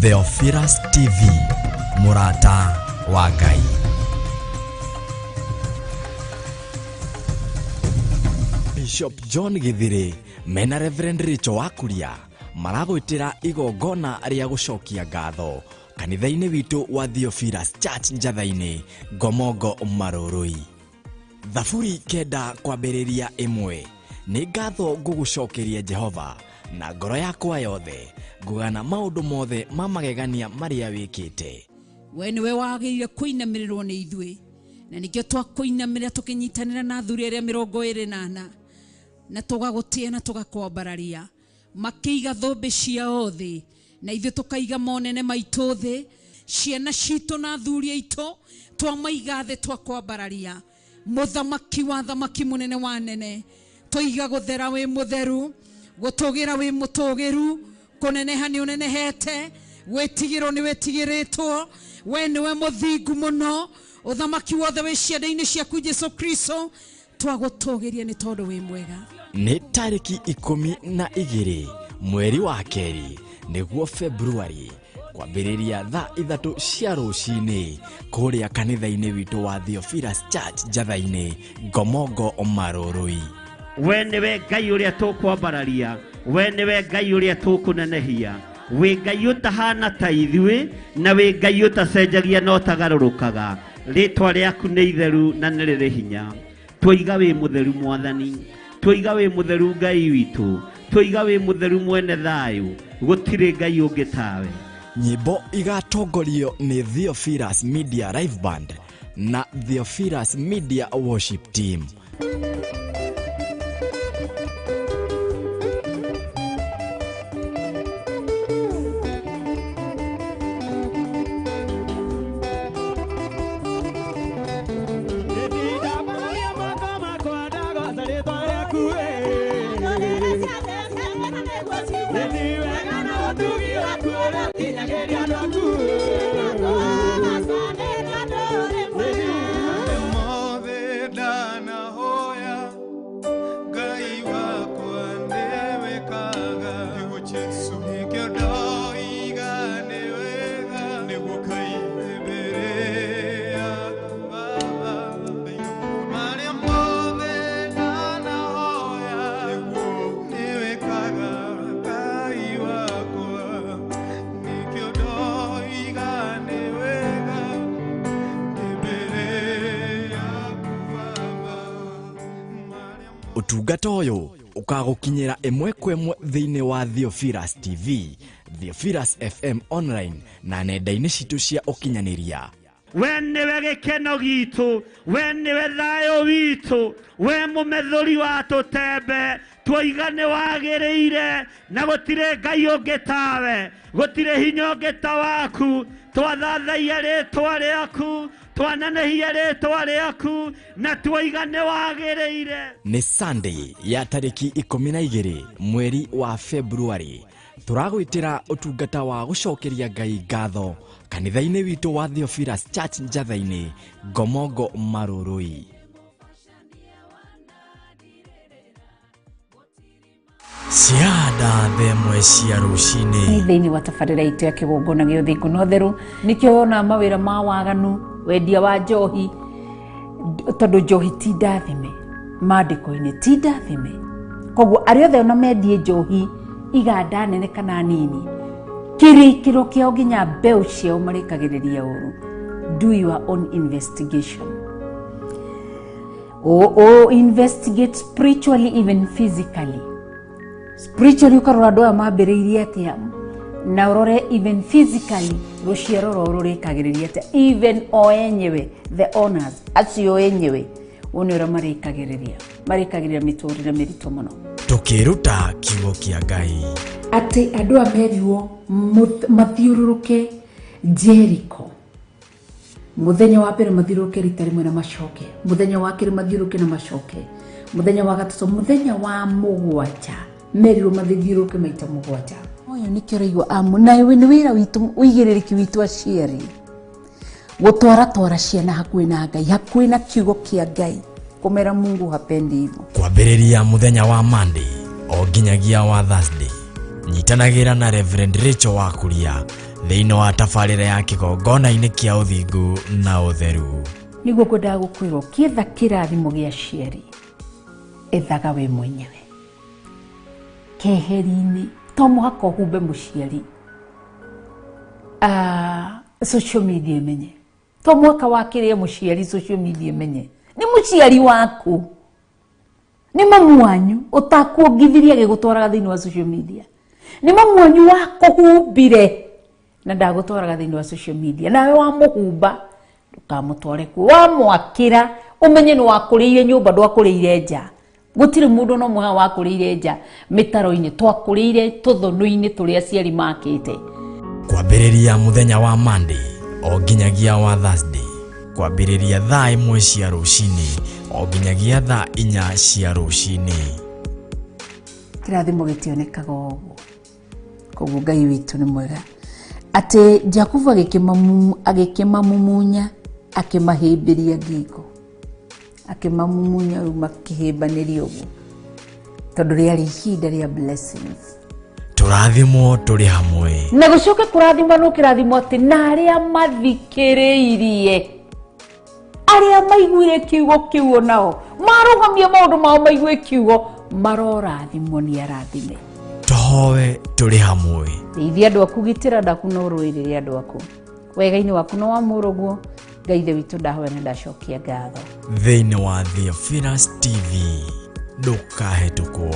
Theophilus TV, mũrata wa Ngai. Bishop John Githiri mena Reverend Rachel Wakuria maragwĩtĩra igongona rĩa gũcokia ngatho kanitha-inĩ witũ wa Theophilus Church Njatha-inĩ, Ngomongo Marũrũi. Thaburi 9:1 nĩ ngatho ngũgũcokeria Jehova na ngoro yakwa yothe, ngũgana maũndũ mothe ma magegania marĩa wĩkĩte. We nĩwe wagĩrĩire kũinamĩrĩrwo nĩ ithuĩ, na nĩkĩo twakũinamĩrĩra tũkĩnyitanĩra na athuri arĩa 24 na tũgagũtĩa na tũgakwambararia. Makĩiga thũmbĩ ciao thĩ na ithuĩ tũkaiga monene maitũ thĩ, ciana citũ na athuri aitũ twamaiga thĩ twakwambararia. Mũthamaki wa thamaki, mũnene wa nene, tũiga gũthera wĩ mũtheru, gũtũgĩra wĩ mũtũgĩru, kũneneha nĩ ũnenehete, gwĩtigĩrwo nĩ wĩtigĩrĩtwo, we nĩwe mũthingu mũno, ũthamaki wothe wĩ ciande-inĩ ciaku Jesu Kristo, twagũtũgĩria nĩ tondũ wĩ mwega. Nĩ tarĩki 12 mweri wa kerĩ nĩguo Februari, kwambĩrĩria thaa 3 cia rũcinĩ kũrĩa kanitha-inĩ witũ wa Theophilus Church Njatha-inĩ, Ngomongo Marũrũi. We nĩwe Ngai ũrĩa tũkwambararia, we nĩwe Ngai ũrĩa tũkũnenehia, wĩ Ngai ũtahana ta ithuĩ, na wĩ Ngai ũtacenjagia na ũtagarũrũkaga. Rĩtwa rĩaku nĩ itheru na nĩ rĩrĩ hinya. Tũiga wĩ mũtheru Mwathani, tũiga wĩ mũtheru Ngai witũ, tũiga wĩ mũtheru mwene thayũ, gũtirĩ Ngai ũngĩ tawe. Nyĩmbo igatongorio nĩ Theophilus Media Live Band na Theophilus Media Worship Team. Ũtungata ũyũ ũkagũkinyĩra ĩmwe kwa ĩmwe thĩinĩ wa Theophilus TV, Theophilus FM online na nenda-inĩ citũ cia ũkinyanĩria. We nĩwe gĩkeno gitũ, we nĩwe thayũ witũ, we mũmethũri wa tũtembe, twoiga nĩ wagĩrĩire, na gũtirĩ Ngai ũngĩ tawe, gũtirĩ hinya ũngĩ ta waku. Twathathaia rĩtwa rĩaku, twanenehia rĩtwa rĩaku, na twoiga nĩ wagĩrĩire. Nĩ Sunday ya tarĩki 12 mweri wa Februari, tũragwĩtĩra ũtungata wa gũcokeria Ngai ngatho kanitha-inĩ witũ wa Theophilus Church Njatha-inĩ, Ngomongo Marũrũi. Cianda themwe cia rũcinĩ. Thĩinĩ wa tabarĩra itũ ya kĩgongona gĩa ũthingu na ũtheru, nĩkĩo wona mawĩra ma waganu, wendia wa njohi, tondũ njohi ti ndathime, maandĩko-inĩ ti ndathime. Koguo arĩa othe ona mendie njohi iganda nene kana nini, kĩrĩkĩro kĩao nginya mbeũ ciao marĩkagĩrĩria ũru. Do your own investigation. O investigate spiritually, even physically. Spiritually ũkarora andũ aya mambĩrĩirie atĩa, na ũrore even physically rũciaro rwao rũrĩkagĩrĩria atĩa, even o enyewe the owners acio enyewe wone ũrĩa marĩkagĩrĩria, marĩkagĩrĩria mĩtũrĩre mĩritũ mũno. Tũkĩruta kiugo kĩa Ngai atĩ andũ aya merirwo mathiũrũrũke Jericho. Mũthenya wa mbere mathiũrũrũke rita rĩmwe na macoke, mũthenya wa kerĩ mathiũrũrũke na macoke, mũthenya wa gatatũ, mũthenya wa mũgwanja merirwo mathiũrũrũke maita mũgwanja. Ũyũ nĩkĩo ũraigua amu, na nĩ wĩra witũ, ũigĩrĩrĩki witũ aciari gũtwaratwara ciana hakuhĩ na Ngai, hakuhĩ na kiugo kĩa Ngai, kũmera Mungu hapendi hivyo. Kwambĩrĩria mũthenya wa Monday o nginyagia wa Thursday. Nyitanagĩra na Reverend Rachel Wakuria thĩinĩ wa tabarĩra ya kĩgongona-inĩ kĩa ũthingu na ũtheru. Nĩguo ngwendaga gũkwĩra ũkĩetha kĩrathimo gĩa aciari, ethaga we mwenyewe keheri-inĩ, to mũhaka ũhumbe mũciari social media ĩmenye, to mũhaka wakĩrĩe mũciari social media ĩmenye, nĩ mũciari waku, nĩ mamu wanyu ũtakuongithirie agĩgũtwaraga thĩinĩ wa social media, nĩ mamu wanyu wakũhumbire na ndagũtwaraga thĩinĩ wa social media, nawe wamũhumba ndũkamũtware kuo, wamwakĩra ũmenye nĩ wakũrĩire nyũmba, ndwakũrĩire nja. Gũtirĩ mũndũ no mũha wakũrĩire nja mĩtaro-inĩ, twakũrĩire tũthũnũ-inĩ tũrĩa aciari makĩte. Kwambĩrĩria mũthenya wa Monday o nginyagia wa Thursday, kwambĩrĩria thaa 1 cia rũcinĩ o nginyagia thaa 4 cia rũcinĩ. Kĩrathimo gĩtionekaga ũguo, koguo Ngai witũ nĩ mwega atĩ Jakubu agĩkĩmamumunya akĩmahĩmbĩria ngingo, akĩmamumunya rĩu makĩhĩmbanĩria ũguo, tondũ rĩarĩ ihinda rĩa blessings. Tũrathimwo tũrĩ hamwe na gũcoke kũrathimwo no kĩrathimwo atĩ na arĩa mathikĩrĩirie, arĩa maiguire kiugo kĩu onao marũgamie maũndũ mao maigue kiugo, marorathimwo nĩ arathime. Tũhoe tũrĩ hamwe. Teithia andũ aku, gitĩra andũ aku na ũrũĩrĩre andũ aku, wega-inĩ waku na wa mũrũguo. Ngai Ithe witũ, ndahoya na ndacokia ngatho. Thĩinĩ wa Theophilus TV ndũkahĩtũkwo.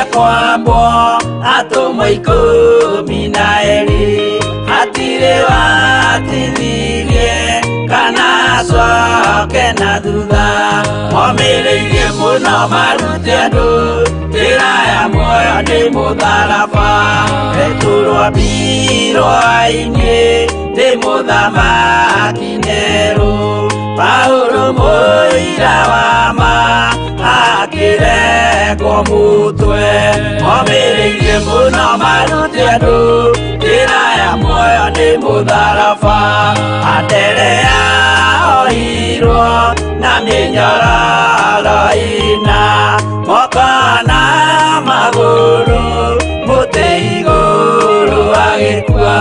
Arĩkia kwambwo atũmwo 12 hatirĩ watithirie kana acoke na thutha. Momĩrĩirie mũno marute andũ njĩra ya muoyo nĩ mũtharaba. Petero ambirwo ainĩ nĩ mũthamaki Nero. Paulo mũira wa ma akĩrekwo mũtwe. Momĩrĩirie mũno marute andũ njĩra ya muoyo nĩ mũtharaba. Anderea ohirwo na mĩnyororo ĩna moko na magũrũ mũtĩ igũrũ agĩkua.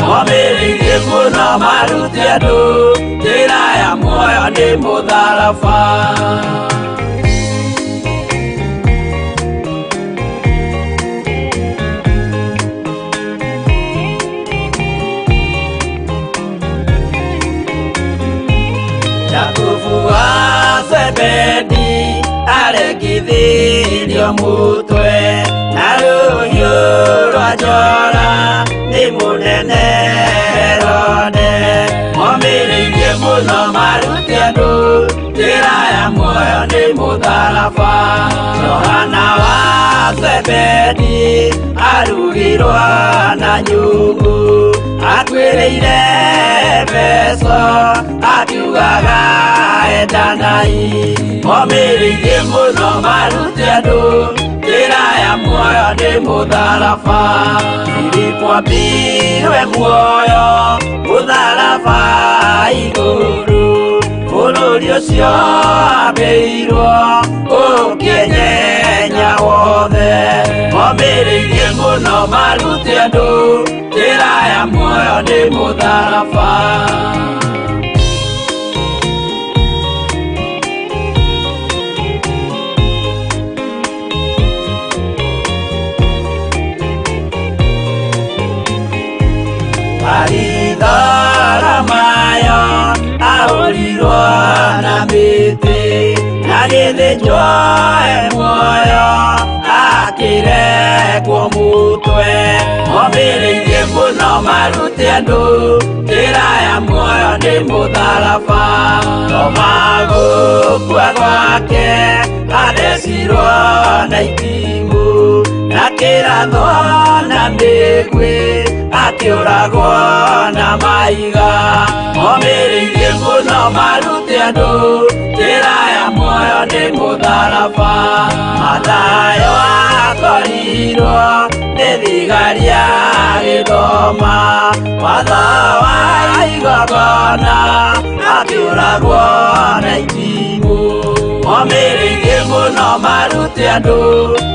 Momĩrĩirie mũno marute andũ njĩra ya muoyo nĩ mũtharaba. Jakubu wa Zebedi arekithirio mũtwe na rũhiũ rwa njora nĩ mũnene Herode. Momĩrĩirie mũno marute andũ njĩra ya muoyo nĩ mũtharaba. Johana wa Zebedi arugirwo na nyũngũ akuĩrĩire Efeso akiugaga endanai. Momĩrĩirie mũno marute andũ njĩra ya muoyo nĩ mũtharaba. Filipo ambirwe muoyo mũtharaba igũrũ bũrũri ũcio ambĩirwo ũkĩnyenya wothe. Momĩrĩirie mũno marute andũ njĩra ya muoyo nĩ mũtharaba. Baritholomayo ahũrirwo na mĩtĩ na gĩthĩnjwo e muoyo akĩrekwo mũtwe. Momĩrĩirie mũno marute andũ njĩra ya muoyo nĩ mũtharaba. Toma gũkua gwake athecirwo na itimũ na kĩrathwo na mĩguĩ akĩũragwo na mahiga. Momĩrĩirie mũno marute andũ njĩra ya muoyo nĩ mũtharaba. Mathayo akorirwo nĩ thigari agĩthoma watho wa igongona akĩũragwo na itimũ. Momĩrĩirie mũno marute andũ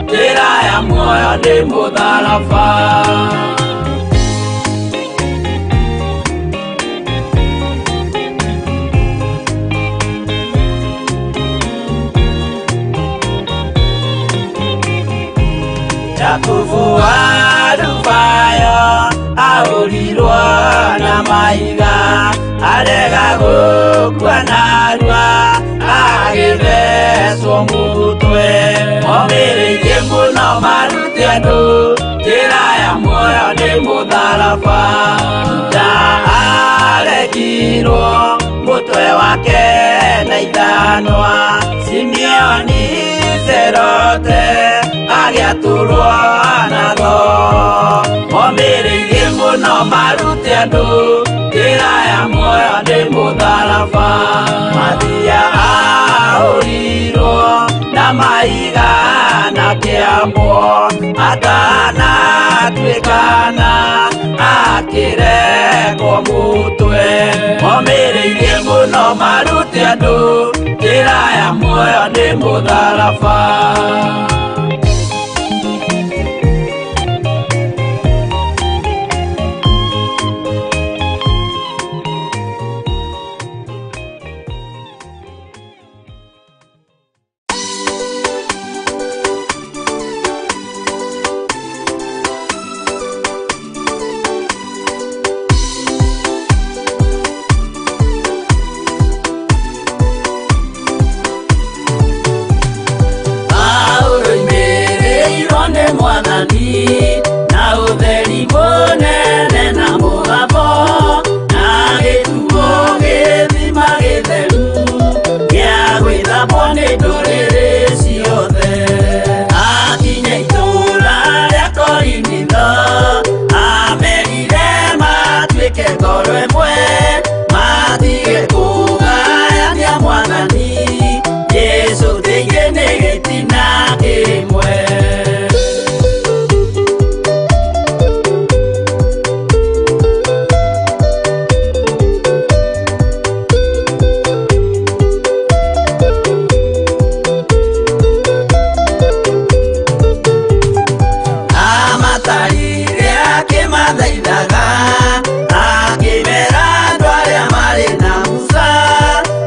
njĩra ya muoyo nĩ mũtharaba. Jakubu wa Alufayo ahũrirwo na mahiga arega gũkua narua agĩthecwo mũtwe. Momĩrĩirie mũno marute andũ njĩra ya muoyo nĩ mũtharaba. Juda arekirwo mũtwe wake na ithanwa. Simeoni Zerote agĩatũrwo na thoo. Momĩrĩirie mũno marute andũ njĩra ya muoyo nĩ mũtharaba. Mathia ahũrirwo na mahiga na kĩambwo atanatuĩkana akĩrekwo mũtwe. Momĩrĩirie mũno marute andũ njĩra ya muoyo nĩ mũtharaba. Paulo Na ũtheri mũnene na mũgambo, na gĩtuo gĩthima gĩtheru gĩa gwĩthambwo nĩ ndũrĩrĩ ciothe. Akinya itũũra rĩa Korinitho, amerire matuĩke ngoro ĩmwe, matige kũgayania Mwathani Jesũ thĩinĩ nĩ gĩtina kĩmwe. Amatarire akĩmathaithaga, akĩmera andũ arĩa marĩ na Musa,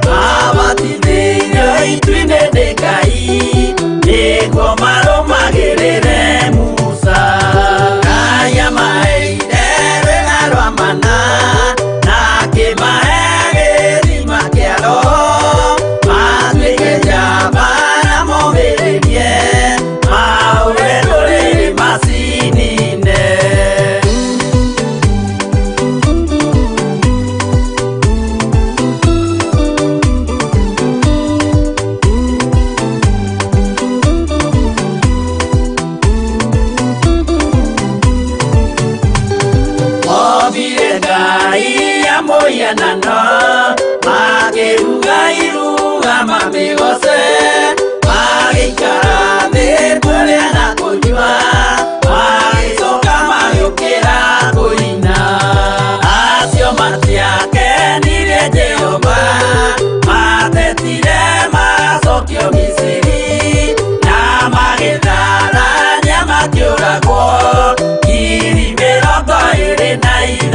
mabatithĩirio itu-inĩ nĩ Ngai, nĩguo marũmagĩrĩre Musa. Ngai amaheire rwĩga rwa mana, na akĩmahe gĩthima kĩa Roho, matuĩke njamba na momĩrĩrie, mahũre ndũrĩrĩ macinine. Ombire Ngai ya mũhianano, makĩruga iruga mamĩgoce, magĩikara thĩ kũrĩa na kũnyua, magĩcoka magĩũkĩra kũina. Acio matiakenirie Jehova, matetire macokio Misiri, na magĩtharania makĩũragwo 23,000.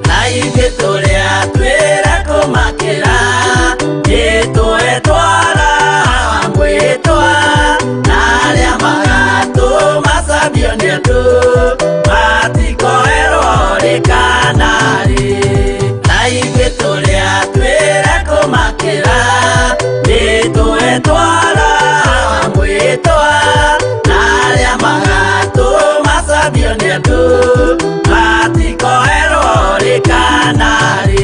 Na ithuĩ tũrĩa twĩra kũmakĩra, nĩtũetwara mwĩtwa, na arĩa magatũmacambio nĩ andũ, matikoerwo rĩ kana rĩ. Na ithuĩ tũrĩa twĩra kũmakĩra, nĩtũetwara mwĩtwa, na arĩa magatũmacambio nĩ andũ, matikoerwo rĩ kana rĩ.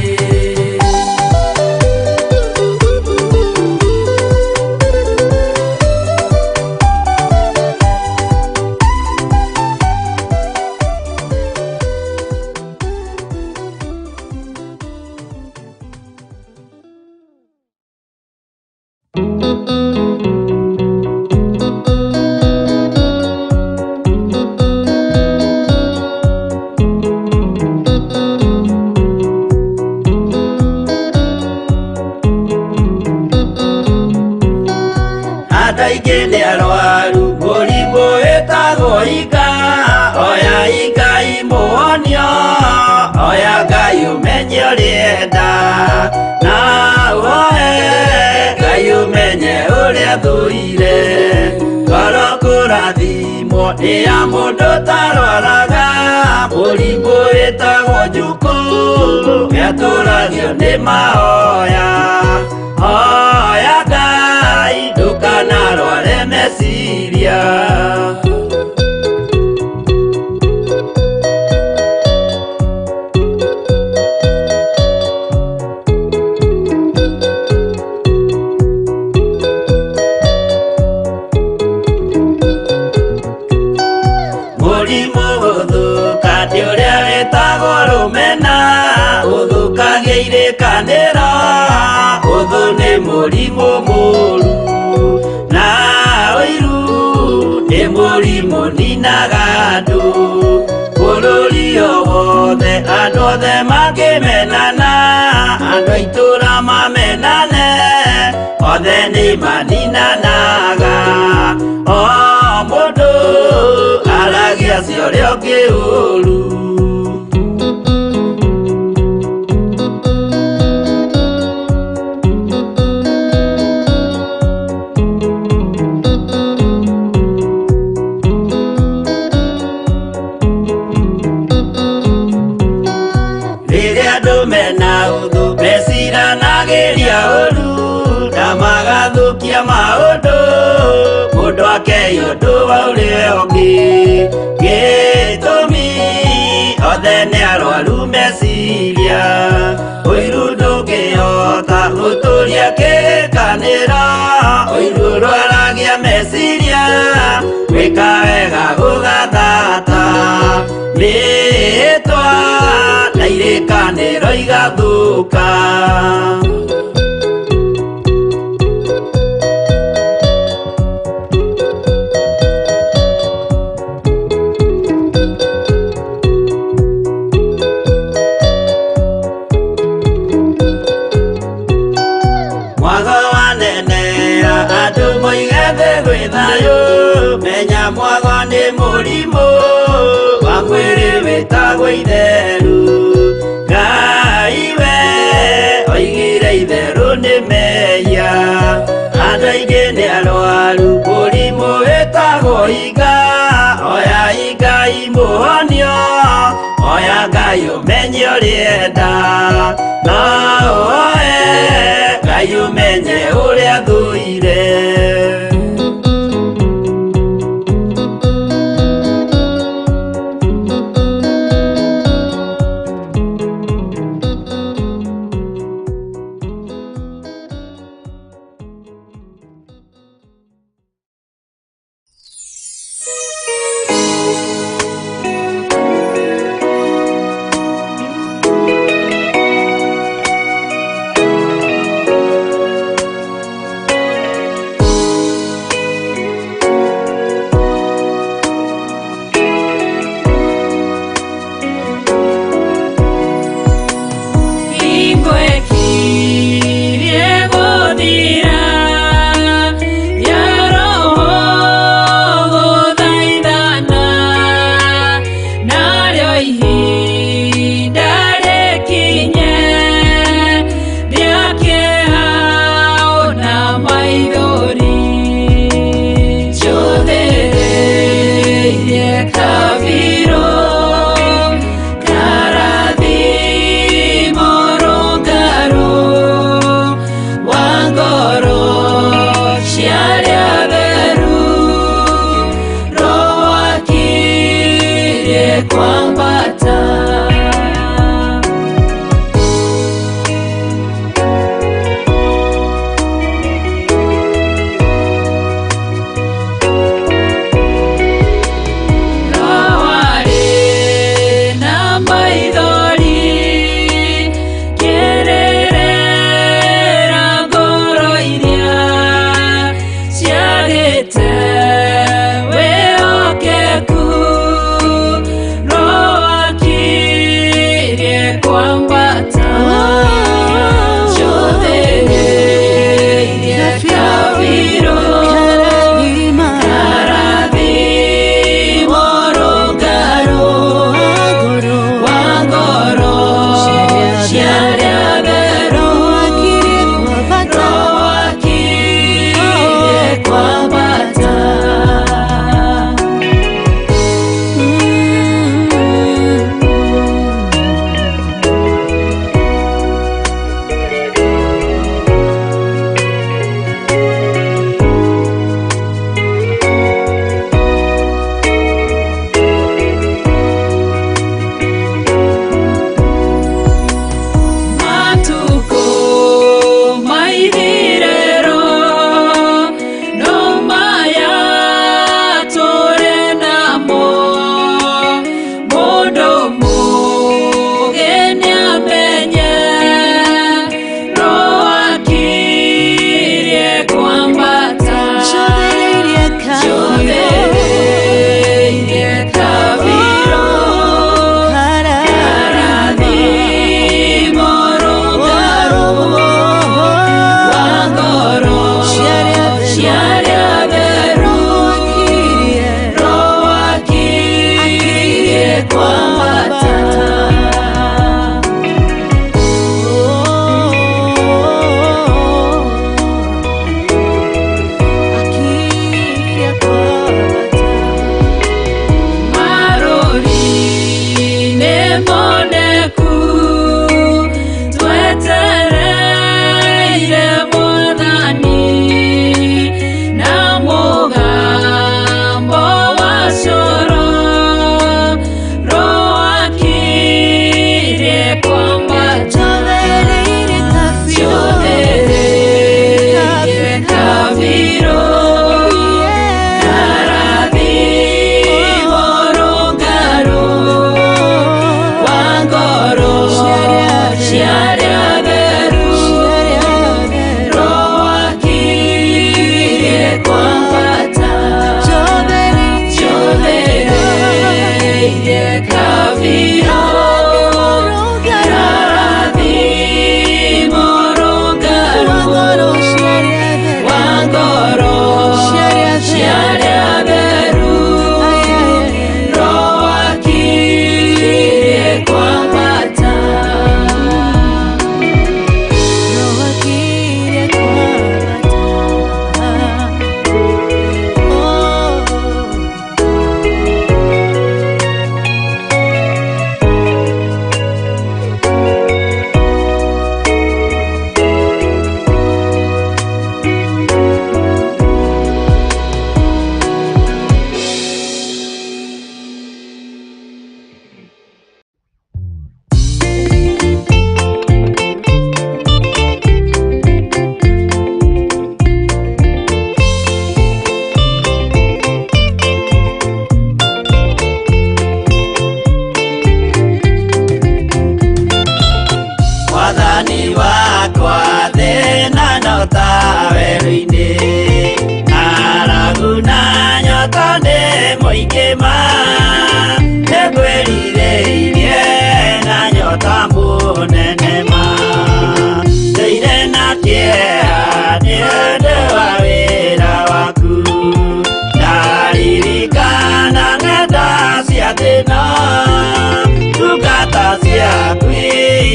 Andũ aingĩ nĩ arwaru mũrimũ wĩtagwo inga, oya Ngai mũhonio, oya Ngai ũmenye ũrĩa enda, na ũhoe Ngai ũmenye ũrĩa thũire. Ngoro kũrathimwo nĩ ya mũndũ ũtarwaraga, mũrimũ wĩtagwo njukũ, nĩatũragio nĩ mahoya. Hoya Ngai ndũkanarware meciria. Mũrimũ gũthũka nĩ ũrĩa wĩtagwo rũmena, ũthũkagia irĩkanĩro, ũthũ nĩ mũrimũ mũũru, na ũiru nĩ mũrimũ ninaga andũ. Bũrũri o wothe andũ othe makĩmenana, andũ a itũũra mamenane, othe nĩ maninanaga. O mũndũ aragia cia ũrĩa ũngĩ ũũru. Gũthũkia maũndũ mũndũ akei ũndũ wa ũrĩa ũngĩ gĩtũmi othe nĩ arwaru meciria ũiru ndũngĩhota gũtũria kĩrĩkanĩro ũiru ũrwaragia meciria gwĩka wega gũgathata mĩĩtwa na irĩkanĩro igathũka. Mwago wanenea andũ moige thĩ gwĩ thayũ menya mwago nĩ mũrimũ wa mwĩrĩ wĩtagwo itheru Ngai we oigire itherũ nĩ mehia andũ aingĩ nĩ arwaru mũrimũ wĩtagwo iga oya Ngai mũhonio oya Ngai ũmenye ũrĩenda no oe Ngai ũmenye ũrĩa thũire. Ciagĩte wĩhokeku.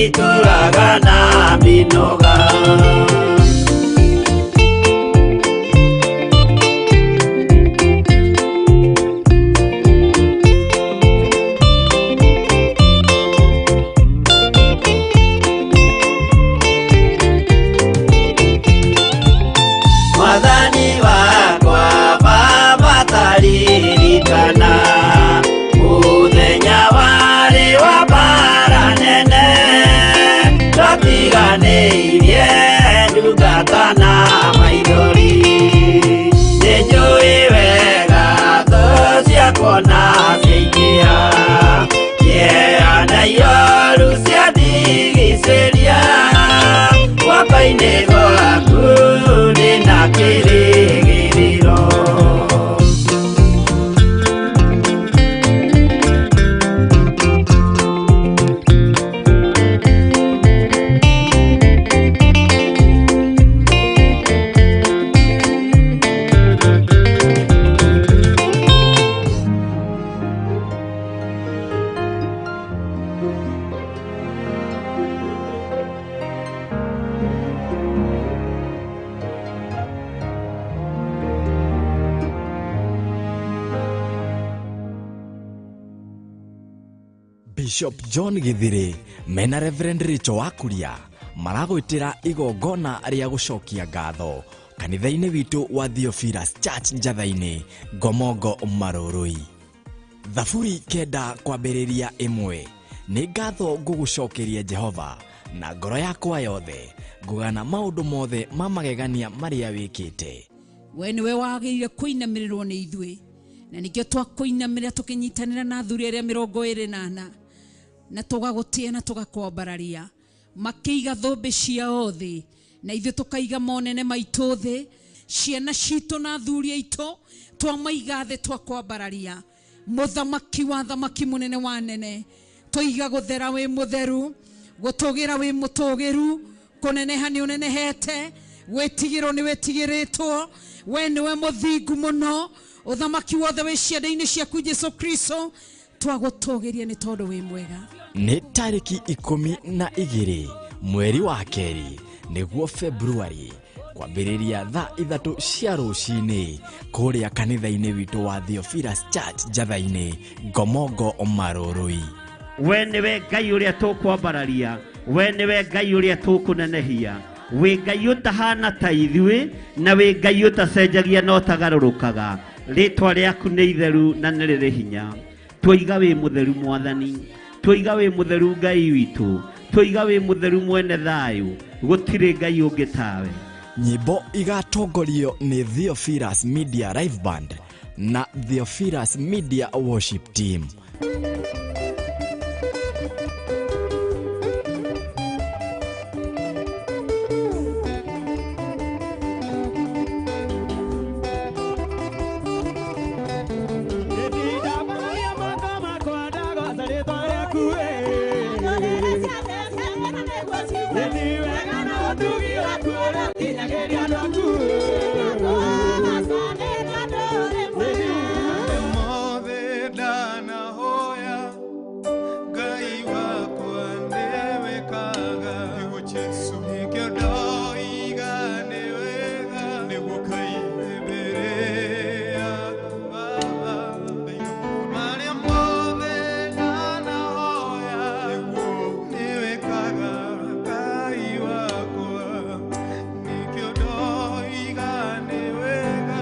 Ituraga na mĩnoga. Mwathani wakwa Baba taririkana mũthenya warĩ wa mbara nene, twatiganĩirie ndungata na maithori. Nĩnjũĩ wega thũ ciakwa na ciaingĩha, kĩeha na ioru ciandigicĩria, guoko-inĩ gwaku ndĩna kĩrĩgĩrĩro. Bishop John Githiri mena Reverend Rachel Wakuria maragwĩtĩra igongona rĩa gũcokia ngatho kanitha-inĩ witũ wa Theophilus Church Njatha-inĩ, Ngomongo, Marũrũi. Thaburi 9:1. Nĩ ngatho ngũgũcokeria Jehova na ngoro yakwa yothe, ngũgana maũndũ mothe ma magegania marĩa wĩkĩte. We nĩwe wagĩrĩire kũinamĩrĩrwo nĩ ithuĩ, na nĩkĩo twakũinamĩrĩra tũkĩnyitanĩra na athuri arĩa 24 na tũgagũtĩa na tũgakwambararia. Makĩiga thũmbĩ ciao thĩ na ithuĩ tũkaiga monene maitũ thĩ, ciana citũ na athuri aitũ twamaiga thĩ, twakwambararia. Mũthamaki wa thamaki, mũnene wa nene, tũiga gũthera wĩ mũtheru, gũtũgĩra wĩ mũtũgĩru, kũneneha nĩ ũnenehete, gwĩtigĩrwo nĩ wĩtigĩrĩtwo. We nĩwe mũthingu mũno, ũthamaki wothe wĩ ciande-inĩ ciaku Jesu Kristo. Twagũtũgĩria nĩ tondũ wĩ mwega. Nĩ tarĩki 12 mweri wa kerĩ, nĩguo Februari, kwambĩrĩria thaa 3 cia rũcinĩ kũrĩa kanitha-inĩ witũ wa Theophilus Church Njatha-inĩ, Ngomongo, Marũrũi. We nĩwe Ngai ũrĩa tũkwambararia, we nĩwe Ngai ũrĩa tũkũnenehia, wĩ Ngai ũtahana ta ithuĩ na wĩ Ngai ũtacenjagia na ũtagarũrũkaga. Rĩtwa rĩaku nĩ itheru na nĩ rĩrĩ hinya. Twoiga wĩ mũtheru Mwathani, twoiga wĩ mũtheru Ngai witũ, twoiga wĩ mũtheru mwene thayũ, gũtirĩ Ngai ũngĩ tawe. Nyĩmbo igatongorio nĩ Theophilus Media Live Band na Theophilus Media Worship Team. Mothe ndanahoya Ngai wakwa nĩwĩkaga, nĩguo Jesũ nĩkĩo ndoiga nĩ wega, nĩguo Ngai mbere yaku Baba. Marĩa mothe ndanahoya nĩwĩkaga Ngai wakwa, nĩkĩo ndoiga nĩ wega.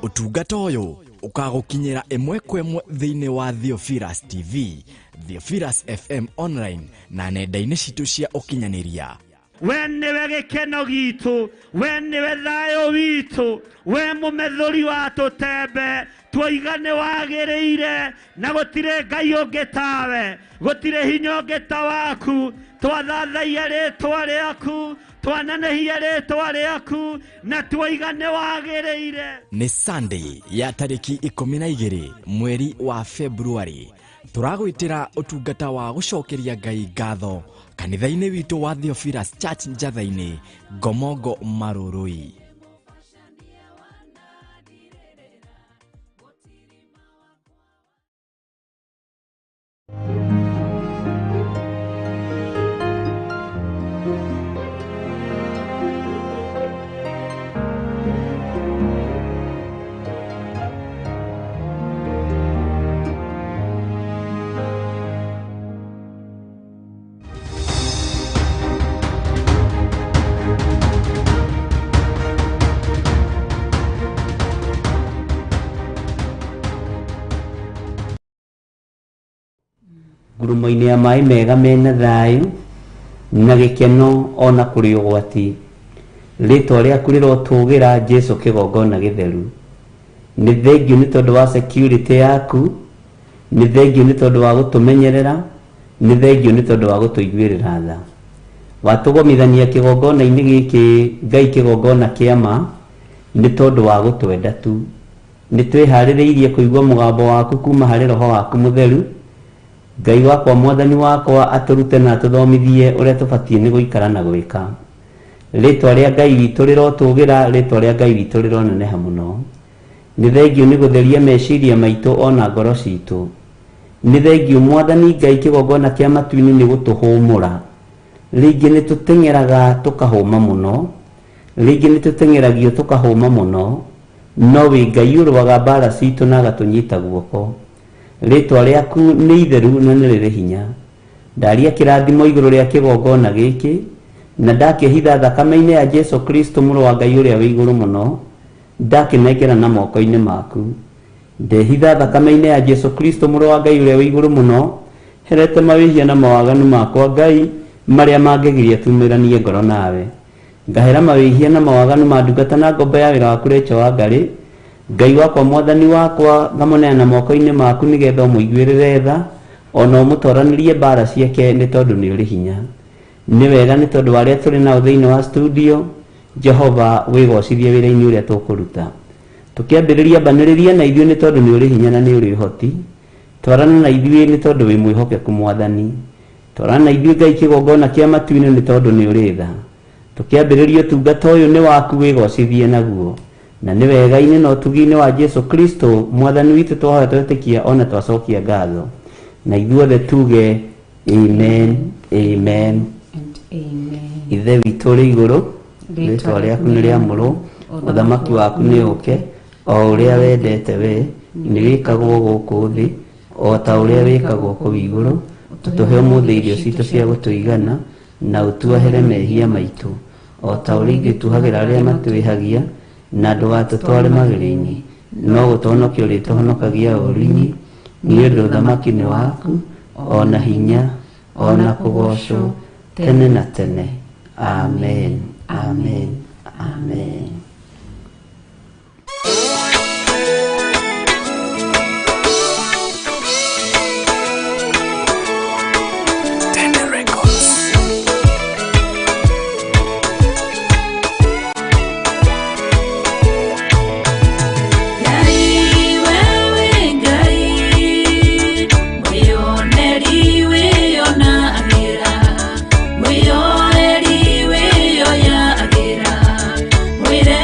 Ũtungata ũyũ ũkagũkinyĩra ĩmwe kwa ĩmwe thĩinĩ wa Theophilus TV, Theophilus FM online na nenda-inĩ citũ cia ũkinyanĩria. We nĩwe gĩkeno gitũ, we nĩwe thayũ witũ, we mũmethũri wa tũtembe, twoiga nĩ wagĩrĩire na gũtirĩ Ngai ũngĩ tawe, gũtirĩ hinya ũngĩ ta waku. Twathathaia rĩtwa rĩaku, twanenehia rĩtwa rĩaku na twoiga nĩ wagĩrĩire. Nĩ Sunday ya tarĩki 12 mweri wa Februari, tũragwĩtĩra ũtungata wa gũcokeria Ngai ngatho kanitha-inĩ witũ wa Theophilus Church Njatha-inĩ, Ngomongo, Marũrũi. Ngurumo-inĩ ya maĩ mega mena thayũ na gĩkeno ona kũrĩ ũgwati. Rĩtwa rĩaku rĩrotũgĩra Jesu kĩgongona gĩtheru. Nĩ thengiũ nĩ tondũ wa security yaku, nĩ thengiũ nĩ tondũ wa gũtũmenyerera, nĩ thengiũ nĩ tondũ wa gũtũiguĩrĩra tha. Watũgomithania kĩgongona-inĩ gĩkĩ Ngai kĩgongona kĩa ma nĩ tondũ wa gũtwenda tu. Nĩ twĩharĩrĩirie kũigua mũgambo waku kuma harĩ roho waku mũtheru. Ngai wakwa mwathani wakwa atũrute na atũthomithie ũrĩa tũbatiĩ nĩ gũikara na gwĩka. Rĩtwa rĩa Ngai witũ rĩrotũgĩra, rĩtwa rĩa Ngai witũ rĩroneneha mũno. Nĩ thengiũ nĩ gũtheria meciria maitũ ona ngoro citũ. Nĩ thengiũ mwathani Ngai kĩgongona kĩa matu-inĩ nĩ gũtũhũmũra. Rĩngĩ nĩ tũteng'eraga tũkahũma mũno, rĩngĩ nĩ tũteng'eragio tũkahũma mũno, no wĩ Ngai ũrũaga mbara citũ na agatũnyita guoko. Rĩtwa rĩaku nĩ itheru na nĩ rĩrĩ hinya. Ndaria kĩrathimo igũrũ rĩa kĩgongona gĩkĩ, na ndakĩhitha thakame-inĩ ya Jesu Kristo mũrũ wa Ngai ũrĩa wĩ igũrũ mũno, ndakĩnengera na moko-inĩ maku. Ndehitha thakame-inĩ ya Jesu Kristo mũrũ wa Ngai ũrĩa wĩ igũrũ mũno, herete mawĩhia na mawaganu makwa Ngai marĩa mangĩgiria tumĩranie ngoro nawe. Ngahera mawĩhia na mawaganu ma ndungata na ngombo ya wĩra waku Rachel Wangari, Ngai wakwa mwathani wakwa ngamũneana moko-inĩ maku nĩgetha ũmũiguĩrĩre tha ona ũmũtoranĩrie mbara ciake nĩ tondũ nĩ ũrĩ hinya. Nĩ wega nĩ tondũ wa arĩa tũrĩ nao thĩinĩ wa studio, Jehova wĩgocithie wĩra-inĩ ũrĩa tũkũruta. Tũkĩambĩrĩria ambanĩrĩria na ithuĩ nĩ tondũ nĩ ũrĩ hinya na nĩ ũrĩ ũhoti. Twarana na ithuĩ nĩ tondũ wĩ mwĩhokeku mwathani. Twarana na ithuĩ Ngai kĩgongona kĩa matu-inĩ nĩ tondũ nĩ ũrĩ tha. Tũkĩambĩrĩria ũtungata ũyũ nĩ waku wĩgocithie naguo. Na nĩ wega-inĩ na ũtugi-inĩ wa Jesu Kristo mwathani witũ twahoya twetĩkia ona twacokia ngatho. Na ithuothe tuge amen, amen. And amen. Ithe witũ ũrĩ igũrũ, rĩtwa rĩaku nĩ rĩamũrwo, ũthamaki waku nĩ ũke, o ũrĩa wendete we nĩ wĩkagwo gũkũ thĩ o ta ũrĩa wĩkagwo kũu igũrũ. Ũtũhe ũmũthĩ irio citũ cia gũtũigana, na ũtuohere mehia maitũ o ta ũrĩa ithuĩ tuohagĩra arĩa matwĩhagia, na ndũgatũtware magerio-inĩ, no gũtũhonokia ũrĩtũhonokagia ũũru-inĩ, nĩ ũndũ ũthamaki nĩ waku, ona hinya, ona kũgoocwo tene na tene. Amen, amen, amen. Tende Records. Ngai wewe Ngai mwĩoneri wĩyonagĩra mwĩyoeri wĩyoyagĩra mwĩre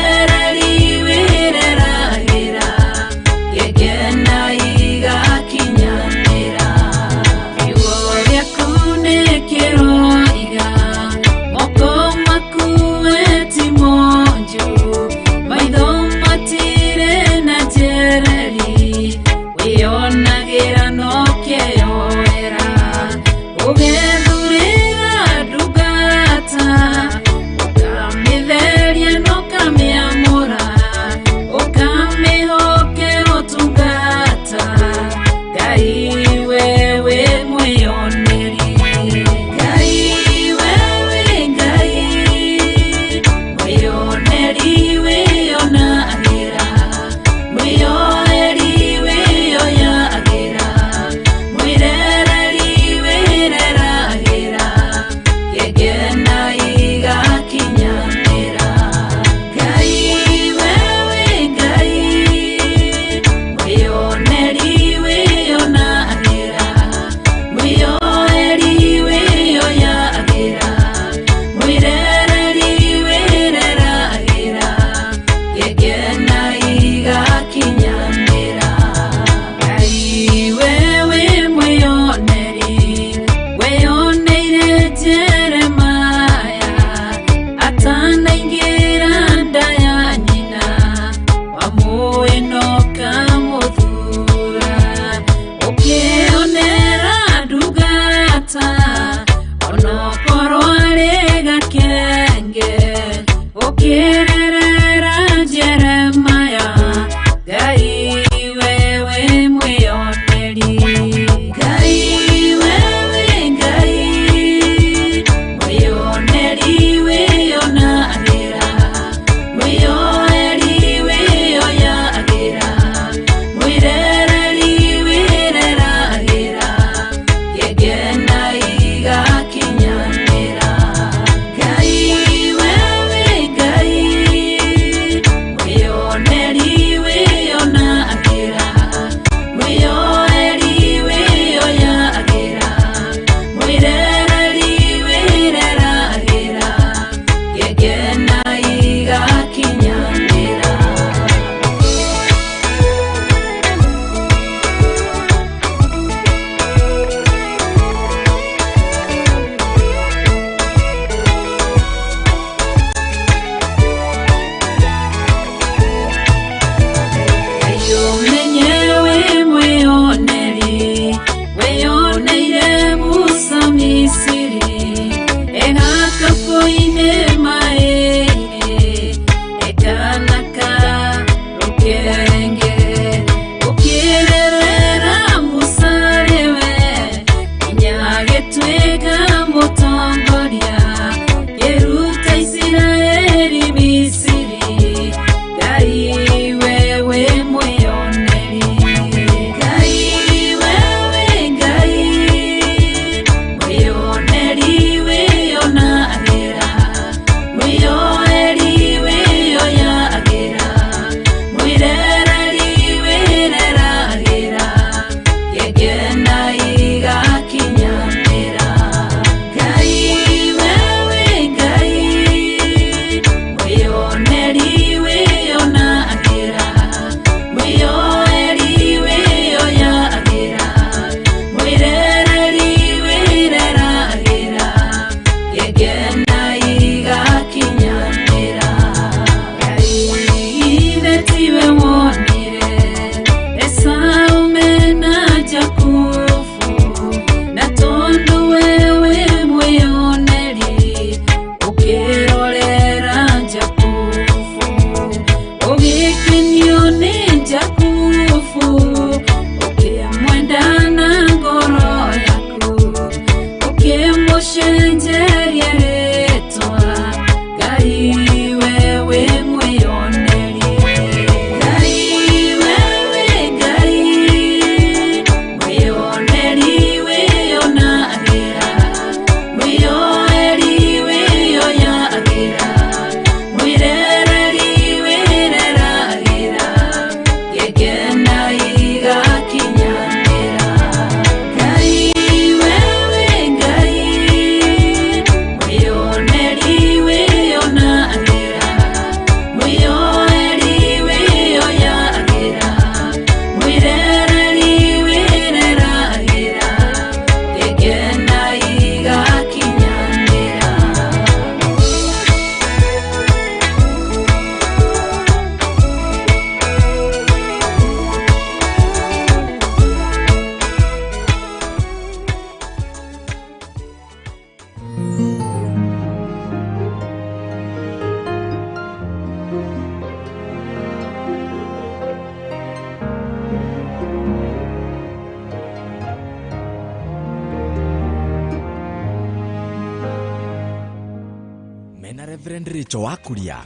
Reverend Rachel Wakuria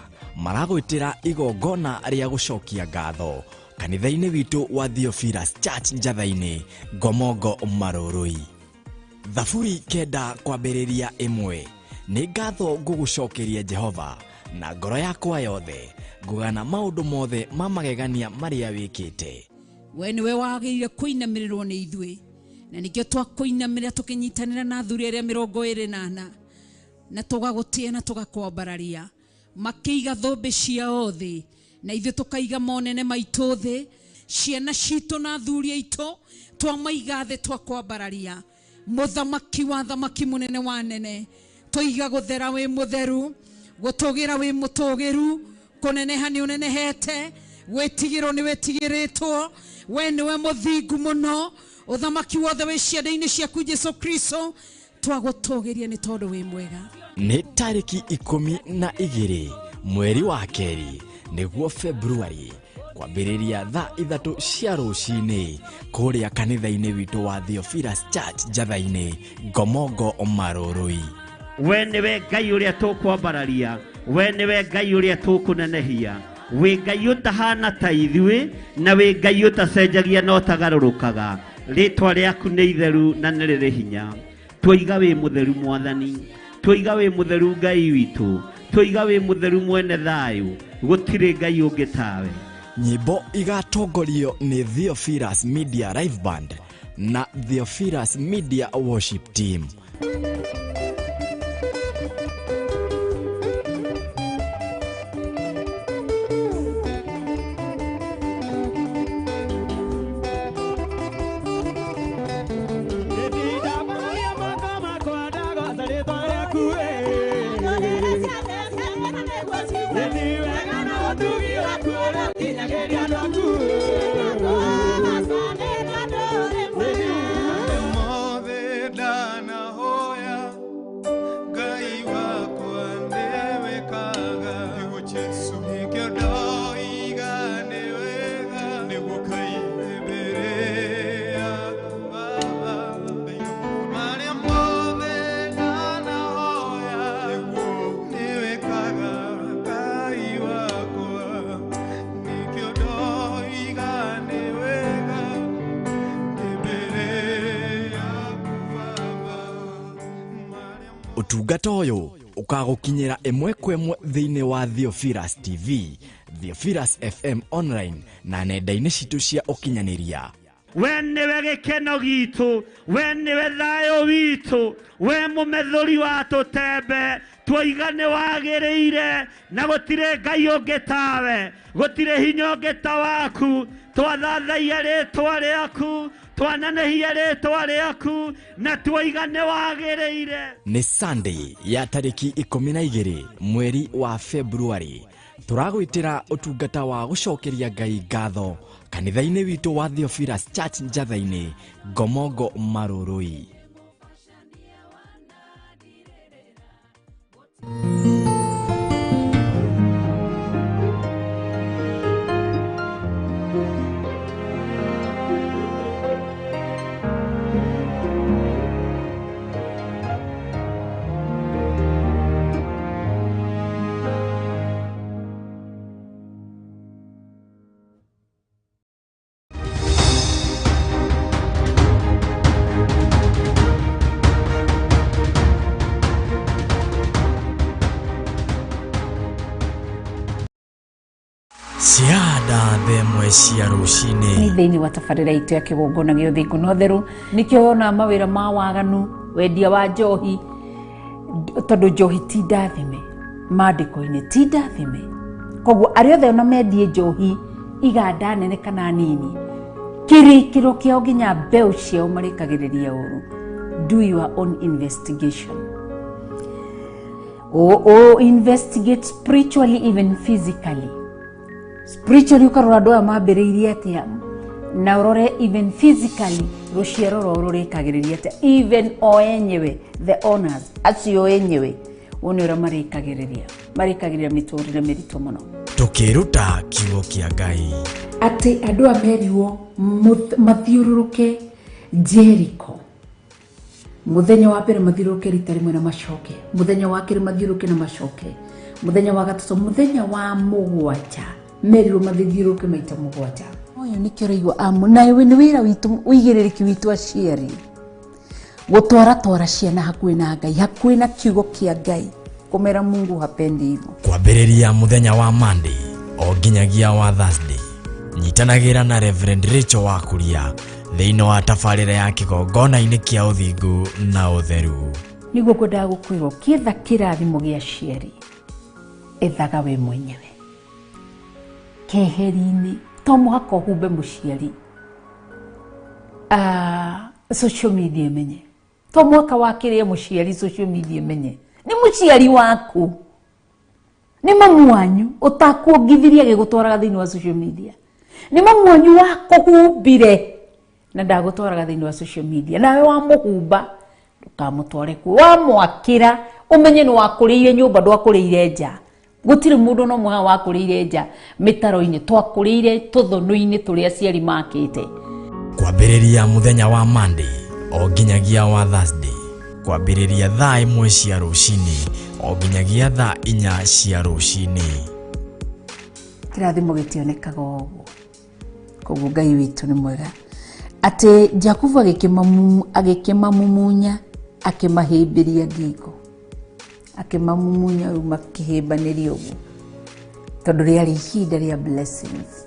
maragwĩtĩra igongona rĩa gũcokia ngatho kanitha-inĩ witũ wa Theophilus Church Njatha-inĩ, Ngomongo Marũrũi. Thaburi 9:1 nĩ ngatho ngũgũcokeria Jehova na ngoro yakwa yothe, ngũgana maũndũ mothe ma magegania marĩa wĩkĩte. We nĩwe wagĩrĩire kũinamĩrĩrwo nĩ ithuĩ, na nĩkĩo twakũinamĩrĩra tũkĩnyitanĩra na athuri arĩa 24 na tũgagũtĩa na tũgakwambararia. Makĩiga thũmbĩ ciao thĩ na ithuĩ tũkaiga monene maitũ thĩ, ciana citũ na athuri aitũ twamaiga thĩ twakwambararia. Mũthamaki wa thamaki, mũnene wa nene, tũiga gũthera wĩ mũtheru, gũtũgĩra wĩ mũtũgĩru, kũneneha nĩ ũnenehete, gwĩtigĩrwo nĩ wĩtigĩrĩtwo, we nĩwe mũthingu mũno, ũthamaki wothe wĩ ciande-inĩ ciaku Jesu Kristo, twagũtũgĩria nĩ tondũ wĩ mwega. Nĩ tarĩki 12 mweri wa 2 nĩguo Februari, kwambĩrĩria thaa 3 cia rũcinĩ kũrĩa kanitha-inĩ witũ wa Theophilus Church Njatha-inĩ, Ngomongo Marũrũi. We nĩwe Ngai ũrĩa tũkwambararia, we nĩwe Ngai ũrĩa tũkũnenehia, wĩ Ngai ũtahana ta ithuĩ na wĩ Ngai ũtacenjagia na ũtagarũrũkaga. Rĩtwa rĩaku nĩ itheru na nĩ rĩrĩ hinya. Twoiga wĩ mũtheru Mwathani, twoiga wĩ mũtheru Ngai witũ, twoiga wĩ mũtheru mwene thayũ, gũtirĩ Ngai ũngĩ tawe. Nyĩmbo igatongorio nĩ Theophilus Media Live Band na Theophilus Media Worship Team. Mothe ndanahoya Ngai wakwa nĩwĩkaga, nĩguo Jesũ nĩkĩo ndoiga nĩ wega, nĩguo Ngai mbere yaku Baba, marĩa mothe ndanahoya nĩwĩkaga Ngai wakwa, nĩkĩo ndoiga nĩ wega mbere yaku Baba, marĩa Ũtungata ũyũ ũkagũkinyĩra ĩmwe kwa ĩmwe thĩinĩ wa Theophilus TV, Theophilus FM online na nenda-inĩ citũ cia ũkinyanĩria. We nĩwe gĩkeno gitũ, we nĩwe thayũ witũ, we mũmethũri wa tũtembe, twoiga nĩ wagĩrĩire na gũtirĩ Ngai ũngĩ tawe, gũtirĩ hinya ũngĩ ta waku. Twathathaia rĩtwa rĩaku, twanenehia rĩtwa rĩaku na twoiga nĩ wagĩrĩire. Nĩ Sunday ya tarĩki 12 mweri wa Februari, tũragwĩtĩra ũtungata wa gũcokeria Ngai ngatho kanitha-inĩ witũ wa Theophilus Church Njatha-inĩ, Ngomongo Marũrũi. Cianda themwe cia rũcinĩ. Nĩ thĩinĩ wa tabarĩra itũ ya kĩgongona gĩa ũthingu na ũtheru, nĩkĩo wonaga mawĩra ma waganu, wendia wa njohi, tondũ njohi ti ndathime maandĩko-inĩ, ti ndathime. Koguo arĩa othe ona mendie njohi iganda nene kana nini, kĩrĩkĩro kĩao nginya mbeũ ciao marĩkagĩrĩria ũru. Do your own investigation. O investigate spiritually, even physically. Spiritually ũkarora andũ aya mambĩrĩirie atĩa, na ũrore even physically rũciaro rwao rũrĩkagĩrĩria atĩa, even o enyewe the owners acio enyewe wone ũrĩa marĩkagĩrĩria, marĩkagĩrĩria mĩtũrĩre mĩritũ mũno. Tũkĩruta kiugo kĩa Ngai atĩ andũ a merirwo mathiũrũrũke Jericho, mũthenya wa mbere mathiũrũrũke rita rĩmwe na macoke, mũthenya wa kerĩ mathiũrũrũke na macoke, Mũthenya wa gatatũ, mũthenya wa mũgwanja merirwo mathiũrũrũke maita mũgwanja. Ũyũ nĩkĩo ũraigua amu na nĩ wĩra witũ, ũigĩrĩrĩki witũ aciari gũtwaratwara ciana hakuhĩ na Ngai, hakuhĩ na kiugo kĩa Ngai, kũmera Mungu hapendi hivyo. Kwambĩrĩria mũthenya wa Monday o nginyagia wa Thursday, nyitanagĩra na Reverend Rachel wa Kuria thĩinĩ wa tabarĩra ya kĩgongona-inĩ kĩa ũthingu na ũtheru. Nĩguo ngwendaga gũkwĩra, ũkĩetha kĩrathimo gĩa aciari, ethaga we mwenyewe keheri-inĩ. To mũhaka ũhumbe mũciari social media ĩmenye, to mũhaka wakĩrĩe mũciari social media ĩmenye. Nĩ mũciari waku, nĩ mamu wanyu ũtakuongithirie agĩgũtwaraga thĩinĩ wa social media, nĩ mamu wanyu wakũhumbire na ndagũtwaraga thĩinĩ wa social media. Nawe wamũhumba ndũkamũtware kuo, wamwakĩra ũmenye nĩ wakũrĩire nyũmba, ndwakũrĩire nja. Gũtirĩ mũndũ no mũhaha wakũrĩire nja mĩtaro-inĩ, twakũrĩire tũthũnũ-inĩ tũrĩa aciari makĩte. Kwambĩrĩria mũthenya wa Monday o nginyagia wa Thursday, kwambĩrĩria thaa 1 cia rũcinĩ o nginyagia thaa 4 cia rũcinĩ. Kĩrathimo gĩtionekaga ũguo. Koguo Ngai witũ nĩ mwega atĩ Jakubu agĩkĩmamumunya, akĩmahĩmbĩria ngingo, akĩmamumunya rĩu makĩhĩmbanĩria ũguo, tondũ rĩarĩ ihinda rĩa blessings.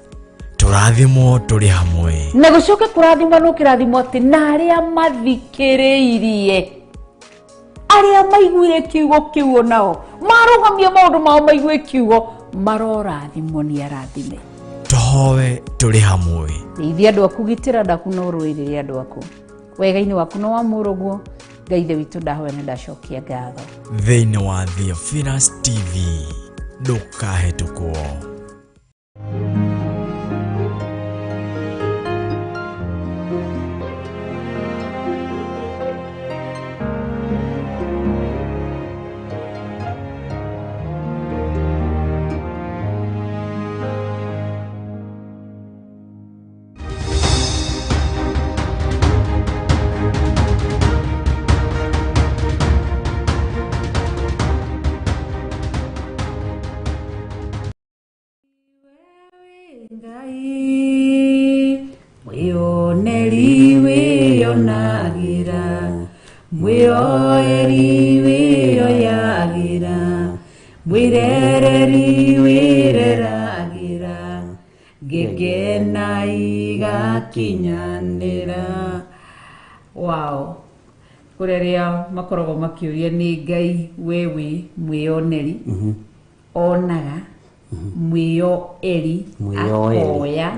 Tũrathimwo tũrĩ hamwe. Na gũcoke kũrathimwo no kĩrathimwo atĩ na arĩa mathikĩrĩirie, arĩa maiguire kiugo kĩu onao marũgamie maũndũ mao maigue kiugo, marorathimwo nĩ arathime. Tũhoe tũrĩ hamwe. Rĩithia andũ aku, gitĩra andũ aku na ũrũĩrĩre andũ aku wega-inĩ waku na wa mũrũguo. Ngai Ithe witũ, ndahoya na ndacokia ngatho. Thĩinĩ wa Theophilus TV, ndũkahĩtũkwo. Ngai mwĩoneri wĩonagĩra, mwĩoeri wĩoyagĩra, mwĩrereri wĩreragĩra, ngĩkena igakinyanĩra. Wow, kũrĩ arĩa makoragwo makĩũria nĩ Ngai we wĩ mwĩoneri, onaga, mwĩoeri Mwĩyoeri. Akoya,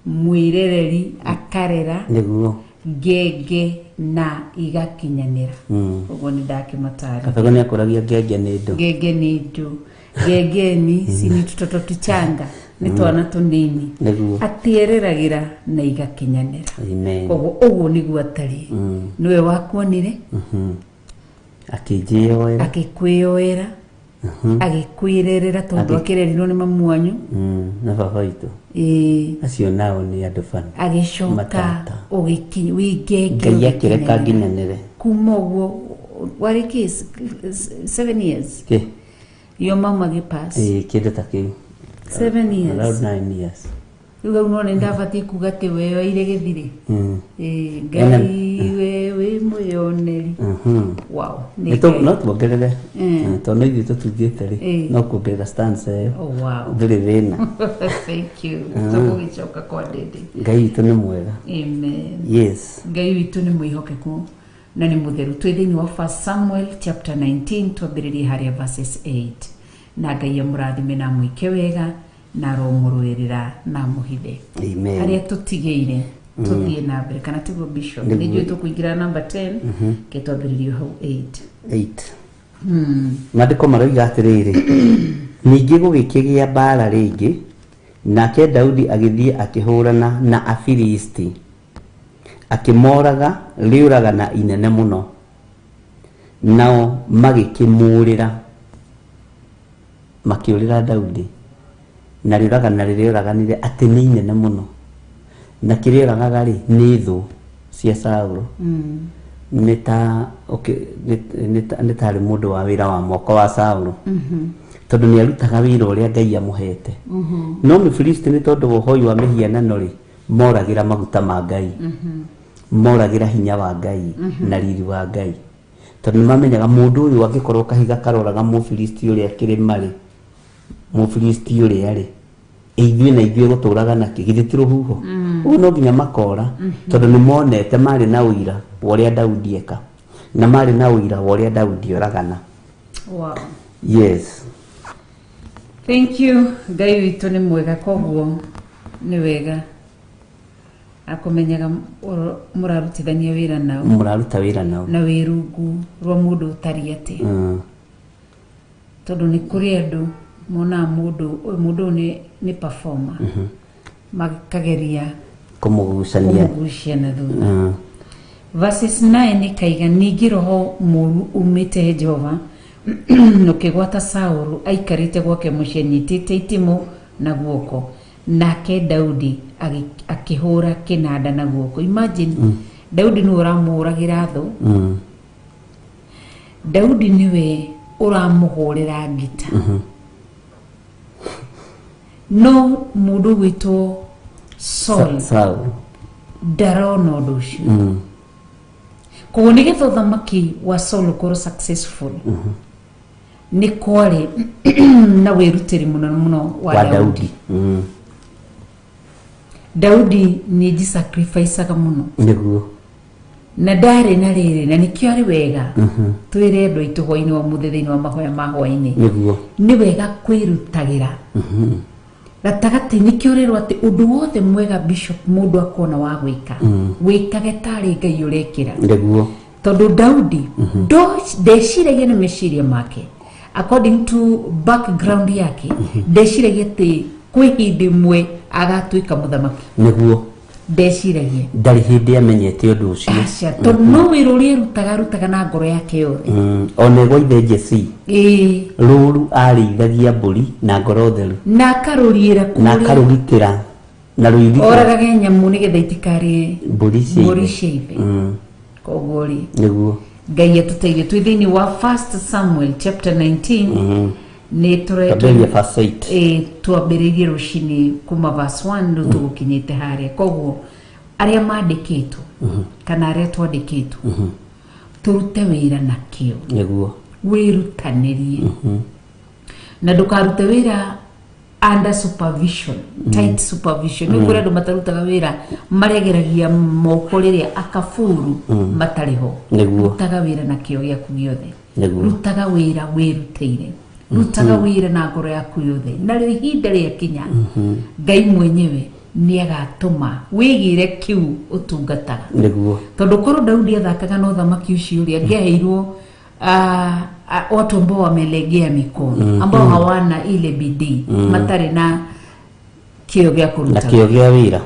mwĩrereri akarera, nĩguo, ngenge na igakinyanĩra. Ũguo nĩ ndakĩmatarĩ. Kabego nĩ akũragia ngenge nĩ ndũ. Ngenge nĩ ndũ, ngengeni si ni tutoto tuchanga, nĩ twana tũnini. Nĩguo. Atĩereragĩra na igakinyanĩra. Amen. Koguo ũguo nĩguo atariĩ. Nĩwe wakuonire, akĩnjĩyoera, akĩkwĩyoera, agĩkwĩrerera, tondũ akĩrerirwo nĩ mamu wanyu. Na baba witũ. Ĩĩ. Acio nao nĩ andũ bana. Agĩcoka Matata. ũgĩkinya wĩ ngenge. Ngai akĩreka ũgĩkinyanĩra. nginyanĩre. Kuma ũguo warĩ kĩ, 7 years? Kĩ? Yo mama agĩpass. Ĩĩ, kĩndũ ta kĩu. 7 years. Around 9 years. Rĩu hau no nĩ ndabatiĩ kuga atĩ weyoeire gĩthirĩ. Ĩĩ, Ena- Ngai we wĩ mwĩoneri. Wow, nĩ Ngai. No tuongerere, tondũ no ithuĩ tũtungĩte rĩ, no kuongerera stanza ĩyo. Oh, wow. Ndũrĩ thĩna. Thank you. Tũgũgĩcoka kwa ndĩndĩ. Ngai witũ nĩ mwega. Amen. Yes. Ngai witũ nĩ mwĩhokeku na nĩ mũtheru. Twĩ thĩinĩ wa First Samuel chapter 19, twambĩrĩrie harĩa verses 8. Na Ngai amũrathime na amwĩke wega na aromũrũĩrĩra na amũhithe. Amen. Harĩa tũtigĩire tũthiĩ na mbere, kana tiguo, Bishop? Nĩguo. Nĩ njũĩ tũkũingĩra number 10, ke twambĩrĩrie hau 8. 8, maandĩko maroiga atĩrĩrĩ, ningĩ gũgĩkĩgĩa mbaara rĩngĩ, nake Daudi agĩthiĩ akĩhũrana na Afilisti, akĩmoraga rĩũragana inene mũno, nao magĩkĩmũũrĩra, makĩũrĩra Daudi na rĩũragana rĩrĩa ũraganire atĩ nĩ inene mũno, na kĩrĩa ũragaga rĩ, nĩ thũ cia Saũlũ. Nĩ ta okay, nĩ ta arĩ mũndũ wa wĩra wa moko wa Saũlũ, tondũ nĩ arutaga wĩra ũrĩa Ngai amũhete. No Mũfilisti, nĩ tondũ wa ũhoi wa mĩhianano rĩ, moragĩra maguta ma Ngai, moragĩra hinya wa Ngai na riri wa Ngai, tondũ nĩ mamenyaga mũndũ ũyũ angĩkorwo kahiga karoraga Mũfilisti ũrĩa kĩrĩma rĩ, Mũfilisti ũrĩa rĩ, ithuĩ na ithuĩ gũtũraga nakĩ? Githĩ ti rũhuho? Ũguo no nginya makora, tondũ nĩ monete, marĩ na ũira wa ũrĩa Daudi eka, na marĩ na ũira wa ũrĩa Daudi oragana. Yes. Thank you. Ngai witũ nĩ mwega. Koguo nĩ wega akũmenyaga mũrarutithania wĩra nao. Mũraruta wĩra nao. Na wĩ rungu rwa mũndũ ũtariĩ atĩa, tondũ nĩ kũrĩ andũ monaga mũndũ ũyũ, mũndũ ũyũ nĩ performer, makageria kũmũgucania. Kũmũgucia na thutha. Verses 9 ĩkaiga, ningĩ roho mũru umĩte he Jehova ũkĩgwata Saũlũ aikarĩte gwake mũciĩ anyitĩte itimũ na guoko, nake Daudi akĩhũra kĩnanda na guoko. Imagine, Daudi nĩwe ũramũũragĩra thũ. Daudi nĩwe ũramũhũrĩra ngita, no mũndũ ũgwĩtwo Saul Saul ndarona ũndũ ũcio. Koguo nĩgetha ũthamaki wa Saul ũkorwo successful, nĩ kwarĩ na wĩrutĩri mũno mũno wa wa Daudi. Daudi. Daudi nĩ njisacrificaga mũno. Na ndarĩ na rĩrĩ, na nĩkĩo arĩ wega twĩre andũ aitũ hwainĩ wa mũthĩ, thĩinĩ wa mahoya ma hwainĩ, nĩ wega kwĩrutagĩra gatagatĩ. Nĩkĩo ũrerwo atĩ ũndũ wothe mwega, bishop, mũndũ akona wa gwĩka, wĩkage tarĩ Ngai ũrekĩra. Tondũ Daudi ndeciragia na meciria make, according to background yake, ndeciragia atĩ kwĩ hĩndĩ ĩmwe agatuĩka mũthamaki. Ndeciragia. Ndarĩ hĩndĩ amenyete ũndũ ũcio. Aca, tondũ no wĩra ũrĩa arutaga, arutaga na ngoro yake yothe. Ona ĩgwa ithe Jesii rũru arĩithagia mbũri na ngoro theru. Na akarũriĩra na kũrĩa akarũgitĩra na rũirigo. Oragage nyamũ nĩgetha itikarĩe mbũri cia mbũri ithe. cia ithe. Koguo rĩ, Ngai atũteithie. Twĩ thĩinĩ wa First Samuel chapter 19, nĩ Twambĩrĩrie verse 8. Ĩ, twambĩrĩirie rũcinĩ kuma verse 1, rĩu tũgũkinyĩte harĩa. Koguo arĩa mandĩkĩtwo kana arĩa twandĩkĩtwo, tũrute wĩra na kĩo. Wĩrutanĩrie na ndũkarute wĩra under supervision, tight supervision. Nĩ kũrĩ andũ matarutaga wĩra, maregeragia moko rĩrĩa akaburu matarĩ ho. Rutaga wĩra na kĩo gĩaku gĩothe. Rutaga wĩra wĩrutĩire, rutaga wĩra na ngoro yaku yothe, narĩo ihinda rĩakinya, Ngai mwenyewe nĩ agatũma wĩgĩre kĩu ũtungataga. Tondũ korwo Daudi athakaga na ũthamaki ũcio rĩ, angĩaheirwo watu ambao wamelegea mikono, ambao hawana ile bidii, matarĩ na kĩo gĩa Na kũruta kĩo gĩa wĩra.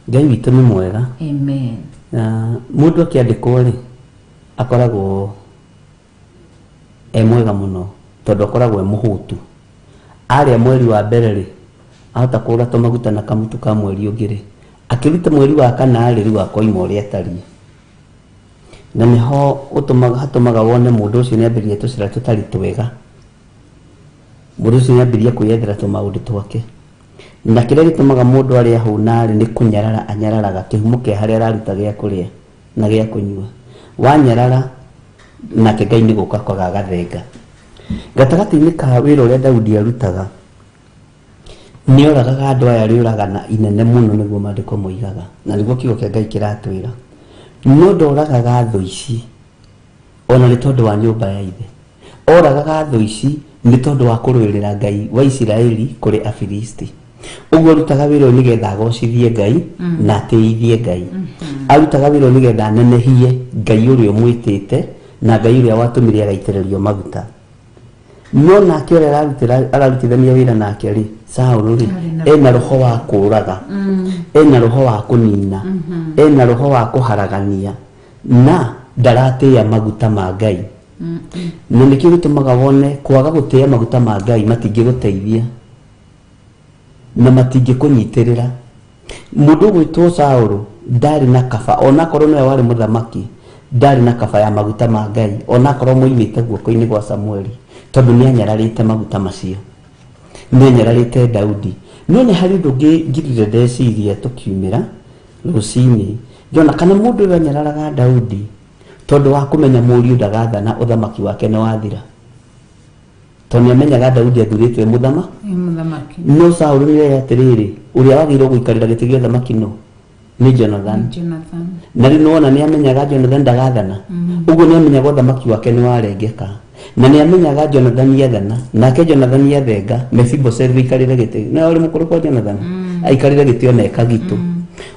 Ngai witũ nĩ mwega. Amen. Na mũndũ akĩandĩkwo rĩ, akoragwo e mwega mũno, tondũ akoragwo e mũhũtu. Arĩa mweri wa mbere rĩ, ahota kũgũra tũmaguta na kamũtu ka mweri ũngĩ rĩ, akĩruta mweri wa kana rĩ, rĩu akoima ũrĩa atariĩ. Na nĩho ũtũmaga, hatũmaga wone mũndũ ũcio nĩ ambĩrĩria tũcĩra tũtarĩ twega, mũndũ ũcio nĩ ambĩrĩria kwĩyethera tũmaũndũ twake. Na kĩrĩa gĩtũmaga mũndũ arĩa ahũna rĩ, nĩ kũnyarara anyararaga kĩhumo kĩa harĩa araruta gĩa kũrĩa na gĩa kũnyua. Wanyarara nake, Ngai nĩ gũka kwaga agathenga gatagatĩ-inĩ ka wĩra ũrĩa Daudi arutaga. Nĩ oragaga andũ aya rĩũragana inene mũno, nĩguo maandĩko moigaga na nĩguo kiugo kĩa Ngai kĩratwĩra. No ndoragaga thũ ici ona nĩ tondũ wa nyũmba ya ithe, oragaga thũ ici nĩ tondũ wa kũrũĩrĩra Ngai wa Isiraeli kũrĩ Afilisti. Ũguo arutaga wĩra ũyũ nĩgetha agocithie Ngai na atĩithie Ngai. Arutaga wĩra ũyũ nĩgetha anenehie Ngai ũrĩa ũmwĩtĩte na Ngai ũrĩa watũmire agaitĩrĩrio maguta. No nake ũrĩa ararutithania wĩra nake rĩ, Saũlũ rĩ, ena roho wa kũraga, ena roho wa kũnina, ena roho wa kũharagania, na ndaratĩĩa maguta ma Ngai. Na nĩkĩo gĩtũmaga wone kwaga gũtĩĩa maguta ma Ngai, matingĩgũteithia na matingĩkũnyitĩrĩra. Mũndũ ũgwĩtwo Saũlũ ndarĩ na kaba, onakorwo nĩwe warĩ mũthamaki. Ndarĩ na kaba ya maguta ma Ngai onakorwo moimĩte guoko-inĩ gwa Samueli, tondũ nĩ anyararĩte maguta macio, nĩ anyararĩte Daudi. No nĩ harĩ ũndũ ũngĩ ngirire ndeciria tũkiumĩra rũcinĩ, ngĩona kana mũndũ ũyũ anyararaga Daudi tondũ wa kũmenya mũriũ ndagathana, ũthamaki wake nĩ wathira, tondũ nĩ amenyaga Daudi athurĩtwo e Nĩ mũthamaki. No Saũlũ nĩ oĩ atĩrĩrĩ, ũrĩa wagĩrĩirwo gũikarĩra gĩtĩ gĩa ũthamaki no nĩ Jonathan. Jonathan. Na rĩu nĩwona nĩ amenyaga Jonathan ndagathana, ũguo nĩ amenyaga ũthamaki wake nĩ warengeka, na nĩ amenyaga Jonathan athana, nake Jonathan athenga, Mephibosethu aikarĩre gĩtĩ, na ũrĩ mũkũrũ kwa Jonathan, aikarĩre gĩtĩ ona ekagitũ.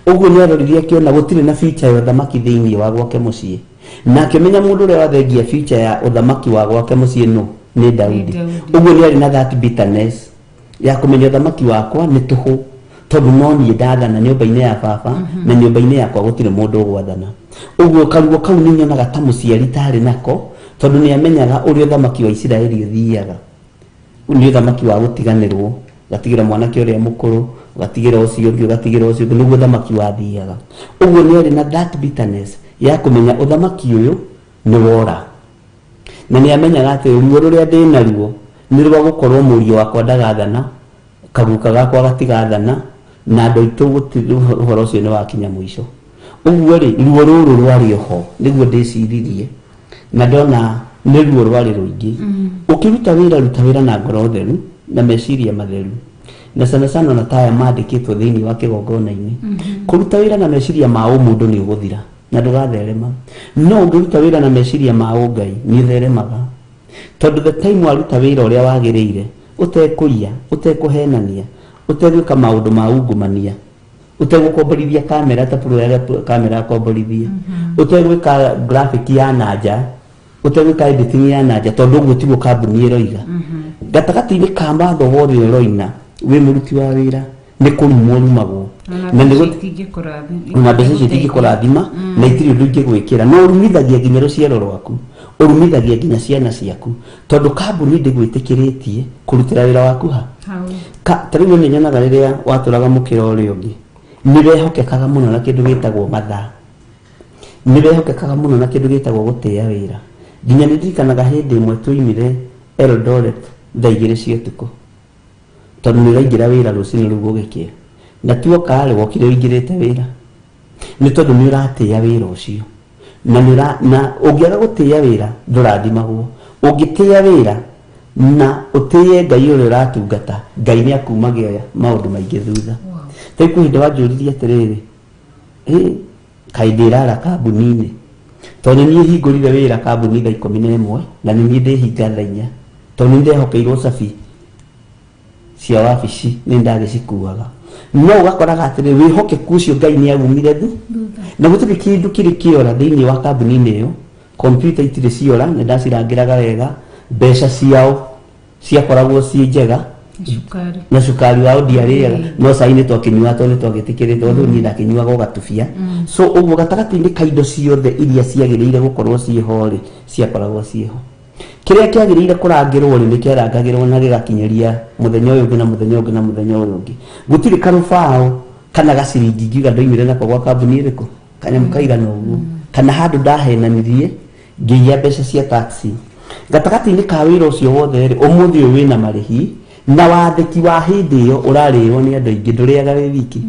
Ũguo nĩ aroririe akĩona gũtirĩ na future ya ũthamaki thĩinĩ wa gwake mũciĩ, na akĩmenya mũndũ ũrĩa wathengia future ya ũthamaki wa gwake mũciĩ nũ? Nĩ Daudi. Daudi. Ũguo nĩ arĩ na that bitterness ya kũmenya ũthamaki wakwa nĩ tũhũ, tondũ no niĩ ndathana nyũmba-inĩ ya baba, na nyũmba-inĩ yakwa gũtirĩ mũndũ ũgwathana. Ũguo karuo kau nĩ nyonaga ta mũciari tarĩ nako, tondũ nĩ amenyaga ũrĩa ũthamaki wa Isiraeli ũthiaga. Nĩ ũthamaki wa gũtiganĩrwo, ũgatigĩra mwanake ũrĩa mũkũrũ, ũgatigĩra ũcio ũngĩ, ũgatigĩra ũcio ũngĩ, nĩguo ũthamaki wathiaga. Ũguo nĩ arĩ na that bitterness ya kũmenya ũthamaki ũyũ nĩ wora, na nĩ amenyaga atĩ ruo rũrĩa ndĩ naruo nĩ rwa gũkorwo mũriũ wakwa ndagathana, kaguka gakwa gatigathana, na andũ aitũ gũtirĩ, ũhoro ũcio nĩ wakinya mũico. Ũguo rĩ, ruo rũrũ rwarĩ oho nĩguo ndĩciririe, na ndona nĩ ruo rwarĩ rũingĩ. Ũkĩruta wĩra, ruta wĩra na ngoro theru na meciria matheru, na sana sana ona taya mandĩkĩtwo thĩinĩ wa kĩgongona-inĩ. Kũruta wĩra na meciria ma ũmũndũ nĩ ũgũthira na ndũgatherema, no ũngĩruta wĩra na meciria ma ũngai nĩ ũtheremaga, tondũ the time waruta wĩra ũrĩa wagĩrĩire, ũtekũiya, ũtekũhenania, ũtegwĩka maũndũ ma ungumania, ũtegũkomborithia kamera ta pro ya kamera akomborithie, ũtegwĩka graphic ya nanja, ũtegwĩka editing ya nanja, tondũ ũguo tiguo kambuni ĩroiga. Gatagatĩ-inĩ ka watho wothe ũroina wĩ mũruti wa wĩra, nĩ kũrumwo ũrumagwo. Ona Na nĩ mbeca itingĩkũrathima. Na mbeca icio itingĩkũrathima na itirĩ ũndũ ingĩgwĩkĩra, no ũrumithagia nginya rũciaro rwaku, ũrumithagia nginya ciana ciaku, tondũ kambuni ndĩgwĩtĩkĩrĩtie kũrutĩra wĩra waku ha Hau. Ka, ta rĩu nĩ nyonaga rĩrĩa watũraga mũkĩra ũrĩa ũngĩ, nĩ wehokekaga mũno na kĩndũ gĩtagwo mathaa, nĩ wehokekaga mũno na kĩndũ gĩtagwo gũtĩĩa wĩra. Nginya nĩ ndirikanaga hĩndĩ ĩmwe twoimire Eldoret thaa 2 cia ũtukũ, tondũ nĩ ũraingĩra wĩra rũcinĩ rũu gũgĩkĩa, na tuoka rĩ, wokire ũingĩrĩte wĩra, nĩ tondũ nĩ ũratĩĩa wĩra ũcio. Na nĩ ũra, na ũngĩaga gũtĩĩa wĩra ndũrathimagwo. Ũngĩtĩĩa wĩra na ũtĩĩe Ngai ũrĩa ũratungata, Ngai nĩ akumagia maũndũ maingĩ thutha. Ta rĩu kwĩ hĩndĩ wanjũririe atĩrĩrĩ, ĩ kaĩ ndĩrara kambuni-inĩ? Tondũ nĩ niĩ hingũrire wĩra kambuni thaa 11 na nĩ niĩ ndĩhinga thaa 4, tondũ nĩ ndehokeirwo cabi cia wabici, nĩ ndagĩcikuaga. No ũgakoraga atĩrĩ, wĩhokeku ũcio Ngai nĩ aumire thu na gũtirĩ kĩndũ kĩrĩ kĩora thĩinĩ wa kambuni-inĩ ĩyo. Kompiuta itirĩ ciora, nĩ ndacirangĩraga wega, mbeca ciao ciakoragwo ciĩ njega. Cukari. Na cukari wao ndiarĩaga, no cai nĩ twakĩnyuaga tondũ nĩ twagĩtĩkĩrĩte, tondũ niĩ ndakĩnyuaga o gatubia. So ũguo gatagatĩ-inĩ ka indo ciothe iria ciagĩrĩire gũkorwo ciĩho rĩ, ciakoragwo ciĩho. Kĩrĩa kĩagĩrĩire kũrangĩrwo rĩ, nĩ kĩarangagĩrwo na gĩgakinyĩria mũthenya ũyũ ũngĩ na mũthenya ũngĩ na mũthenya ũyũ ũngĩ. Gũtirĩ karũbaũ kana gaciringi ingiuga ndoimire nako gwa kambuni ĩrĩkũ, kanyamũ kaigana ũguo, kana handũ ndahenanirie ngĩiya mbeca cia taxi. Gatagatĩ-inĩ ka wĩra ũcio wothe rĩ, ũmũthĩ ũyũ wĩna marĩhi na wathĩki wa hĩndĩ ĩyo ũrarĩo nĩ andũ aingĩ, ndũrĩaga wĩ wiki.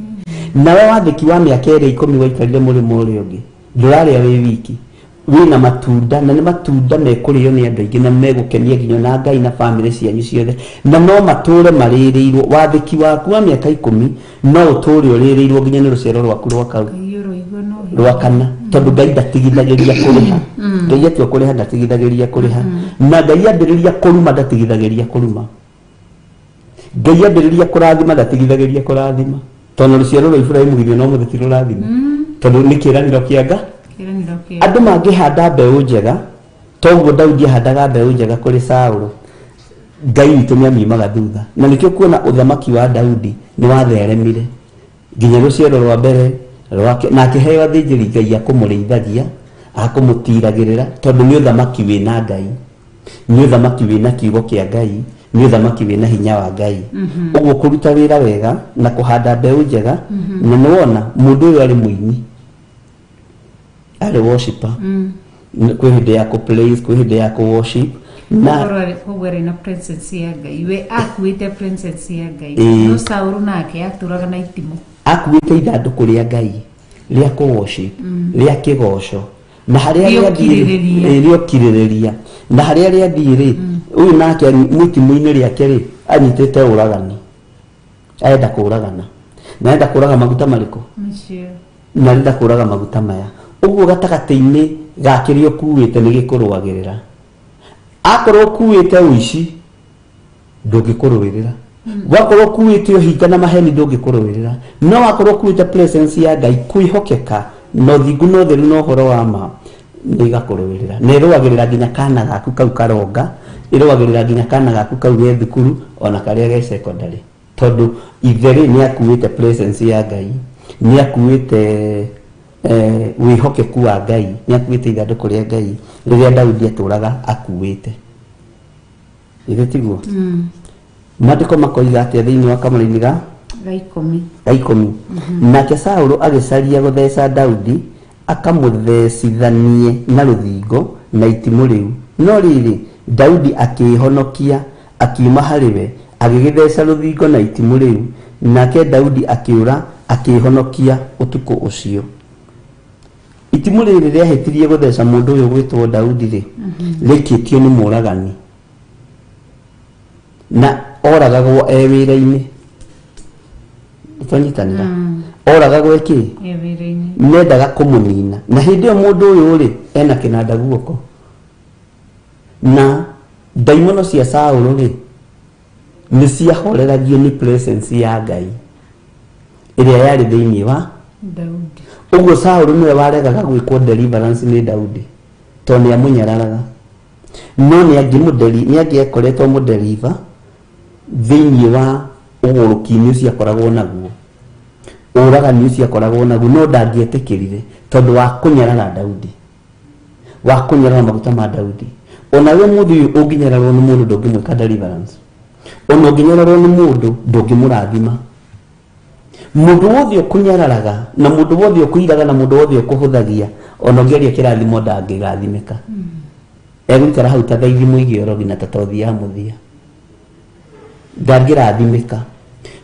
Nawe wathĩki wa mĩaka ĩrĩa 10 waikarire mũrĩmo ũrĩa ũngĩ, ndũrarĩa wĩ wiki. Wĩna matunda, na nĩ matunda mekũrĩo nĩ andũ aingĩ na megũkenia nginya na Ngai na bamĩrĩ cianyu ciothe, na no matũre marĩrĩirwo. Wathĩki waku wa mĩaka 10 no ũtũre ũrĩrĩirwo nginya nĩ rũciaro rwaku rwa kau Ngai ũroigua no hinya. Rwa kana, tondũ Ngai ndatigithagĩria kũrĩha. Ngai atua kũrĩha ndatigithagĩria kũrĩha, na Ngai ambĩrĩria kũruma ndatigithagĩria kũruma. Ngai ambĩrĩria kũrathima ndatigithagĩria kũrathima, tondũ rũciaro rwa Iburahĩmu githĩ no mũthĩ ti rũrathime, tondũ nĩ kĩĩranĩro kĩa Nga. Kĩĩranĩro kĩa. Andũ mangĩhanda mbeũ njega toguo Daudi ahandaga mbeũ njega kũrĩ Saũlũ, Ngai witũ nĩ amiumaga thutha. Na nĩkĩo kuona ũthamaki wa Daudi nĩ watheremire nginya rũciaro rwa mbere rwake, na akĩheo athĩnjĩri Ngai a kũmũrĩithagia, a kũmũtiragĩrĩra, tondũ nĩ ũthamaki wĩna Ngai, nĩ ũthamaki wĩna kiugo kĩa Ngai, nĩ ũthamaki wĩna hinya wa Ngai. Ũguo kũruta wĩra wega na kũhanda mbeũ njega. Na nĩ wona mũndũ ũyũ arĩ mũini, Arĩ worshiper. Kwĩ hĩndĩ ya kũ praise, kwĩ hĩndĩ ya kũ worship na Koguo arĩ na presence ya Ngai, we akuĩte presence ya Ngai. No Saũlũ nake atũraga na itimũ. Akuĩte ithandũkũ rĩa Ngai rĩa kũ worship, rĩa kĩgoco, na harĩa Rĩa rĩathiĩ rĩ, ũkirĩrĩria. Rĩa ũkirĩrĩria, na harĩa rĩathiĩ rĩ, ũyũ nake mwĩtimũ-inĩ rĩake rĩ, anyitĩte ũragani, arenda kũragana, na arenda kũraga maguta marĩkũ? Macio. Na arenda kũraga maguta maya. Ũguo gatagatĩ-inĩ ga kĩrĩa ũkuĩte nĩ gĩkũrũagĩrĩra. Akorwo ũkuĩte ũici, ndũngĩkũrũĩrĩra. Wakorwo ũkuĩte ũhinga na maheni, ndũngĩkũrũĩrĩra. No wakorwo ũkuĩte presence ya Ngai, kwĩhokeka na ũthingu na ũtheru na ũhoro wa ma, nĩ igakũrũĩrĩra, na ĩrũagĩrĩra nginya kana gaku kau karonga, ĩrũagĩrĩra nginya kana gaku kau ge thukuru, ona karĩa ge secondary, tondũ ithe rĩ, nĩ akuĩte presence ya Ngai, nĩ akuĩte wĩhokeku wa Ngai, nĩ akuĩte ithandũkũ rĩa Ngai rĩrĩa Daudi atũraga akuĩte. Ithe tiguo? Maandĩko makoiga atĩa thĩinĩ wa kamũraini ga Ga 10? Ga 10. Nake Saũlũ agĩcaria gũtheca Daudi akamũthecithanie na rũthingo na itimũ rĩu, no rĩrĩ, Daudi akĩĩhonokia akiuma harĩ we, agĩgĩtheca rũthingo na itimũ rĩu, nake Daudi akĩũra akĩĩhonokia ũtukũ ũcio. Itimũ rĩrĩ rĩahĩtirie gũtheca mũndũ ũyũ gwĩtwo Daudi-rĩ, rĩaikĩtio nĩ mũũragani, na oragagwo e wĩra-inĩ. Nĩtwanyitanĩra? Oragagwo e kĩ? E wĩra-inĩ. Mendaga kũmũnina, na hĩndĩ ĩyo mũndũ ũyũ rĩ, ena kĩnanda guoko, na ndaimono cia Saũlũ rĩ, nĩ ciahoreragio nĩ presence ya Ngai ĩrĩa yarĩ thĩinĩ wa Daudi. Ũguo Saũlũ nĩwe waregaga gwĩkwo deliverance nĩ Daudi, tondũ nĩ amũnyararaga, no nĩ angĩmũdeli nĩ angĩakoretwo mũdeliver thĩinĩ wa ũgũrũki-inĩ ũcio akoragwo naguo, ũragani ũcio akoragwo naguo, no ndangĩetĩkĩrire tondũ wa kũnyarara Daudi, wa kũnyarara maguta ma Daudi. Ona we mũndũ ũyũ, ũngĩnyararwo nĩ mũndũ, ndũngĩmwĩka deliverance. Ona ũngĩnyararwo nĩ mũndũ, ndũngĩmũrathima. Mũndũ wothe ũkũnyararaga, na mũndũ wothe ũkũiraga, na mũndũ wothe ũkũhũthagia, ona ũngĩaria kĩrathimo, ndangĩrathimĩka. Egũikara hau ta thaithi mũige ũrogi na ta tothi ya mũthia, ndangĩrathimĩka.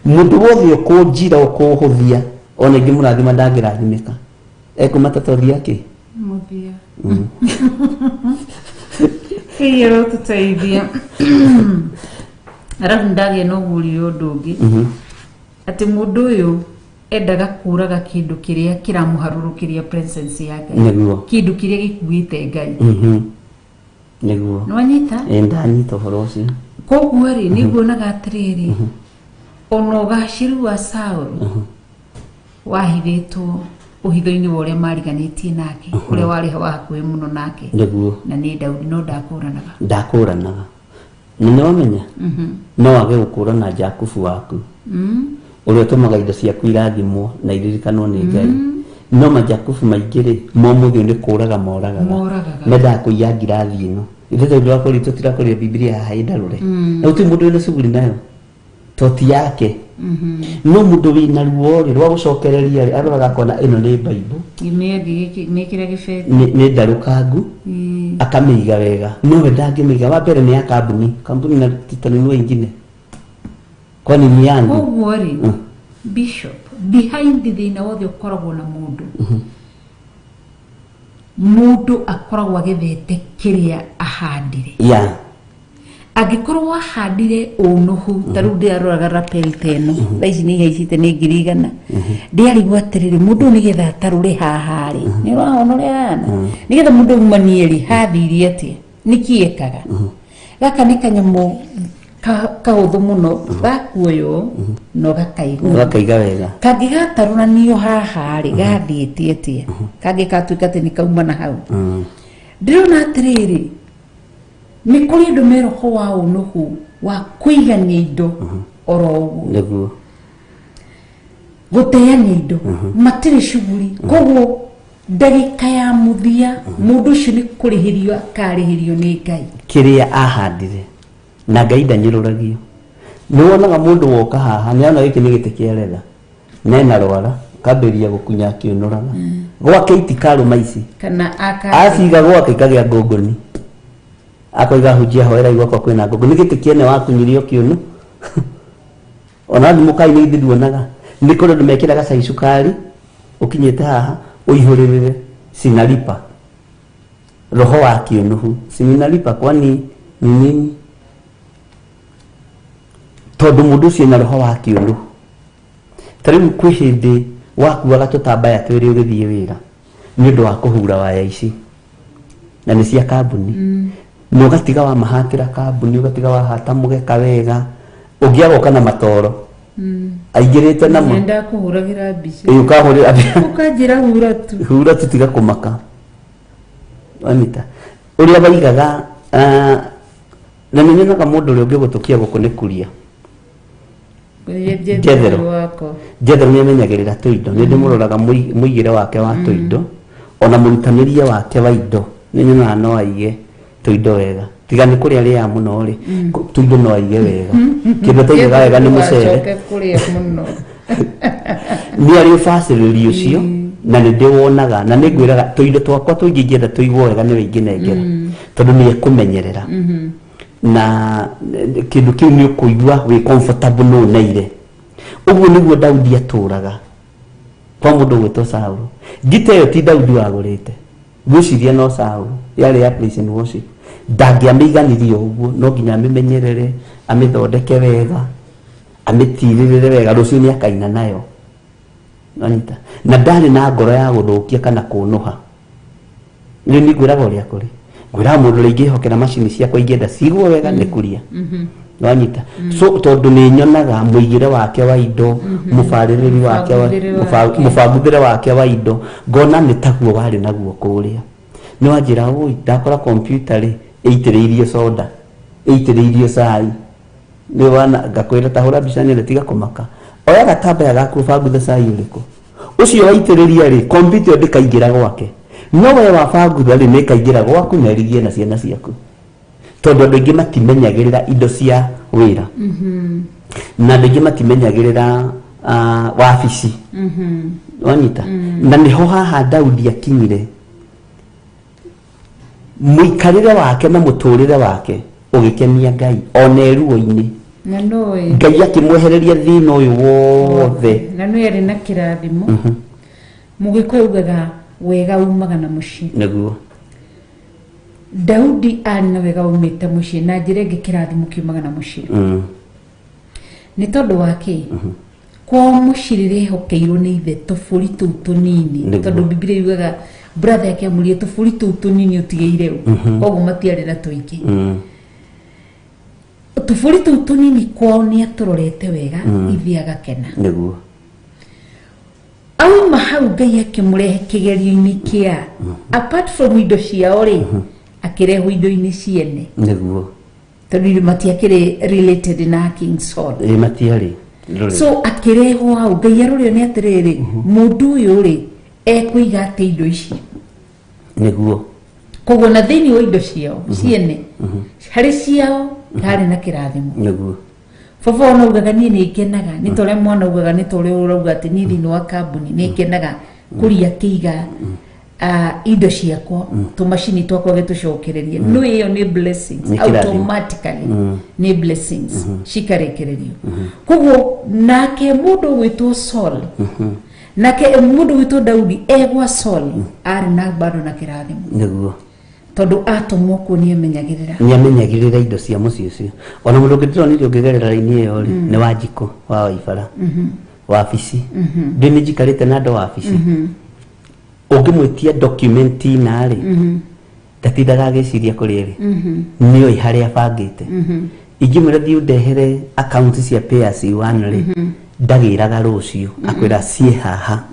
Mũndũ wothe ũkũnjira, ũkũhũthia, ona ingĩmũrathima, ndangĩrathimĩka. Ekuma ta tothi ya kĩ? Mũthia. Ngai arotũteithia. Arabu ndagĩa na ũguũrio ũndũ ũngĩ, atĩ mũndũ ũyũ endaga kũraga kĩndũ kĩrĩa kĩramũharũrũkĩria presence ya Ngai. Kĩndũ kĩrĩa gĩkuĩte Ngai. Nĩwanyita? Ĩ, ndanyita ũhoro ũcio. Koguo rĩ, nĩ nguonaga atĩrĩrĩ, ona ũgacĩru wa Saũlũ wahithĩtwo ũhitho-inĩ wa ũrĩa mariganĩtie nake, ũrĩa warĩ wa hakuhĩ mũno nake, na nĩ Daudi, no ndakũranaga. Ndakũranaga. Na nĩ wamenya no wage gũkũrana Jakubu waku, ũrĩa ũtũmaga indo ciaku irathimwo na iririkanwo nĩ Ngai, no majakubu maingĩ rĩ, momũthĩ nĩ kũraga moragaga. Moragaga. Mendaga kũiya ngirathi ĩno. Ithe tondũ wakori tũtirakũrire Bibilia haha ĩndarũre, na gũtirĩ mũndũ wĩna cuguri nayo to ti yake. No mũndũ wĩna ruo rĩ, rwa gũcokereria rĩ, aroraga akona ĩno nĩ Bible. Mĩkĩre gĩbeti. Nĩ ndarũkangu, akamĩiga wega, nowe ndangĩmĩiga. Wa mbere nĩ ya kambuni, kambuni na tutanunua ingine, kwani ni yangu? Koguo rĩ, bishop, behind thĩna wothe ũkoragwo na mũndũ, mũndũ akoragwo agethete kĩrĩa ahandire. Angĩkorwo wahandire ũnũhu, ta rĩu ndĩraroraga rapel ta ĩno, thaa ici nĩ ihaicĩte, nĩ 100,000. Ndĩarigwo atĩrĩrĩ, mũndũ ũyũ nĩgetha atarũre haha rĩ, nĩ ũrahona ũrĩa ahana, nĩgetha mũndũ aumanie rĩ, hathirie atĩa? Nĩkĩ ekaga? Gaka nĩ kanyamũ kahũthũ mũno gakuoywo na ũgakaigwo. Ũgakaiga wega. Kangĩgatarũranio haha rĩ, gathiĩte atĩa kangĩgatuĩka atĩ nĩ kauma na hau? Ndĩrona atĩrĩrĩ, nĩ kũrĩ andũ me roho wa ũnũhu wa kũigania indo oro ũguo. Gũteania indo matirĩ cuguri. Koguo ndagĩka ya mũthia, mũndũ ũcio nĩ kũrĩhĩrio akarĩhĩrio nĩ Ngai. Kĩrĩa ahandire. Na Ngai ndanyũrũragio. Nĩ wonaga mũndũ woka haha, nĩ ona gĩkĩ nĩ gĩtĩ kĩa retha, na ena rwara. Kambĩrĩria gũkunya akĩũnũraga gwake itikarũma ici. Kana aka Aciga gwake ikagĩa ngũngũni, akoiga, "Hunjia, hoerai gwakwa kwĩna ngũngũni." Gĩtĩ kĩene wakunyirio kĩũnũ ona thimũ kai-inĩ ithuĩ nduonaga nĩ kũrĩ andũ mekĩraga cai cukari ũkinyĩte haha ũihũrĩrĩre. Sinalipa roho wa kĩũnũhu, sininalipa kwani ni nini? Tondũ mũndũ ũcio ena roho wa kĩũnũhu. Ta rĩu kwĩ hĩndĩ wakuaga tũtambaya twĩrĩ ũgĩthiĩ wĩra nĩ ũndũ wa kũhura waya ici na nĩ cia kambuni, na ũgatiga wamahatĩra kambuni, ũgatiga wahata mũgeka wega, ũngĩ agoka na matoro aingĩrĩte namo. Nenda kũhũragĩra mbica. Ĩ, ũkahũrĩra. Ũkanjĩra hura tu. Hura tu, tiga kũmaka. Wanyita ũrĩa waigaga. Ah, na nĩ nyonaga mũndũ ũrĩa ũngĩgũtũkia gũkũ nĩ kuria. Jethero. Wakwa. Jethero nĩ amenyagĩrĩra tũindo. Nĩ ndĩmũroraga mũigĩre wake wa tũindo, ona mũrutanĩrie wake wa indo. Nĩ nyonaga no aige tũindo wega, tiga nĩ kũrĩa arĩaga mũno rĩ, tũindo no aige wega. Kĩndũ ataigaga wega nĩ mũcere. Ndũgacoke kũrĩa mũno. Nĩ arĩ ũbacĩrĩri ũcio na nĩ ndĩwonaga, na nĩ ngwĩraga tũindo twakwa tũingĩ ingĩenda tũigwo wega nĩwe ingĩnengera, tondũ nĩ ekũmenyerera na kĩndũ kĩu nĩ ũkũigua wĩ comfortable no ũneire. Ũguo nĩguo Daudi atũraga kwa mũndũ ũgwĩtwo Saũlũ. Ngita ĩyo ti Daudi wagũrĩte, ngwĩciria no Saũlũ, yarĩ ya praise and worship. Ndangĩamĩiganirie ũguo, no nginya amĩmenyerere, amĩthondeke wega, amĩtirĩrĩre wega, rũciũ nĩ akaina nayo. Wanyita? Na ndarĩ na ngoro ya gũthũkia kana kũnũha. Rĩu nĩ ngwĩraga ũrĩa kũrĩ, ngwĩraga mũndũ ũrĩa ingĩhokera macini ciakwa ingĩenda cigwo wega nĩ kuria. Wanyita? So tondũ nĩ nyonaga mũigĩre wake wa indo, mũbarĩrĩri wake wa Mũbanguthĩre wake. Mũbanguthĩre wake wa indo, ngona nĩ taguo warĩ naguo kũrĩa. Nĩ wanjĩra, "Ũi, ndakora kompiuta rĩ ĩitĩrĩirio soda, ĩitĩrĩirio cai." Nĩ wana ngakwĩra, "Ta hũra mbica nyone." Tiga kũmaka, oya gatambaya gaku ũbanguthe cai ũrĩkũ ũcio waitĩrĩria rĩ, kompiuta ĩyo ndĩkaingĩra gwake, no we wabangutha rĩ, nĩ ĩkaingĩra gwaku na ĩrigie na ciana ciaku, tondũ andũ aingĩ matimenyagĩrĩra indo cia wĩra na andũ aingĩ matimenyagĩrĩra wabici. Wanyita? Na nĩho haha Daudi akinyire, mũikarĩre wake na mũtũrĩre wake ũgĩkenia Ngai ona eruo-inĩ. Na nũĩ Ngai akĩmwehereria thĩna ũyũ wothe. Na nũĩ arĩ na kĩrathimo. Mũgĩkũyũ ugaga wega umaga na mũciĩ. Nĩguo. Daudi arĩ na wega umĩte mũciĩ. Na njĩra ĩngĩ, kĩrathimo kiumaga na mũciĩ. Nĩ tondũ wa kĩ? Kwao mũciĩ rĩrĩa ehokeirwo nĩ ithe tũbũri tũu tũnini, tondũ Bibilia yugaga brother yake amũrire, "Tũbũri tũu tũnini ũtigĩire ũ?" Koguo matiarĩ na tũingĩ. Tũbũri tũu tũnini kwao nĩ atũrorete wega, ithe agakena. Auma hau, Ngai akĩmũrehe kĩgerio-inĩ kĩa apart from indo ciao rĩ, akĩrehwo indo-inĩ ciene. Tondũ matiakĩrĩ related na King Saul. Ĩ, matiarĩ rũrĩrĩ. So akĩrehwo hau, Ngai aroreo nĩ atĩrĩrĩ, mũndũ ũyũ rĩ, ekũiga atĩ indo ici. Koguo na thĩinĩ wa indo ciao ciene, harĩ ciao harĩ na kĩrathimo. Baba ona ugaga, "Niĩ nĩ ngenaga nĩ ta ũrĩa mwana ugaga, nĩ ta ũrĩa ũrauga atĩ niĩ thĩinĩ wa kambuni nĩ ngenaga kũria kĩiga indo ciakwa, tũmacini twakwa gĩtũcokererie." No ĩyo nĩ blessings. Nĩ kĩrathimo. Automatically nĩ blessings cikarekererio. Koguo nake mũndũ ũgwĩtwo Saul, nake mũndũ ũgwĩtwo Daudi egwa Saul arĩ na bado na kĩrathimo. Tondũ atũmwo kuo nĩ amenyagĩrĩra. Nĩ amenyagĩrĩra indo cia mũciĩ ũcio. Ona mũndũ ũngĩ ndĩronire ũngĩgerera raini ĩyo rĩ, nĩ Wanjikũ wa Waibara. Wabici ndĩ nĩ njikarĩte na andũ wabici, ũngĩmwĩtia document na rĩ, ndatindaga agĩciria kũrĩa ĩrĩ, nĩoĩ harĩa abangĩte. Ingĩmwĩra, "Thiĩ ũndehere account cia pay as you earn" rĩ, ndagĩraga rũciũ, akwĩra ciĩ haha,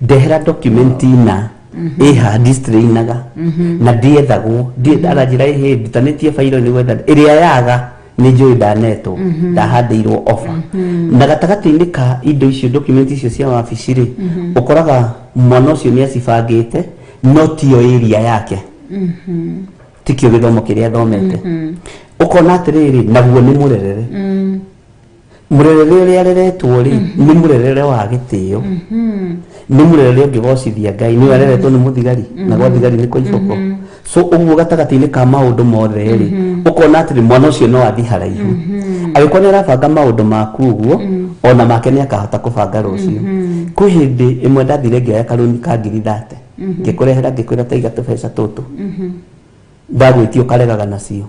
ndehera document na ĩ haha, ndistrainaga na ndiethagwo. Aranjĩra, "Ĩhĩ, ndutanĩtie bairo nĩ gwetha ĩrĩa yaga, nĩ njũĩ ndanetwo, ndahandĩirwo ofa." Na gatagatĩ-inĩ ka indo icio, document icio cia wabici rĩ, ũkoraga mwana ũcio nĩ acibangĩte, no tiyo area yake, tikĩo gĩthomo kĩrĩa athomete. Ũkona atĩrĩrĩ, naguo nĩ mũrerere. Mũrerere ũrĩa areretwo rĩ, nĩ mũrerere wa gĩtĩo, nĩ mũrerere ũngĩgocithia Ngai. Nĩwe areretwo nĩ mũthigari, na gwa thigari nĩ kwa iboko. So ũguo gatagatĩ-inĩ ka maũndũ mothe rĩ, ũkona atĩrĩ, mwana ũcio no athiĩ haraihu agĩkorwo nĩ arabanga maũndũ maku ũguo, ona make nĩ akahota kũbanga rũciũ. Kwĩ hĩndĩ ĩmwe ndathire ngĩoya karũni ka 30,000, ngĩkũrehera, ngĩkwĩra taiga tũbeca tũtũ. Ndagwĩtia ũkaregaga nacio,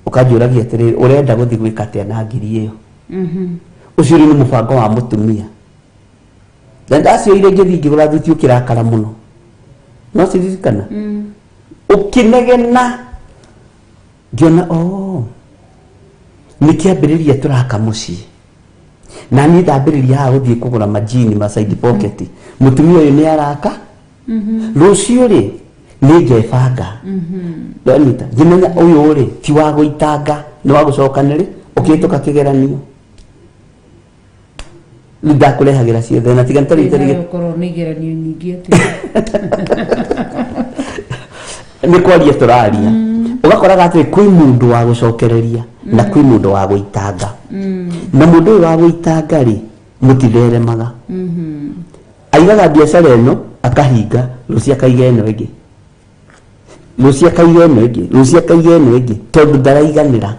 ũkanjũragia atĩrĩrĩ, ũrenda gũthiĩ gwĩka atĩa na ngiri ĩyo? Ũcio rĩu nĩ mũbango wa mũtumia. Na ndacioire ngĩthiĩ ngĩgũra thuti, ũkĩrakara mũno, no ciririkana ũkĩnegena. Ngĩona oh, nĩ kĩambĩrĩria tũraka mũciĩ, na niĩ ndambĩrĩria haha gũthiĩ kũgũra majini ma side pocket. Mũtumia ũyũ nĩ araka rũciũ rĩ, nĩ ngebanga. Ndanyita ngĩmenya ũyũ rĩ ti wa gũitanga, nĩ wa gũcokanĩrĩ ũkĩhĩtũka kĩgeranio. Rĩu ndakũrehagĩra ciothe na tiga nĩ tarĩ Ũkorwo nĩ igeranio nyingĩ atĩ. Nĩ kwaria tũraria. Ũgakoraga atĩ kwĩ mũndũ wa gũcokereria na kwĩ mũndũ wa gũitanga, na mũndũ ũyũ wa gũitanga rĩ, mũtitheremaga. Aigaga biacara ĩno akahinga, rũciũ akaiga ĩno ĩngĩ, rũciũ akaiga ĩno ĩngĩ, rũciũ akaiga ĩno ĩngĩ, tondũ ndaraiganĩra.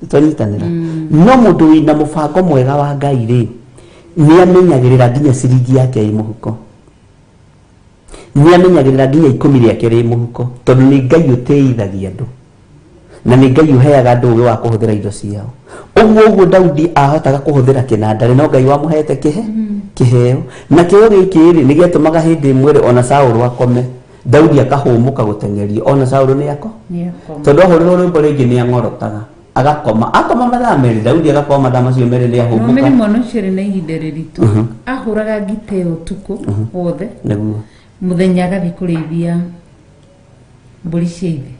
Twanyitanĩra? No mũndũ wĩna mũbango mwega wa Ngai rĩ, nĩ amenyagĩrĩra nginya ciringi yake ĩ mũhuko, nĩ amenyagĩrĩra nginya 10 rĩake rĩ mũhuko, tondũ nĩ Ngai ũtĩithagia andũ na nĩ Ngai ũheaga andũ ũgĩ wa kũhũthĩra indo ciao. Ũguo ũguo Daudi ahotaga kũhũthĩra kĩnanda rĩ, no Ngai wamũhete kĩhe kĩheo, na kĩheo gĩkĩ rĩ, nĩ gĩatũmaga hĩndĩ ĩmwe rĩ, ona Saũlũ akome, Daudi akahũmũka gũteng'erio, ona Saũlũ nĩ ako Nĩakoma. Tondũ ahũrĩrwo rwĩmbo rĩngĩ nĩ ang'orotaga agakoma, akoma mathaa 2, Daudi agakorwo mathaa macio 2 nĩ No ahũmũka. menye mwana ũcio arĩ na ihinda rĩritũ. Ahũraga ngita ĩyo ũtukũ wothe, mũthenya agathiĩ kũrĩithia mbũri cia ithe.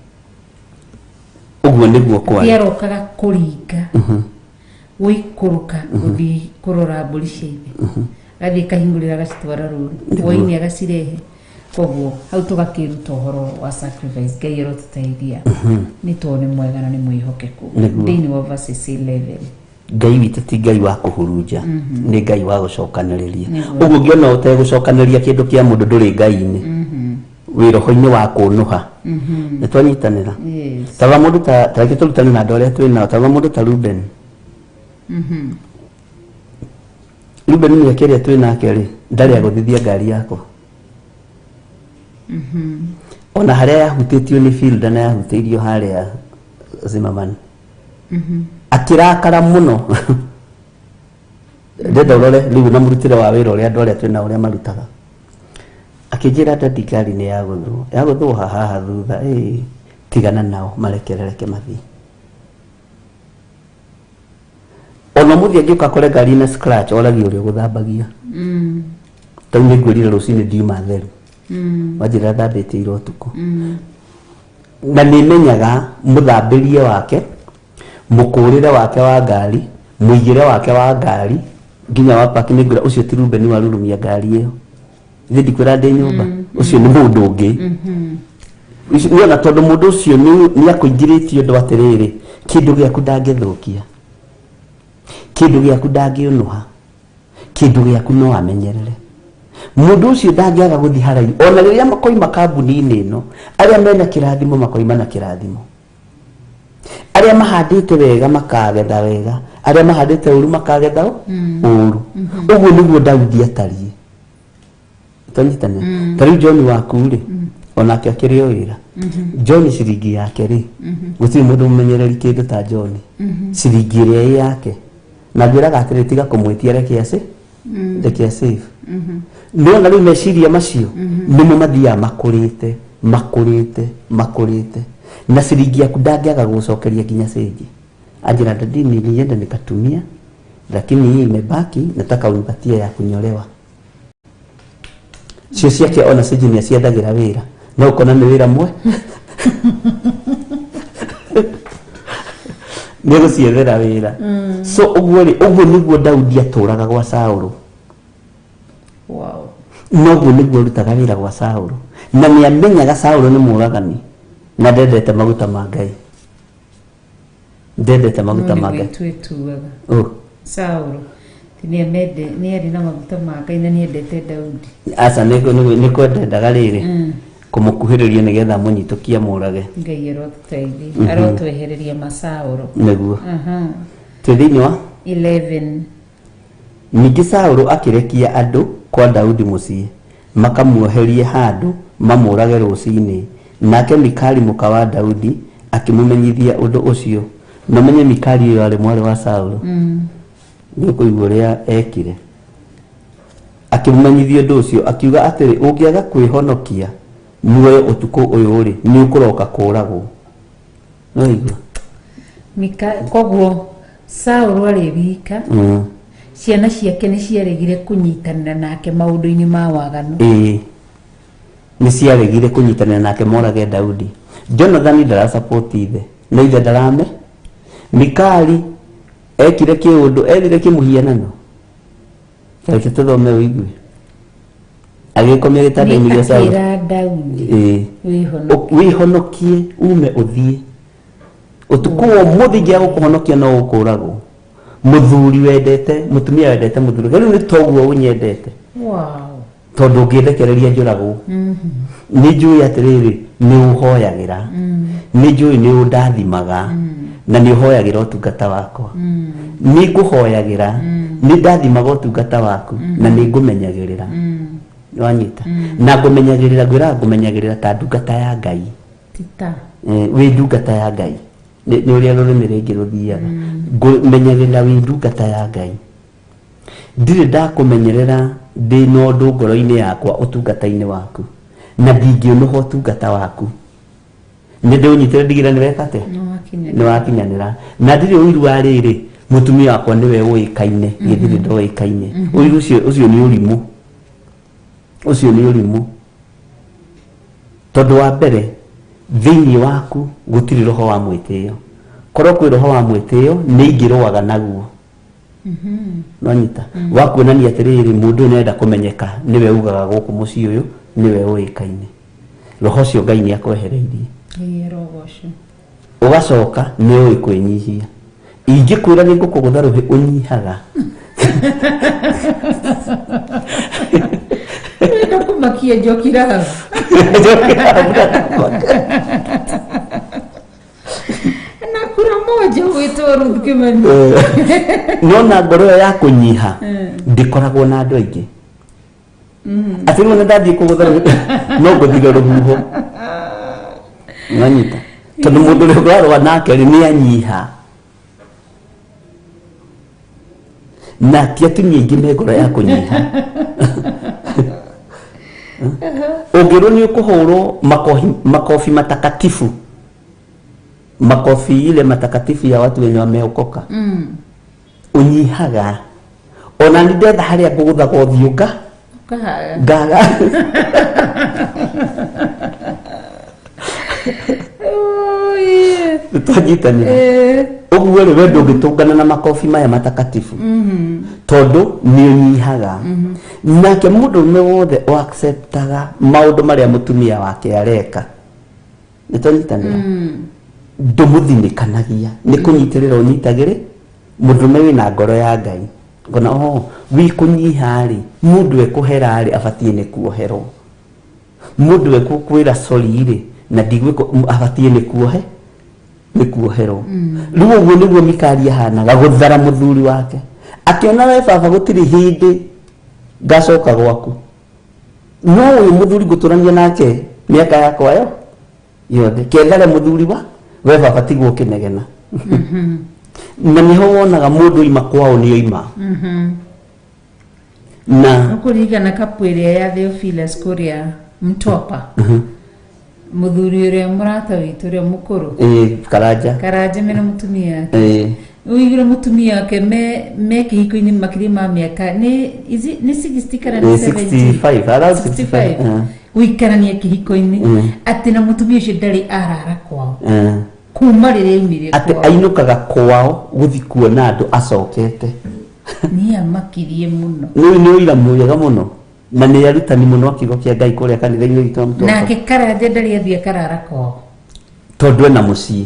Ũguo nĩguo kwarĩ. Ti arokaga kũringa gũikũrũka gũthiĩ kũrora mbũri cia ithe, agathiĩ akahingũrĩra, agacitwara rũru, hwainĩ agacirehe. Koguo hau tũgakĩruta ũhoro wa sacrifice. Ngai arotũteithia, nĩ tondũ nĩ mwega na nĩ mwĩhokeku. Thĩinĩ wa verses 11. Ngai witũ ti Ngai wa kũhurunja, nĩ Ngai wa gũcokanĩrĩria. Nĩguo. Ũguo ũngĩona ũtegũcokanĩrĩria kĩndũ kĩa mũndũ, ndũrĩ Ngai-inĩ, wĩ roho-inĩ wa kũnũha. Nĩ twanyitanĩra? Yes. Tarora mũndũ ta tareke tũrutane na andũ arĩa twĩ nao. Tarora mũndũ ta Ruben. Ruben, mĩaka ĩrĩa twĩ nake rĩ, ndarĩ agũthithia ngari yakwa, ona harĩa yahutĩtio nĩ field na yahutĩirio harĩa Zimmerman, akĩrakara mũno. Ndenda ũrore rĩu na mũrutĩre wa wĩra ũrĩa andũ arĩa twĩ nao ũrĩa marutaga. Akĩnjĩra, "Daddy, ngari nĩ yagũthwo, yagũthwo haha thutha. Ĩĩ, tigana nao, marekerereke mathiĩ." Ona mũthĩ angĩũka akore ngari ina scratch, oragia ũrĩa ũgũthambagia. Tau nĩ ngwĩrire rũcinĩ ndiuma theru, wanjĩra thambĩtie ira ũtukũ. Na nĩ menyaga mũthambĩrie wake, mũkũrĩre wake wa ngari, mũigĩre wake wa ngari, nginya wa park. Nĩ ngwĩra ũcio ti Ruben warurumia ngari ĩyo. Ithe ndikwĩra ndĩ nyũmba, ũcio nĩ mũndũ ũngĩ. Nĩona tondũ mũndũ ũcio nĩ akũingĩrĩtie ũndũ atĩrĩrĩ, kĩndũ gĩaku ndangĩthũkia, kĩndũ gĩaku ndangĩũnũha, kĩndũ gĩaku no amenyerere. Mũndũ ũcio ndangĩaga gũthiĩ haraihu. Ona rĩrĩa makoima kambuni-inĩ ĩno, arĩa mena kĩrathimo makoima na kĩrathimo, arĩa mahandĩte wega makagetha wega, arĩa mahandĩte ũru makagetha ũru. Ũguo nĩguo Daudi atariĩ. Twanyitanĩra? Ta rĩu John waku rĩ, onake akĩrĩ o wĩra. John ciringi yake rĩ, gũtirĩ mũndũ mũmenyereri kĩndũ ta John, ciringi ĩrĩa ĩ yake. Na ngwĩraga atĩrĩ, tiga kũmwĩtia, reke aci reke save. Nĩwona rĩu meciria macio nĩmo mathiaga makũrĩte, makũrĩte, makũrĩte, na ciringi yaku ndangĩaga gũgũcokeria nginya cĩnji. Anjĩra, "Daddy, nilienda nikatumia, lakini hii imebaki, nataka unipatie ya kunyolewa." Cio ciake ona cĩnji nĩ aciethagĩra wĩra, no ũkona nĩ wĩra mwe nĩ gũciethera wĩra. So ũguo rĩ, ũguo nĩguo Daudi atũraga gwa Saũlũ. Noguo nĩguo arutaga wĩra gwa Saũlũ, na nĩ amenyaga Saũlũ nĩ mũragani na ndendete maguta ma Ngai. Ndendete maguta ma Ngai. Twĩtuaga Oh, Saũlũ ti nĩarĩ na maguta ma Ngai na nĩendete Daudi. Aca, nĩ kwendendaga rĩrĩ kũmũkuhĩrĩria nĩgetha amũnyitũkie amũrage. Ngai arotũteithia, arotwehereria masaũlũ. Nĩguo. Twĩ thĩinĩ wa 11. Ningĩ Saũlũ akĩrekia andũ kwa Daudi mũciĩ makamuoherie handũ mamũũrage rũcinĩ. Nake Mikali mũka wa Daudi akĩmũmenyithia ũndũ ũcio. Na ũmenye Mikali ũyũ aarĩ mwarĩ wa Saũlũ. Nĩ ũkũigua ũrĩa eekire. Akĩmũmenyithia ũndũ ũcio akiuga atĩrĩ, ũngĩaga kwĩhonokia muoyo ũtukũ ũyũ-rĩ, nĩ ũkũroka kũũragwo. No igua. Koguo Saũlũ arĩ wika, ciana ciake nĩ ciaregire kũnyitanĩra nake maũndũ-inĩ ma waganu. Ĩĩ, nĩ ciaregire kũnyitanĩra nake morage Daudi. Jonathani ndarasapoti ithe, no ithe ndarame. Mikali ekire kĩũndũ, ethire kĩmũhianano. Reke tũthome ũigue. Agĩkomia gĩtanda-inĩ gĩa Saũlũ. Akĩra Daudi, Ĩĩ. wĩhonokie. Wĩhonokie ume ũthiĩ. Ũtukũ wa ũmũthĩ ingĩaga gũkũhonokia no ũkũragwo. Mũthuri wendete, mũtumia wendete mũthuri. Rĩu nĩ toguo ũnyendete. Wow. Tondũ ũngĩndekereria njũragwo. Nĩ njũĩ atĩrĩrĩ, nĩ ũhoyagĩra. Nĩ njũĩ nĩ ũndathimaga. Na nĩ ũhoyagĩra ũtungata wakwa. Nĩ ngũhoyagĩra. Nĩ ndathimaga ũtungata waku. Na nĩ ngũmenyagĩrĩra. Wanyita? Na ngũmenyagĩrĩra, ngwĩraga ngũmenyagĩrĩra ta ndungata ya Ngai. Tita. Wĩ ndungata ya Ngai. Nĩ ũrĩa rũrĩmĩ rĩngĩ rũthiaga. Ngũmenyagĩrĩra wĩ ndungata ya Ngai. Ndirĩ ndakũmenyerera ndĩ na ũndũ ngoro-inĩ yakwa ũtungata-inĩ waku. Na ndingĩũnũha ũtungata waku. Nĩ ndĩũnyitĩre ndigĩre nĩ weka atĩa? Nĩ wakinyanĩra. Na ndirĩ ũiru wa rĩrĩ, mũtumia wakwa nĩwe ũĩkaine, githĩ ndoĩkaine. Ũiru ũcio, ũcio nĩ ũrimũ. Ũcio nĩ ũrimũ. Tondũ wa mbere, thĩinĩ waku gũtirĩ roho wa mwĩtĩo. Korwo kwĩ roho wa mwĩtĩo, nĩ ingĩrũaga naguo. Nwanyita? Wa kuonania atĩrĩrĩ, mũndũ ũyũ nĩarenda kũmenyeka, nĩwe ugaga gũkũ mũciĩ ũyũ, nĩwe ũĩkaine. Roho ũcio Ngai nĩ akwehereirie. Ngai arogocwo. Ũgacoka nĩ ũĩ kwĩnyihia. Ingĩkwĩra nĩ ngũkũgũtha rũhĩ ũnyihaga. Ũrenda kũmakia Njoki Rahabu. Njoki Rahabu ndakũmaka. Na kura moja ũgwĩtwo Ruth Kĩmani. No na ngoro ĩyo ya kũnyiha ndĩkoragwo na andũ aingĩ. Atĩ rĩu ona ndathiĩ kũgũtha rũhĩ no ngũthire rũhuho. Nwanyita? Tondũ mũndũ ũrĩa ũrarũa nake rĩ nĩ anyiha. Na ti atumia aingĩ me ngoro ya kũnyiha. Ũngĩrwo nĩ ũkũhũrwo makohi, makobi matakatifu, makobi ile matakatifu ya watu wenye wameokoka, ũnyihaga. Ona nĩ ndetha harĩa ngũgũthaga ũthiũ nga Ũkahaga. Ngaga. Oh, yeah. Twanyitanĩra. Ũguo rĩ, we ndũngĩtũngana na makobi maya matakatifu tondũ nĩ ũnyihaga. Nake mũndũrũme wothe o acceptaga maũndũ marĩa mũtumia wake areka, nĩ twanyitanĩra, ndũmũthinĩkanagia, nĩ kũnyitĩrĩra ũnyitagĩrĩ. Mũndũrũme wĩna ngoro ya Ngai ngona oh, wĩ kũnyiha rĩ, mũndũ ekũhera rĩ, abatiĩ nĩ kuoherwo. Mũndũ ekũkwĩra sorry rĩ, na ndigwĩka, abatiĩ nĩ kuohe, nĩ kuoherwo. Rĩu ũguo nĩguo Mikali ahanaga gũthara mũthuri wake. Akĩona we baba gũtirĩ hĩndĩ ngacoka gwaku, no ũyũ mũthuri ngũtũrania nake mĩaka yakwa yo yothe, kethare mũthuri wa we baba tigwo ũkĩnegena. Na nĩho wonaga mũndũ oima kwao nĩ oima na Ũkũririkana kapu ĩrĩa ya Theophilus kũrĩa Mtwapa, mũthuri ũrĩa mũrata witũ ũrĩa mũkũrũ? Ĩĩ, Karanja. Karanja mena mũtumia wake. Ĩĩ. Ũiguire mũtumia wake me kĩhiko-inĩ makĩria ma mĩaka nĩ is it- nĩ 60 kana nĩ Ĩĩ, 70? 65, around 65. 65. Eh. Gũikarania kĩhiko-inĩ atĩ na mũtumia ũcio ndarĩ arara kwao kuma rĩrĩa aumire atĩ kwao. Ainũkaga kwao gũthi kuona andũ acokete. Nĩ amakirie mũno. Rĩu nĩ ũira mwega mũno na nĩ arutani mũno a kiugo kĩa Ngai kũrĩa kanitha-inĩ witũ wa Mtwapa. Nake Karanja ndarĩ athiĩ akarara kwao. Tondũ ena mũciĩ.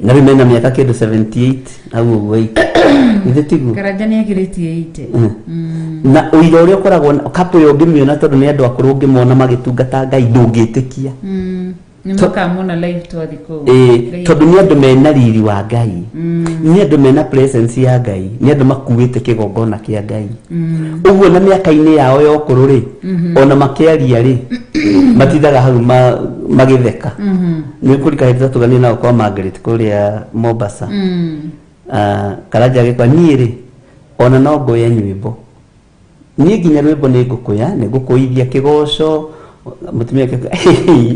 Na rĩu mena mĩaka kĩndũ 78 hau ũguo 80, githĩ tiguo? Karanja nĩ akĩrĩtie 80. Na ũira ũrĩa ũkoragwo couple ĩyo ũngĩmĩona, tondũ nĩ andũ akũrũ, ũngĩmona magĩtungata Ngai ndũngĩtĩkia. Nĩ makamona live twathi kũu. Ĩĩ, Ngai. Tondũ nĩ andũ mena riri wa Ngai, nĩ andũ mena presence ya Ngai, nĩ andũ makuĩte kĩgongona kĩa Ngai ũguo, na mĩaka-inĩ yao ya ũkũrũ rĩ, ona makĩaria rĩ, matindaga hau magĩtheka. Nĩ kũrika hĩndĩ twatũganire nao kwa Margaret kũrĩa Mombasa. Ah, Karanja agĩkwa niĩ rĩ, ona no ngũye nyĩmbo niĩ, nginya rwĩmbo nĩ ngũkũya, nĩ ngũkũithia kĩgoco. Mũtumia akĩuga,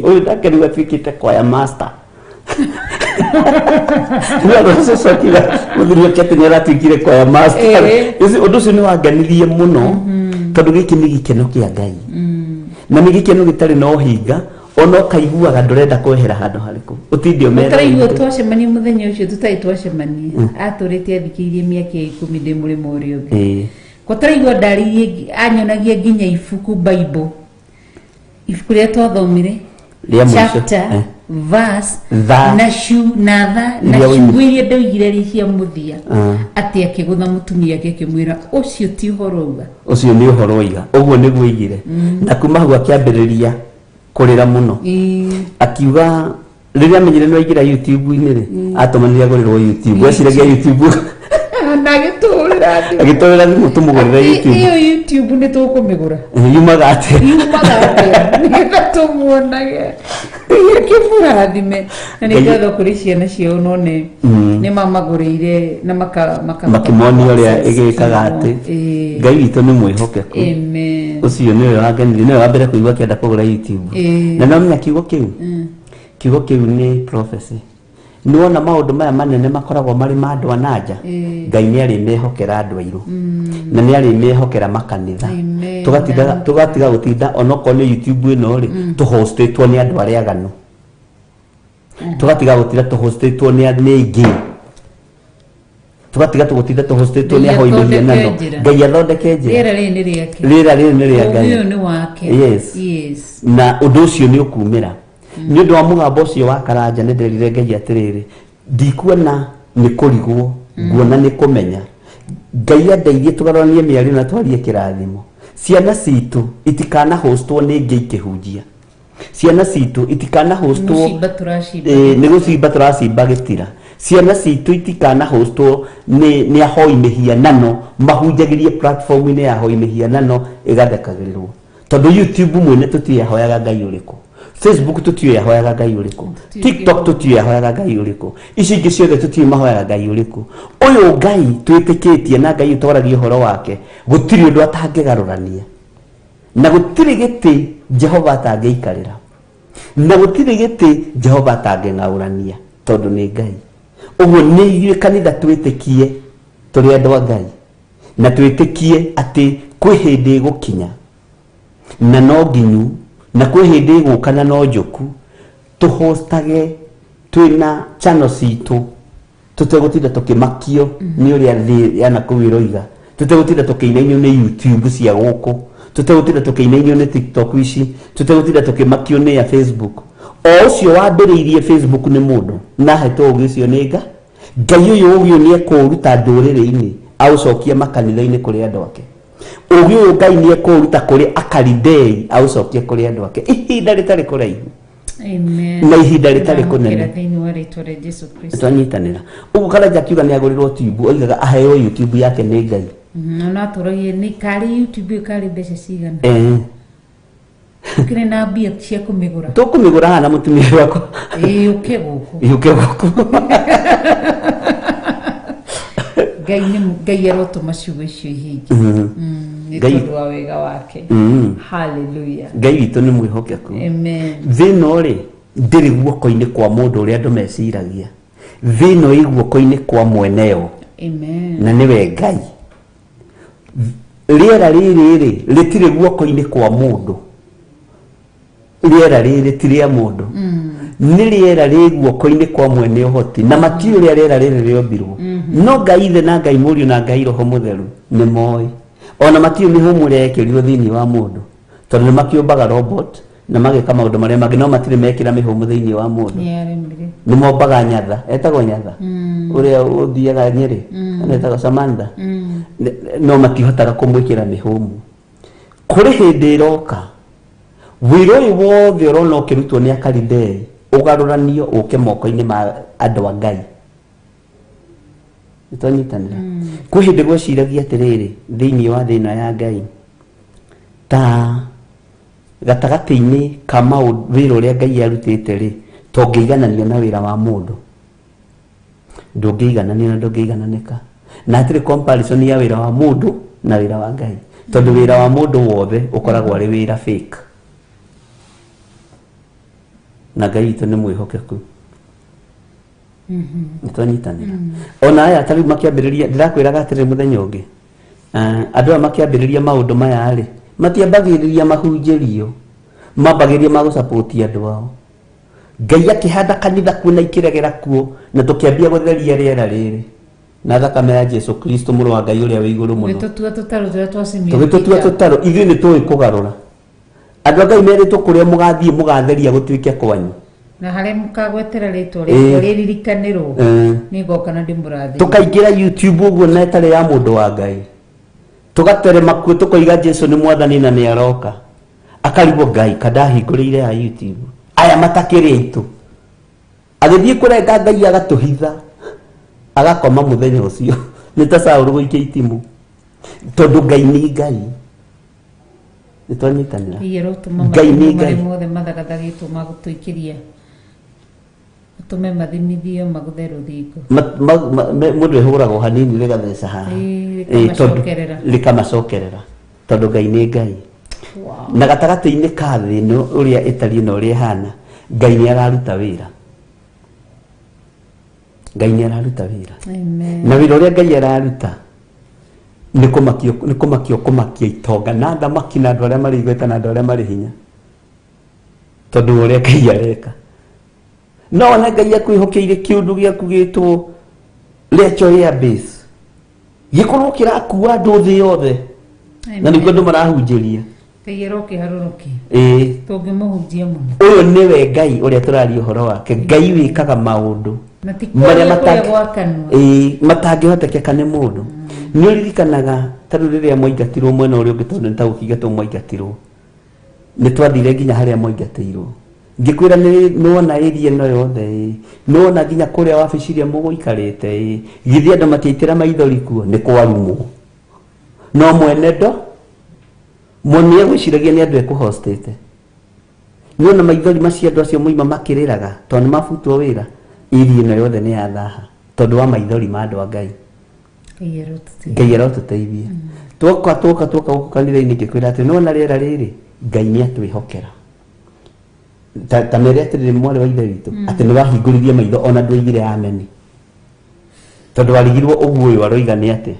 "Ũyũ nake rĩu atuĩkĩte choir master." Rĩu andũ acio cokiga mũthuri wake atĩ nĩ aratuĩkire choir master. Ũndũ ũcio nĩ wangenirie mũno, tondũ gĩkĩ nĩ gĩkeno kĩa Ngai, na nĩ gĩkeno gĩtarĩ na ũhinga, ona ũkaiguaga ndũrenda kwehera handũ harĩkũ ũtinde ũmera. Ũtaraigua twacemania mũthenya ũcio, tũtarĩ twacemania, atũrĩte athikĩirie mĩaka ya 10 ndĩ mũrĩmo ũrĩa ũngĩ. Kũtaraigua ndarĩirie, anyonagia nginya ibuku, Bible, ibuku rĩrĩa twathomire. Rĩa mũico. Chapter, verse, Tha. na cu na tha na Iria ciugo iria ndoigire rĩ cia mũthia, atĩ akĩgũtha mũtumia ake akĩmwĩra ũcio ti ũhoro uga. Ũcio nĩ ũhoro oiga ũguo nĩguo oigire, na kuma hau akĩambĩrĩria kũrĩra mũno, akiuga rĩrĩa amenyire nĩ waingĩra YouTube-inĩ rĩ, atũmanire agũrĩrwo YouTube, eciragia YouTube. Na agĩtũhũrĩra thimũ. Agĩtũrĩra thimũ tũmũgũrĩre Atĩ YouTube. Ĩyo YouTube nĩ tũkũmĩgũra. Yumaga atĩa? Yumaga atĩa nĩgetha tũmuonage? Ngai akĩmũrathime, na nĩ Ngai- ngatho kũrĩ ciana ciao none nĩ mamagũrĩire na makĩmonia ũrĩa ĩgĩkaga atĩ Ngai witũ nĩ mwĩhokeku. Amen. Ũcio nĩwe wangenirie, nĩwe wa mbere kũigua akĩenda kũgũra YouTube. Na nomenya kiugo kĩu, kiugo kĩu nĩ prophecy. Nĩ wona maũndũ maya manene makoragwo marĩ ma andũ a nanja, Ngai nĩ arĩmehokera andũ airũ na nĩ arĩmehokera makanitha. Amen. Tũgatiga gũtinda onokorwo nĩ YouTube ĩno rĩ, tũhostĩtwo nĩ andũ arĩa aganu, tũgatiga gũtinda tũhostĩtwo nĩ aingĩ, tũgatiga tũgũtinda tũhostĩtwo nĩ Ngai ahoi athondeke mĩhianano. njĩra. Ngai athondeke njĩra. Rĩera rĩrĩ nĩ rĩake. Rĩera rĩrĩ nĩ rĩa Ũũgĩ Ngai. ũyũ nĩ wake. Yes. Na ũndũ ũcio nĩ ũkumĩra nĩ ũndũ wa mũgambo ũcio wa Karanja. Nĩ nderire Ngai atĩrĩrĩ, ndikuona nĩ kũrigwo, nguona nĩ kũmenya. Ngai andeithie tũgarũranie mĩario na twarie kĩrathimo. Ciana citũ itikanahũstwo nĩ ngĩ ikĩhunjia, ciana citũ itikanahũstwo. Gũcimba tũracimba. Ĩĩ, nĩ gũcimba tũracimba gĩtira. Ciana citũ itikanahũstwo nĩ ahoi mĩhianano mahunjagĩrie platform-inĩ ya ahoi mĩhianano ĩgathekagĩrĩrwo, tondũ YouTube mwene tũtiũĩ ahoyaga Ngai ũrĩkũ, Facebook tũtiũĩ ahoyaga Ngai ũrĩkũ, TikTok tũtiũĩ ahoyaga Ngai ũrĩkũ, ici ingĩ ciothe tũtiũĩ mahoyaga Ngai ũrĩkũ. Ũyũ Ngai twĩtĩkĩtie na Ngai ũtwaragia ũhoro wake, gũtirĩ ũndũ atangĩgarũrania, na gũtirĩ gĩtĩ Jehova atangĩikarĩra, na gũtirĩ gĩtĩ Jehova atangĩng'aũrania, tondũ nĩ Ngai. Ũguo nĩ ithuĩ kanitha twĩtĩkie tũrĩ andũ a Ngai, na twĩtĩkie atĩ kwĩ hĩndĩ ĩgũkinya na no nginyu, na kwĩ hĩndĩ ĩgũka na no njũku, tũhostage twĩna channel citũ, tũtegũtinda tũkĩmakio nĩ ũrĩa thĩ ya nakũu ĩroiga, tũtegũtinda tũkĩinainio nĩ YouTube cia gũkũ, tũtegũtinda tũkĩinainio nĩ TikTok ici, tũtegũtinda tũkĩmakio nĩ ya Facebook. O ũcio wambĩrĩirie Facebook nĩ mũndũ na ahetwo ũgĩ ũcio nĩ Ngai. Ũyũ ũgĩ ũyũ nĩ ekũũruta ndũrĩrĩ-inĩ aũcokie makanitha-inĩ kũrĩ andũ ake. Ũgĩ ũyũ Ngai nĩ ekũũruta kũrĩ Akalidei aũcokie kũrĩ andũ ake ihinda rĩtarĩ kũraihu. Amen. Na ihinda rĩtarĩ kũnene. Ndamũkĩra thĩinĩ wa rĩtwa rĩa Jesu Kristo. Twanyitanĩra ũguo. Karanja akiuga nĩ agũrĩrwo tube, oigaga aheo YouTube yake nĩ Ngai. Ona atũragie nĩ karĩ YouTube ĩyo karĩ mbeca cigana? Ũkĩrĩ na mbia cia kũmĩgũra? Tũkũmĩgũra haha na mũtumia wakwa. Ĩĩ, ũke gũkũ. Yũke gũkũ. Ngai nĩ Ngai arotũma ciugo icio ihinge nĩ tondũ wa wega wake. Hallelujah. Ngai witũ nĩ mwĩhokeku. Amen. Thĩ ĩno rĩ, ndĩrĩ guoko-inĩ kwa mũndũ ũrĩa andũ meciragia. Thĩ ĩno ĩ guoko-inĩ kwa mweneyo. Amen. Na nĩwe Ngai. Rĩera rĩrĩ rĩ, rĩtirĩ guoko-inĩ kwa mũndũ. Rĩera rĩrĩ ti rĩa mũndũ, nĩ rĩera rĩ guoko-inĩ kwa mwene ũhoti, na matiũĩ ũrĩa rĩera rĩrĩ rĩombirwo, no Ngai Ithe na Ngai Mũriũ na Ngai Roho Mũtheru nĩ moĩ. Ona matiũĩ mĩhũmũ ĩrĩa yekĩrirwo thĩinĩ wa mũndũ, tondũ nĩ makĩũmbaga robot. Na mageka maũndũ marĩa mangĩ, no matirĩ mekĩra mĩhũmũ thĩinĩ wa mũndũ. Nĩaremire. Nĩ mombaga nyatha, etagwo nyatha ũrĩa ũthiaga Nyĩrĩ, kana etagwo Samantha. No matihotaga kũmwĩkĩra mĩhũmũ. Kũrĩ hĩndĩ ĩroka wĩra ũyũ wothe ũrona ũkĩrutwo nĩ Akaridei ũgarũranio ũke moko-inĩ ma andũ a Ngai. Nĩtwanyitanĩra? Kwĩ hĩndĩ gweciragia atĩrĩrĩ, thĩinĩ wa thĩ ĩno ya Ngai, ta gatagatĩ-inĩ ka maũndũ, wĩra ũrĩa Ngai arutĩte rĩ, tongĩigananio na wĩra wa mũndũ. Ndũngĩigananio na ndũngĩigananĩka, na hatirĩ comparison ya wĩra wa mũndũ na wĩra wa Ngai, tondũ wĩra wa mũndũ wothe ũkoragwo arĩ wĩra fake, na Ngai witũ nĩ mwĩhokeku. Nĩtwanyitanĩra? Ona aya ta rĩu makĩambĩrĩria, ndĩrakwĩraga atĩrĩrĩ, mũthenya ũngĩ, andũ aya makĩambĩrĩria maũndũ maya rĩ, matiambagĩrĩria mahunjĩrio, mambagĩrĩria magũcapoti andũ ao. Ngai akĩhanda kanitha kuo na ikĩregera kuo, na tũkĩambia gũtheria rĩera rĩrĩ na thakame ya Jesu Kristo, mũrũ wa Ngai ũrĩa wĩ igũrũ mũno. Tũgĩtũtua tũtarũ tũrĩa twacimia. Tũgĩtũtua tũtarũ. Ithuĩ nĩ tũĩ kũgarũra. Andũ a Ngai merĩtwo kũrĩa mũgathiĩ mũgatheria gũtuĩke kwanyu. Na harĩa mũkagwetera rĩtwa rĩakwa rĩririkanĩrwo, nĩngoka na ndĩmũrathime. Tũkaingĩra YouTube ũguo na ĩtarĩ ya mũndũ wa Ngai, tũgaterema kuo, tũkoiga Jesu nĩ mwathani na nĩ aroka. Akarigwo, Ngai kandahingũrĩire ya YouTube, aya matakĩrĩ aitũ. Agĩthiĩ kũrenga, Ngai agatũhitha, agakoma mũthenya ũcio nĩ ta Saũlũ gũikia itimũ, tondũ Ngai nĩ Ngai. Nĩ twanyitanĩra? Ngai arotũma Ngai nĩ matimũ Ngai. marĩa mothe mathagathagĩtwo ma gũtũikĩria, ũtũme mathimithio magũthe rũthingo. Mũndũ ĩhũragwo hanini rĩgatheca haha. Ĩĩ, rĩkamacokerera. Rĩkamacokerera, tondũ Ngai nĩ Ngai. Na gatagatĩ-inĩ ka thĩ ĩno ũrĩa ĩtariĩ na ũrĩa ĩhana, Ngai nĩ araruta wĩra. Ngai nĩ araruta wĩra. Amen. Na wĩra ũrĩa Ngai araruta nĩ kũmakio, nĩ kũmakio, kũmakia itonga na thamaki na andũ arĩa marĩ igweta na andũ arĩa marĩ hinya, tondũ wa ũrĩa Ngai areka. No ona Ngai akwĩhokeire kĩũndũ gĩaku gĩtwo Lecho Airbase, gĩkorwo kĩrakua andũ thĩ yothe, na nĩguo andũ marahunjĩria. Ngai arokĩharũrũkia. Ĩĩ. Tũngĩmũhunjia mũno. Ũyũ nĩwe Ngai ũrĩa tũraria ũhoro wake, Ngai wĩkaga maũndũ Na ti marĩa kũrĩa kũrĩa gwa kanua. Ĩĩ, matangĩhotekeka nĩ mũndũ. Nĩ ũririkanaga ta rĩu rĩrĩa mwaingatirwo mwena ũrĩa ũngĩ, tondũ nĩ ta gũkĩingatwo mwaingatirwo, nĩ twathire nginya harĩa mwaingatĩirwo, ngĩkwĩra nĩ wona area ĩno yothe, ĩ nĩ wona nginya kũrĩa wabici iria mũgũikarĩte, ĩ githĩ andũ matiaitĩra maithori kuo nĩ kwarumwo? No mwene ndo mwene egwĩciragia nĩ andũ ekũhostĩte. Nĩ ona maithori macio andũ acio moima makĩrĩraga tondũ nĩ mabutwo wĩra, area ĩno yothe nĩ yathaha tondũ wa maithori ma andũ a Ngai. Ngai arotũteithia. Ngai arotũteithia. Twoka gũkũ kanitha-inĩ, ngĩkwĩra atĩ nĩwona rĩera rĩrĩ, Ngai nĩ atwĩhokera. Ta mere atĩrĩrĩ, mwarĩ wa ithe witũ, atĩ nĩ wahingũririe maitho ona ndwoigire ameni, tondũ warigirwo ũguo ũyũ aroiga nĩ atĩa.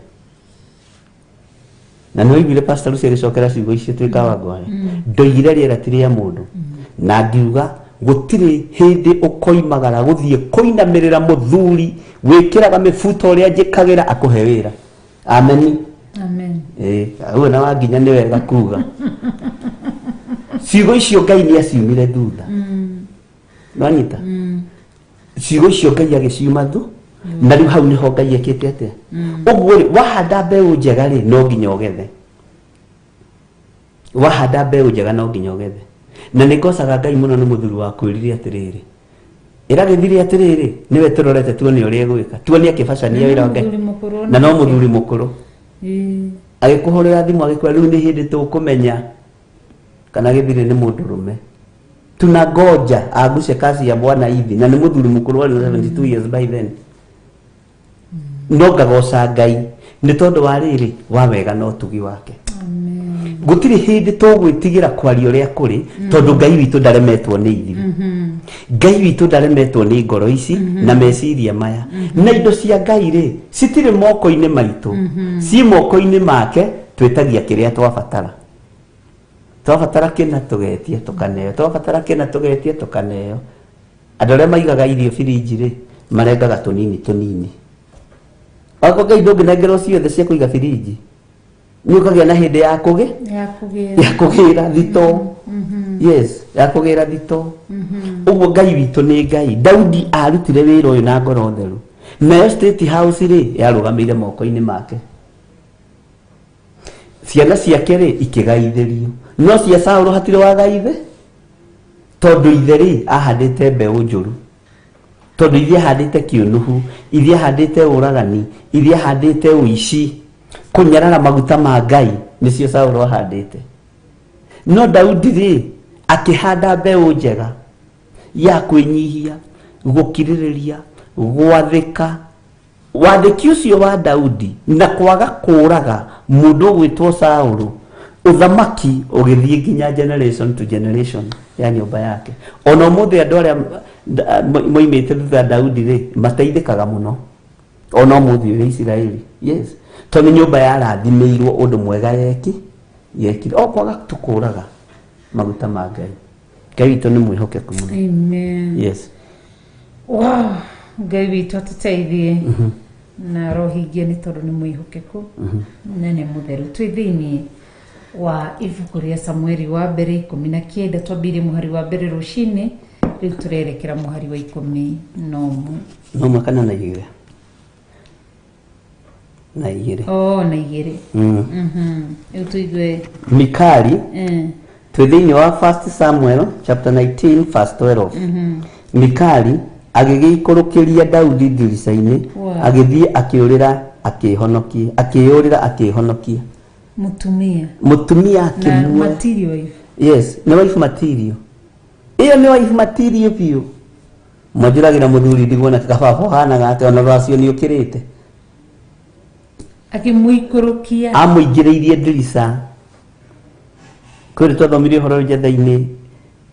Na nĩ waiguire Pastor Lucy agĩcokera ciugo icio twĩ Kawangware. Ndoigire rĩera ti rĩa mũndũ, na ngiuga gũtirĩ hĩndĩ ũkoimagara gũthiĩ kũinamĩrĩra mũthuri wĩkĩraga mĩbuto ũrĩa njĩkagĩra akũhe wĩra. Ameni. Amen. Ĩĩ, ũguo na wanginya nĩ wega kuga ciugo icio Ngai nĩ aciumire thutha. Nwanyita ciugo icio Ngai agĩciuma thu, na rĩu hau nĩho Ngai ekĩte atĩa. Ũguo rĩ, wahanda mbeũ njega rĩ, no nginya ũgethe. Wahanda mbeũ njega, no nginya ũgethe. Na nĩ ngocaga Ngai mũno nĩ mũthuri wakwĩrire atĩrĩrĩ, ĩragĩthire atĩrĩrĩ, nĩwe tũrorete tuone ũrĩa egwĩka, tuone akĩbacania Na wĩra no wa Ngai. mũthuri mũkũrũ. Na no mũthuri mũkũrũ. Agĩkũhũrĩra thimũ agĩkwĩra rĩu nĩ hĩndĩ tũkũmenya kana gĩthirĩ nĩ mũndũrũme, tunangoja angushe kazi ya bwana hivi. Na nĩ mũthuri mũkũrũ, warĩ na 72 years by then. No ngagoca Ngai nĩ tondũ wa rĩrĩ wa wega na ũtugi wake. Amen. Gũtirĩ hĩndĩ tũgwĩtigĩra kwaria ũrĩa kũrĩ, tondũ Ngai witũ ndaremetwo nĩ ithuĩ. Ngai witũ ndaremetwo nĩ ngoro ici na meciria maya. Na indo cia Ngai rĩ, citirĩ moko-inĩ maitũ, ciĩ moko-inĩ make. Twĩtagia kĩrĩa twabatara. Twabatara kĩna, tũgetia tũkaneo. Twabatara kĩna, tũgetia tũkaneo. Andũ arĩa maigaga irio birinji rĩ, marengaga tũnini tũnini. Wakwa Ngai ndũngĩnengerwo ciothe cia kũiga birinji, nĩ ũkagĩa na hĩndĩ ya kũgĩ Ya kũgĩra. Ya kũgĩra thitoo. Yes, ya kũgĩra thito. Ũguo Ngai witũ nĩ Ngai. Daudi arutire wĩra ũyũ na ngoro theru, nayo State House rĩ, yarũgamĩire moko-inĩ make. Ciana ciake rĩ, ikĩgaithĩrio, no cia Saũlũ hatirĩ wagaithe, tondũ ithe rĩ, ahandĩte mbeũ njũru, tondũ ithe ahandĩte kĩũnũhu, ithe ahandĩte ũragani, ithe ahandĩte ũici, kũnyarara maguta ma Ngai, nĩcio Saũlũ ahandĩte. No Daudi rĩ, akĩhanda mbeũ njega ya kwĩnyihia, gũkirĩrĩria, gwathĩka. Wathĩki ũcio wa Daudi na kwaga kũũraga mũndũ ũgwĩtwo Saũlũ, ũthamaki ũgĩthiĩ nginya generation to generation ya nyũmba yake. Ona ũmũthĩ andũ arĩa moimĩte thutha Daudi rĩ, mateithĩkaga mũno. Ona ũmũthĩ ũyũ Isiraeli. Yes. Tondũ nyũmba yarathimĩirwo ũndũ mwega yeki yekire. O kwaga tu kũũraga maguta ma Ngai. Ngai witũ nĩ mwĩhokeku mũno. Amen. Yes. Wow, Ngai witũ atũteithie na arohingia nĩ tondũ nĩ mwĩhokeku na nĩ mũtheru. Twĩ thĩinĩ wa ibuku rĩa Samueli wa mbere 19, twambĩrĩrie mũhari wa mbere rũcinĩ, rĩu tũrerekera mũhari wa 11. No mwaka na 2. Na 2. Oh, na 2. Rĩu tũigue. Mikali. Twĩ thĩinĩ wa 1 Samuel chapter 19 verse 12. Mikali agĩgĩikũrũkĩria Daudi ndirica-inĩ. Agĩthiĩ akĩũrĩra akĩĩhonokia, akĩĩyũrĩra akĩĩhonokia. Mũtumia. Mũtumia Na akĩmuoya. Material wife. Yes, nĩ wife material. Ĩyo nĩ wife material biũ. Mwanjũragĩra mũthuri ndigwo na kababa ũhanaga atĩa, ona rũracio nĩ ũkĩrĩte. Akĩmũikũrũkia. Amũingĩrĩirie ndirica. Kwĩrĩ twathomire ũhoro ũyũ njatha-inĩ,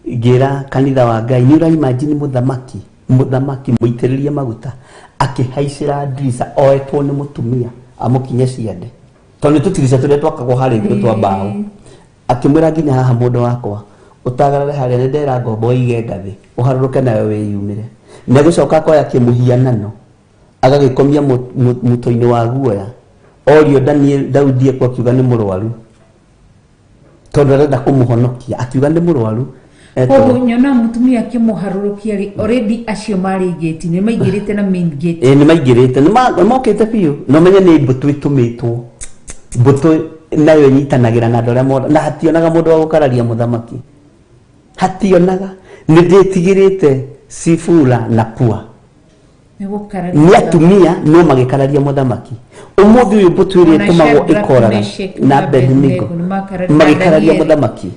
ngĩra kanitha wa Ngai, nĩ ũra imagine mũthamaki, mũthamaki mũitĩrĩrie maguta akĩhaicĩra ndirica oetwo nĩ mũtumia amũkinye ciande, tondũ nĩ tũtirica tũrĩa twakagwo harĩa igũrũ twa mbaũ. Akĩmwĩra, nginya haha mũndũ wakwa, ũtagarare harĩa, nĩ ndera ngombo ĩige ngathĩ, ũharũrũke nayo wĩyumĩre. Na gũcoka akoya kĩmũhianano agagĩkomia mũtwe-inĩ wa guoya. Orio Daniel Daudi ekwo, akiuga nĩ mũrwaru, tondũ arenda kũmũhonokia, akiuga nĩ mũrwaru. Koguo nyona mũtumia akĩmũharũrũkia rĩ, already acio marĩ gate nĩ maingĩrĩte na main gate. Ĩĩ, nĩ maingĩrĩte, nĩ mokĩte biũ, na ũmenye nĩ mbũtũ ĩtũmĩtwo. Mbũtũ nayo ĩnyitanagĩra na andũ arĩa mora, na hationaga mũndũ wa gũkararia mũthamaki, hationaga. Nĩ ndĩtigĩrĩte Sifura na Pua. Nĩ gũkararia. Nĩ atumia no magĩkararia mũthamaki. Ũmũthĩ ũyũ mbũtũ ĩrĩa Ona ĩtũmagwo Shadrach, ĩkoraga Meshach na na Abednego Abednego nĩ makararia magĩkararia Danieli. mũthamaki.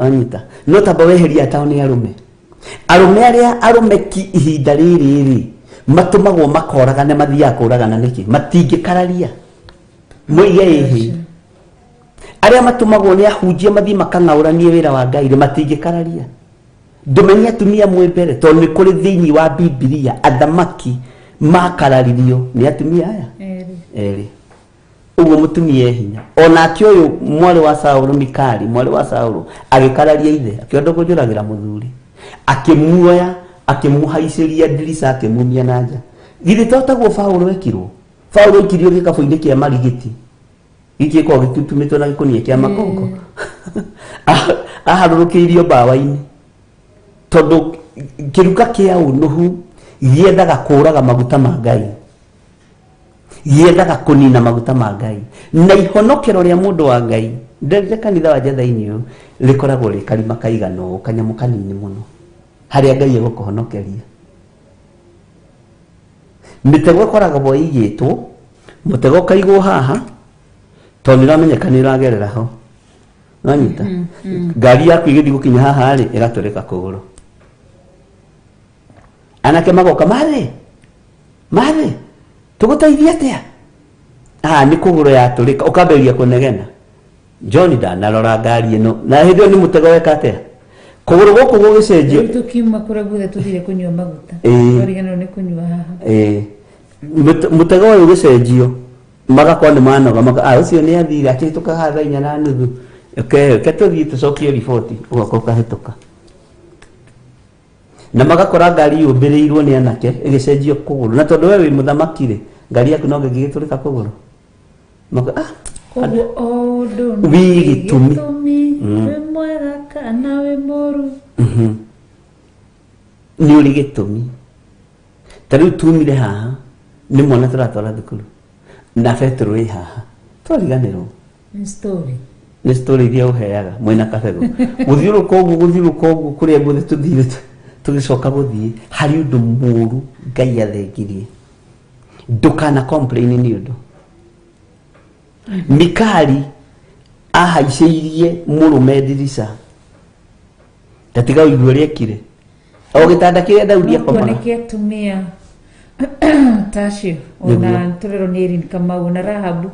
Anyita no tamba weheria atao nĩ arũme, arũme arĩa arũme ki ihinda rĩrĩ rĩ matũmagwo makoragane, mathiaga kũragana nĩkĩ? Matingĩkararia moige ĩhĩ. Arĩa matũmagwo nĩ ahunjia mathiĩ makang'aũranie wĩra wa Ngai rĩ, matingĩkararia. Ndũmenye atumia mwĩ mbere, tondũ nĩ kũrĩ thĩinĩ wa Bibilia athamaki makararirio nĩ atumia aya Erĩ. Erĩ. Ũguo mũtumia e hinya. Onake ũyũ mwarĩ wa Saũlũ, Mikali mwarĩ wa Saũlũ, agĩkararia ithe, akĩenda kũnjũragĩra mũthuri, akĩmuoya, akĩmũhaicĩria ndirica, akĩmumia na nja. Githĩ to taguo Paũlũ ekirwo? Paũlũ aikirio gĩkabũ-inĩ kĩa marigiti, gĩkĩ gĩkoragwo gĩtumĩtwo na gĩkũnia kĩa makongo, aharũrũkĩirio mbawa-inĩ, tondũ kĩruka kĩa ũnũhu gĩendaga kũraga maguta ma Ngai, gĩendaga kũnina maguta ma Ngai na ihonokero rĩa mũndũ wa Ngai. Nderire kanitha wa Njatha-inĩ ũyũ rĩkoragwo rĩ karima kaigana ũũ, kanyamũ kanini mũno, harĩa Ngai egũkũhonokeria. Mĩtego ĩkoragwo ĩigĩtwo, mũtego ũkaigwo haha, tondũ nĩ ũramenyeka nĩ ũragerera ho. Wanyita ngari yaku ĩgĩthiĩ gũkinya haha rĩ, ĩgatũrĩka kũgũrũ. Anake magoka, marĩ marĩ tũgũteithia atĩa? Ah, nĩ kũgũrũ yatũrĩka. Ũkambĩrĩria kũnegena, John ndanarora ngari ĩno, na hĩndĩ ĩyo nĩ mũtego weka atĩa kũgũrũ gũkũ gũgĩcenjio. Rĩu tũkiuma kũrĩa guothe tũthire kũnyua maguta. Twariganĩrwo nĩ kũnyua haha. Ĩĩ. Mũtego ũyũ ũgĩcenjio, magakorwo nĩ manoga, maka ah, ũcio nĩ athire akĩhĩtũka haha thaa 4:30. Okay, reke tũthiĩ tũcokie riboti. Ũgoka ũkahĩtũka na magakora ngari yũmbĩrĩirwo nĩ anake ĩgĩcenjio kũgũrũ, na tondũ we wĩ mũthamaki rĩ, ngari yaku no ngĩgĩtũrĩka kũgũrũ. Maka, ah, Koguo o ũndũ Wĩ gĩtũmi. Gĩtũmi. Wĩ mwega kana wĩ mũru. Nĩ ũrĩ gĩtũmi. Ta rĩu tumire haha nĩ mwana tũratwara thukuru na betũrũ ĩ haha, twariganĩrwo. Nĩ story. Nĩ story iria ũheaga mwĩna kabegũ gũthiũrũka ũguo, gũthiũrũka ũguo kũrĩa guothe tũthire, tũgĩcoka gũthiĩ harĩ ũndũ mũru Ngai athengirie. Ndũkana complain nĩ ũndũ Mikali ahaicĩirie mũrũme ndirica, tatiga ũigue ũrĩa ekire o gĩtanda kĩrĩa Daudi No akomaga. kuoneke atumia tacio ona tũrerwo nĩ Erin Kamau na Rahabu.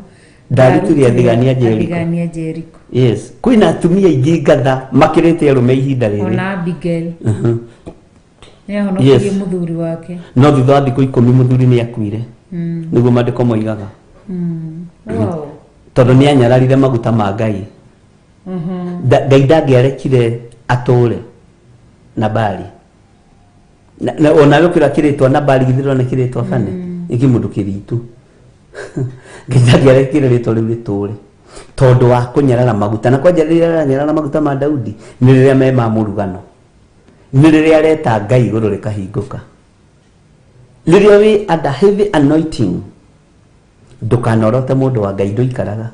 Ndarutire athigani a Jericho. Athigani a Jericho. Yes, kwĩna atumia aingĩ ngatha makĩrĩte arũme ihinda rĩrĩ. Ona Abigail nĩ ahonokirie mũthuri wake. No thutha wa thikũ 10 mũthuri nĩ akuire, nĩguo maandĩko moigaga. Wow. Tondũ nĩ anyararire maguta ma Ngai. Ngai ndangĩarekire atũre Nabali. Na onawe ũkĩra kĩrĩtwa Nabali, githĩ ndũrona kĩrĩtwa bane ĩkĩ mũndũ kĩritu. Ngai ndangĩarekire rĩtwa rĩu rĩtũre tondũ wa kũnyarara maguta. Na kwanja rĩrĩa aranyarara maguta ma Daudi nĩ rĩrĩa me ma mũrugano, nĩ rĩrĩa areta Ngai igũrũ rĩkahingũka, rĩrĩa wĩ under heavy anointing. Ndũkanorote mũndũ wa Ngai, ndũikaraga,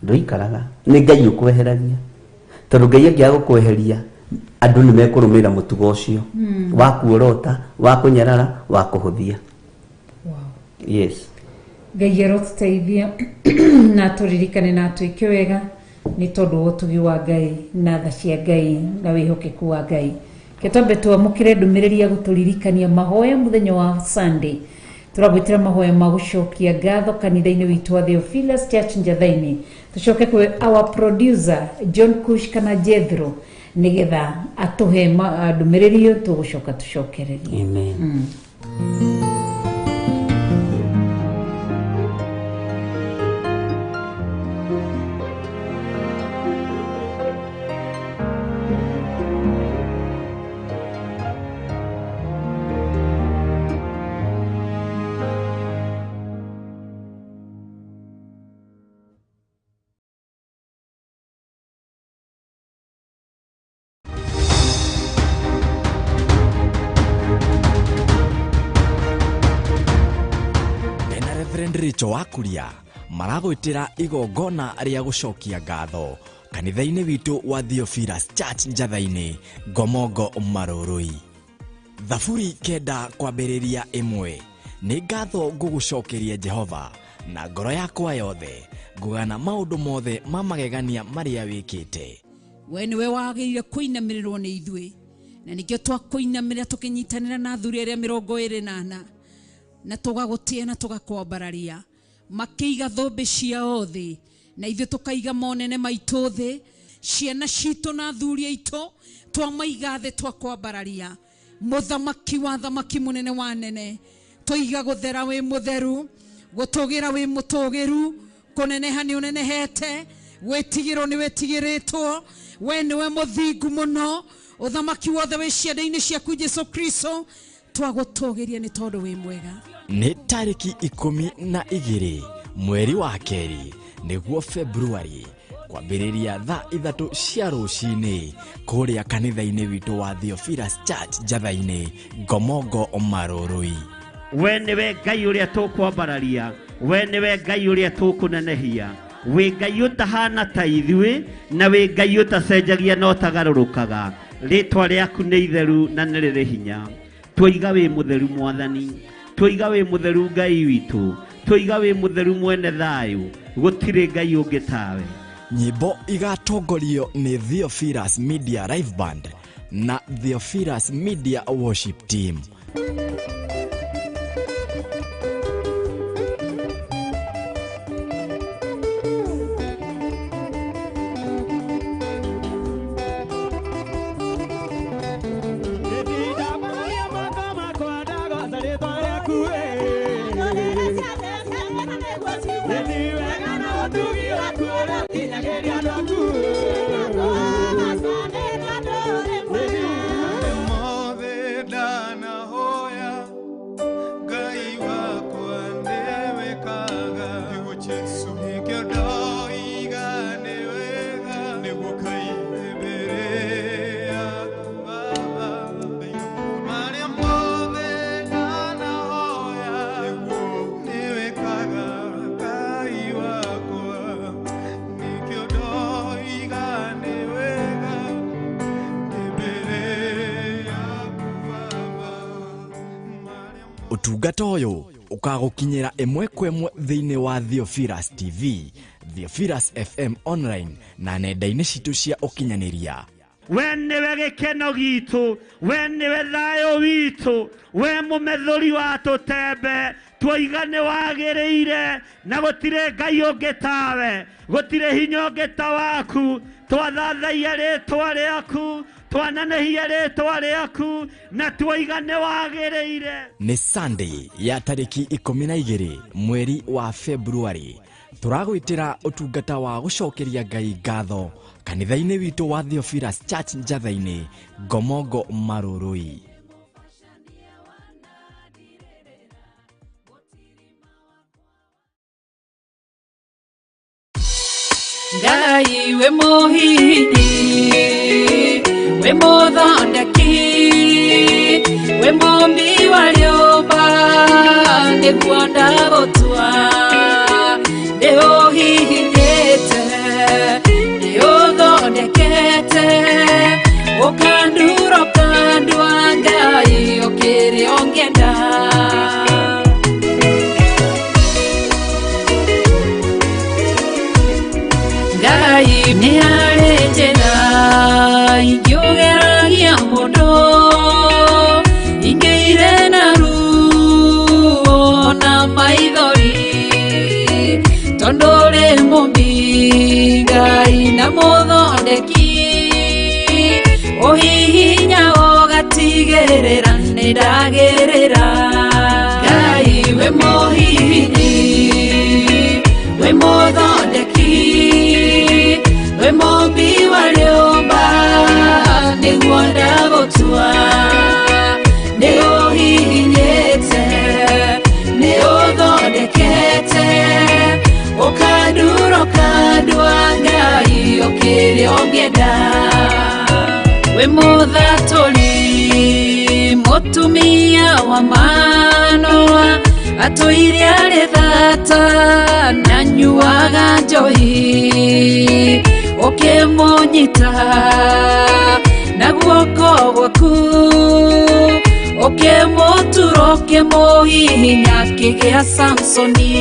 ndũikaraga, nĩ Ngai ũkweheragia, tondũ Ngai angĩaga gũkweheria andũ nĩ mekũrũmĩrĩra mũtugo ũcio wa kuorota, wa kũnyarara, wa kũhũthia. Wow. Yes. Ngai arotũteithia na tũririkane na twĩke wega nĩ tondũ wa ũtugi wa Ngai na tha cia Ngai na wĩhokeku wa Ngai. Ke twambe twamũkĩre ndũmĩrĩri ya gũtũririkania mahoya mũthenya wa Sunday. Tũragwĩtĩra mahoya ma gũcokia ngatho kanitha-inĩ witũ wa Theophilus Church Njatha-inĩ. Tũcoke kwĩ our producer John Kush kana Jethro nĩgetha atũhe ndũmĩrĩri ĩyo, tũgũcoka tũcokererie. Amen. Mena Reverend Rachel Wakuria maragwĩtĩra igongona rĩa gũcokia ngatho kanitha-inĩ witũ wa Theophilus Church Njatha-inĩ, Ngomongo Marũrũi. Thaburi 9:1. Nĩ ngatho ngũgũcokeria Jehova na ngoro yakwa yothe, ngũgana maũndũ mothe ma magegania marĩa wĩkĩte. We nĩwe wagĩrĩire kũinamĩrĩrwo nĩ ithuĩ, na nĩkĩo twakũinamĩrĩra tũkĩnyitanĩra na athuri arĩa 24, na tũgagũtĩa na tũgakwambararia. Makĩiga thũmbĩ ciao thĩ na ithuĩ tũkaiga monene maitũ thĩ, ciana citũ na athuri aitũ twamaiga thĩ, twakwambararia mũthamaki wa thamaki, mũnene wa nene. Tũiga gũthera wĩ mũtheru, gũtũgĩra wĩ mũtũgĩru, kũneneha nĩ ũnenehete, gwĩtigĩrwo nĩ wĩtigĩrĩtwo. We nĩwe mũthingu mũno, ũthamaki wothe wĩ ciande-inĩ ciaku Jesu Kristo. Twagũtũgĩria nĩ tondũ wĩ mwega. Nĩ tarĩki 12 mweri wa kerĩ, nĩguo Februari, kwambĩrĩria thaa 3 cia rũcinĩ kũrĩa kanitha-inĩ witũ wa Theophilus Church Njatha-inĩ, Ngomongo Marũrũi. We nĩwe Ngai ũrĩa tũkwambararia, we nĩwe Ngai ũrĩa tũkũnenehia. Wĩ Ngai ũtahana ta ithuĩ na wĩ Ngai ũtacenjagia na ũtagarũrũkaga. Rĩtwa rĩaku nĩ itheru na nĩ rĩrĩ hinya. Twoiga wĩ mũtheru Mwathani, twoiga wĩ mũtheru Ngai witũ, twoiga wĩ mũtheru mwene thayũ, gũtirĩ Ngai ũngĩ tawe. Nyĩmbo igatongorio nĩ Theophilus Media Live Band na Theophilus Media Worship Team. Mothe ndanahoya Ngai wakwa nĩwĩkaga, nĩkĩo ndoiga nĩ wega. Ũtungata ũyũ ũkagũkinyĩra ĩmwe kwa ĩmwe thĩinĩ wa Theophilus TV, Theophilus FM online na nenda-inĩ citũ cia ũkinyanĩria. We nĩwe gĩkeno gitũ, we nĩwe thayũ witũ, we mũmethũri wa tũtembe, twoiga nĩ wagĩrĩire, na gũtirĩ Ngai ũngĩ tawe, gũtirĩ hinya ũngĩ ta waku. Twathathaia rĩtwa rĩaku, twanenehia rĩtwa rĩaku, na twoiga nĩ wagĩrĩire. Nĩ Sunday ya tarĩki 12 mweri wa February tũragwĩtĩra ũtungata wa gũcokeria Ngai ngatho kanitha-inĩ witũ wa Theophilus Church Njatha-inĩ, Ngomongo Marũrũi. Ngai we mũhihinyi, we mũthondeki, we mũmbi wa rĩũmba, nĩguo ndagũtua. Nĩũhihinyĩte, nĩũthondekete, ũkandura ũkandua, Ngai ũkĩrĩ ũngĩenda. Ngai nĩ harĩ njĩra ingĩũgeragia mũndũ, ingĩire na ruo na maithori, tondũ ũrĩ mũmbi Ngai na mũthondeki, ũhihinya ũgatigĩrĩra nĩndagĩrĩra. Ngai we mũhihinyi, we mũthondeki, we mũmbi wa rĩũmba, nĩguo ndagũtua. Nĩũhihinyĩte, nĩũthondekete, ũkandura ũkandua, Ngai ũkĩrĩ ũngĩenda. We mũthatũri, mũtumia wa Manoa, atũire arĩ thata na nyuaga njohi, ũkĩmũnyita na guoko gwaku, ũkĩmũtura ũkĩmũhihinya akĩgĩa Samsoni.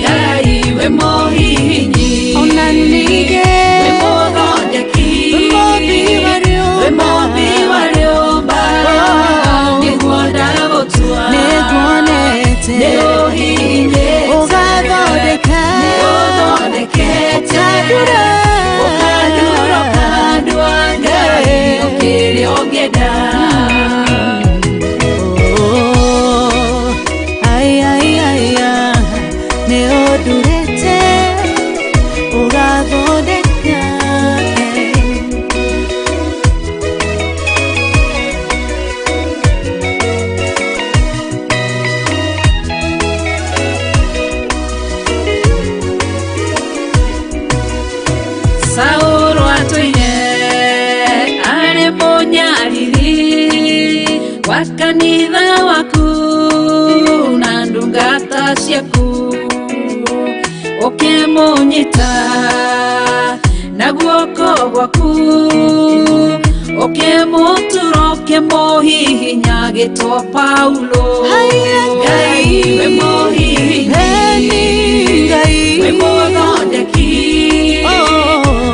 Ngai we mũhihinyi, Ona ningĩ we mũthondeki, we mũmbi wa we rĩũmba, mũmbi wa rĩũmba, nĩguo ndagũtua. Nĩnguonete Nĩũhihinyĩte, ũgathondeka, nĩũthondekete, ũkandura, ũkandura ũkandua, Ngai ũkĩrĩ ũngĩenda. Oh, ai, ai, ai, ah, nĩũndurĩte ũgathondeka. Saũlũ atũire arĩ mũnyariri wa kanitha waku na ndungata ciaku, ũkĩmũnyita na guoko gwaku, ũkĩmũtura ũkĩmũhihinya agĩtwo Paulo. Haiya, Ngai we mũhihinyi, Eni Ngai, we mũthondeki, Oh,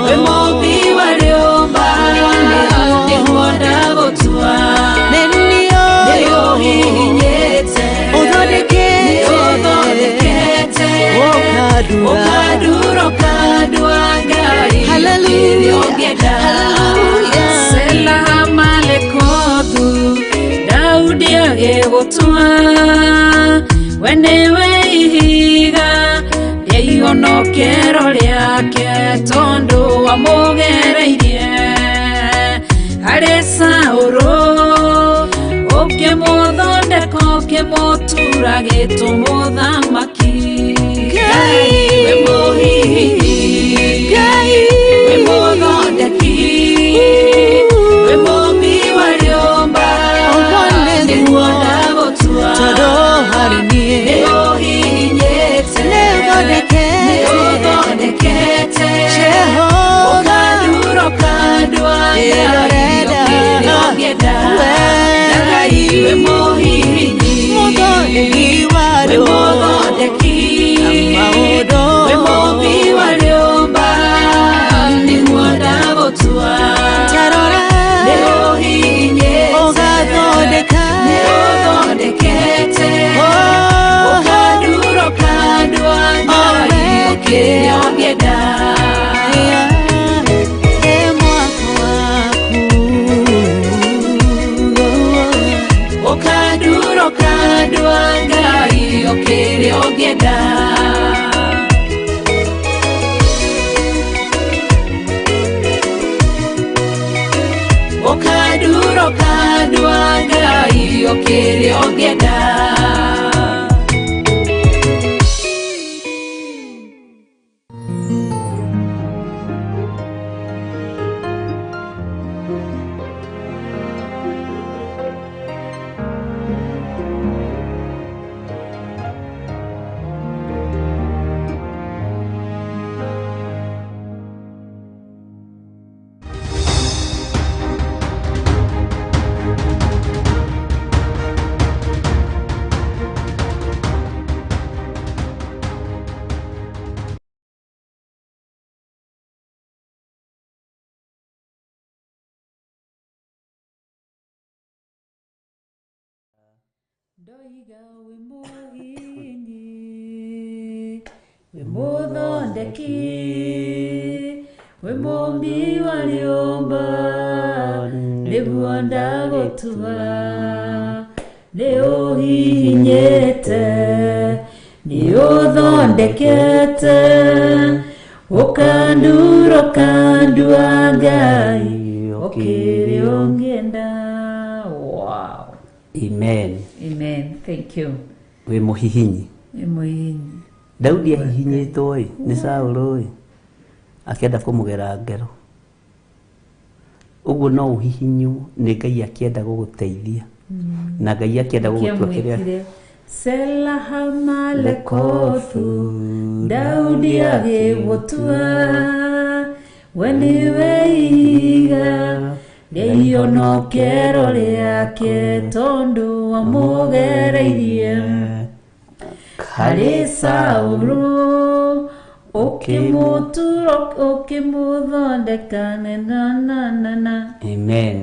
we mũmbi wa rĩũmba, nĩguo ndagũtua. nĩniũĩ Nĩũhihinyĩte, ũthondekete, nĩũthondekete, ũkandura, ũkandura ũkandua, Ngai Hallelujah, ũkĩrĩ ũngĩenda. hallelujah. Sela Malekothu, Daudi agĩgũtua, we nĩwe ihiga rĩa ihonokero rĩake, tondũ wamũgereirie harĩ Saũlũ, ũkĩmũthondeka ũkĩmũtura gĩtũ mũthamaki. Ngai, we mũhihinyi, Ngai, we mũthondeki, we mũmbi wa rĩũmba, Ũguo nĩguo nĩguo, ndagũtua. tondũ harĩ niĩ Nĩũhihinyĩte, nĩũthondekete, nĩũthondekete, Jehova, ũkandura ũkandua, Ngai Ĩrorenda, ũkĩrĩ ũngĩenda. we Ngai we mũhihinyi, mũthondeki, Wĩ mũthondeki wĩ mũmbi wa rĩũmba nĩguo ndagũtua nĩ ũhihinyĩte nĩ ũthondekete ũkandura ũkandua Ngai ũkĩrĩa ũngĩenda. Ũkandura ũkandua Ngai ũkĩrĩa ũngĩenda. Ũkandura ũkandua Ngai ũkĩrĩa ũngĩenda. Ndoiga wĩ mũhihinyi wĩ mũthondeki wĩ mũmbi wa rĩũmba nĩguo ndagũtua nĩ ũhihinyĩte nĩ ũthondekete ũkandura ũkandua Ngai ũkĩrĩ ũngĩenda. Wow. Amen. Amen. Thank you. Wĩ mũhihinyi. Wĩ mũhihinyi. Daudi ahihinyĩtwo ĩ nĩ Saũlũ ĩ akĩenda kũmũgera ngero. Ũguo no ũhihinywo nĩ Ngai akĩenda gũgũteithia na Ngai akĩenda gũgũtua kĩrĩa Kĩamwĩtire Selahamalekothu Daudi agĩgũtua we nĩwe ihiga rĩa ihonokero rĩake tondũ wamũgereirie harĩ Saũlũ ũkĩmũtura ũkĩmũthondeka na Amen.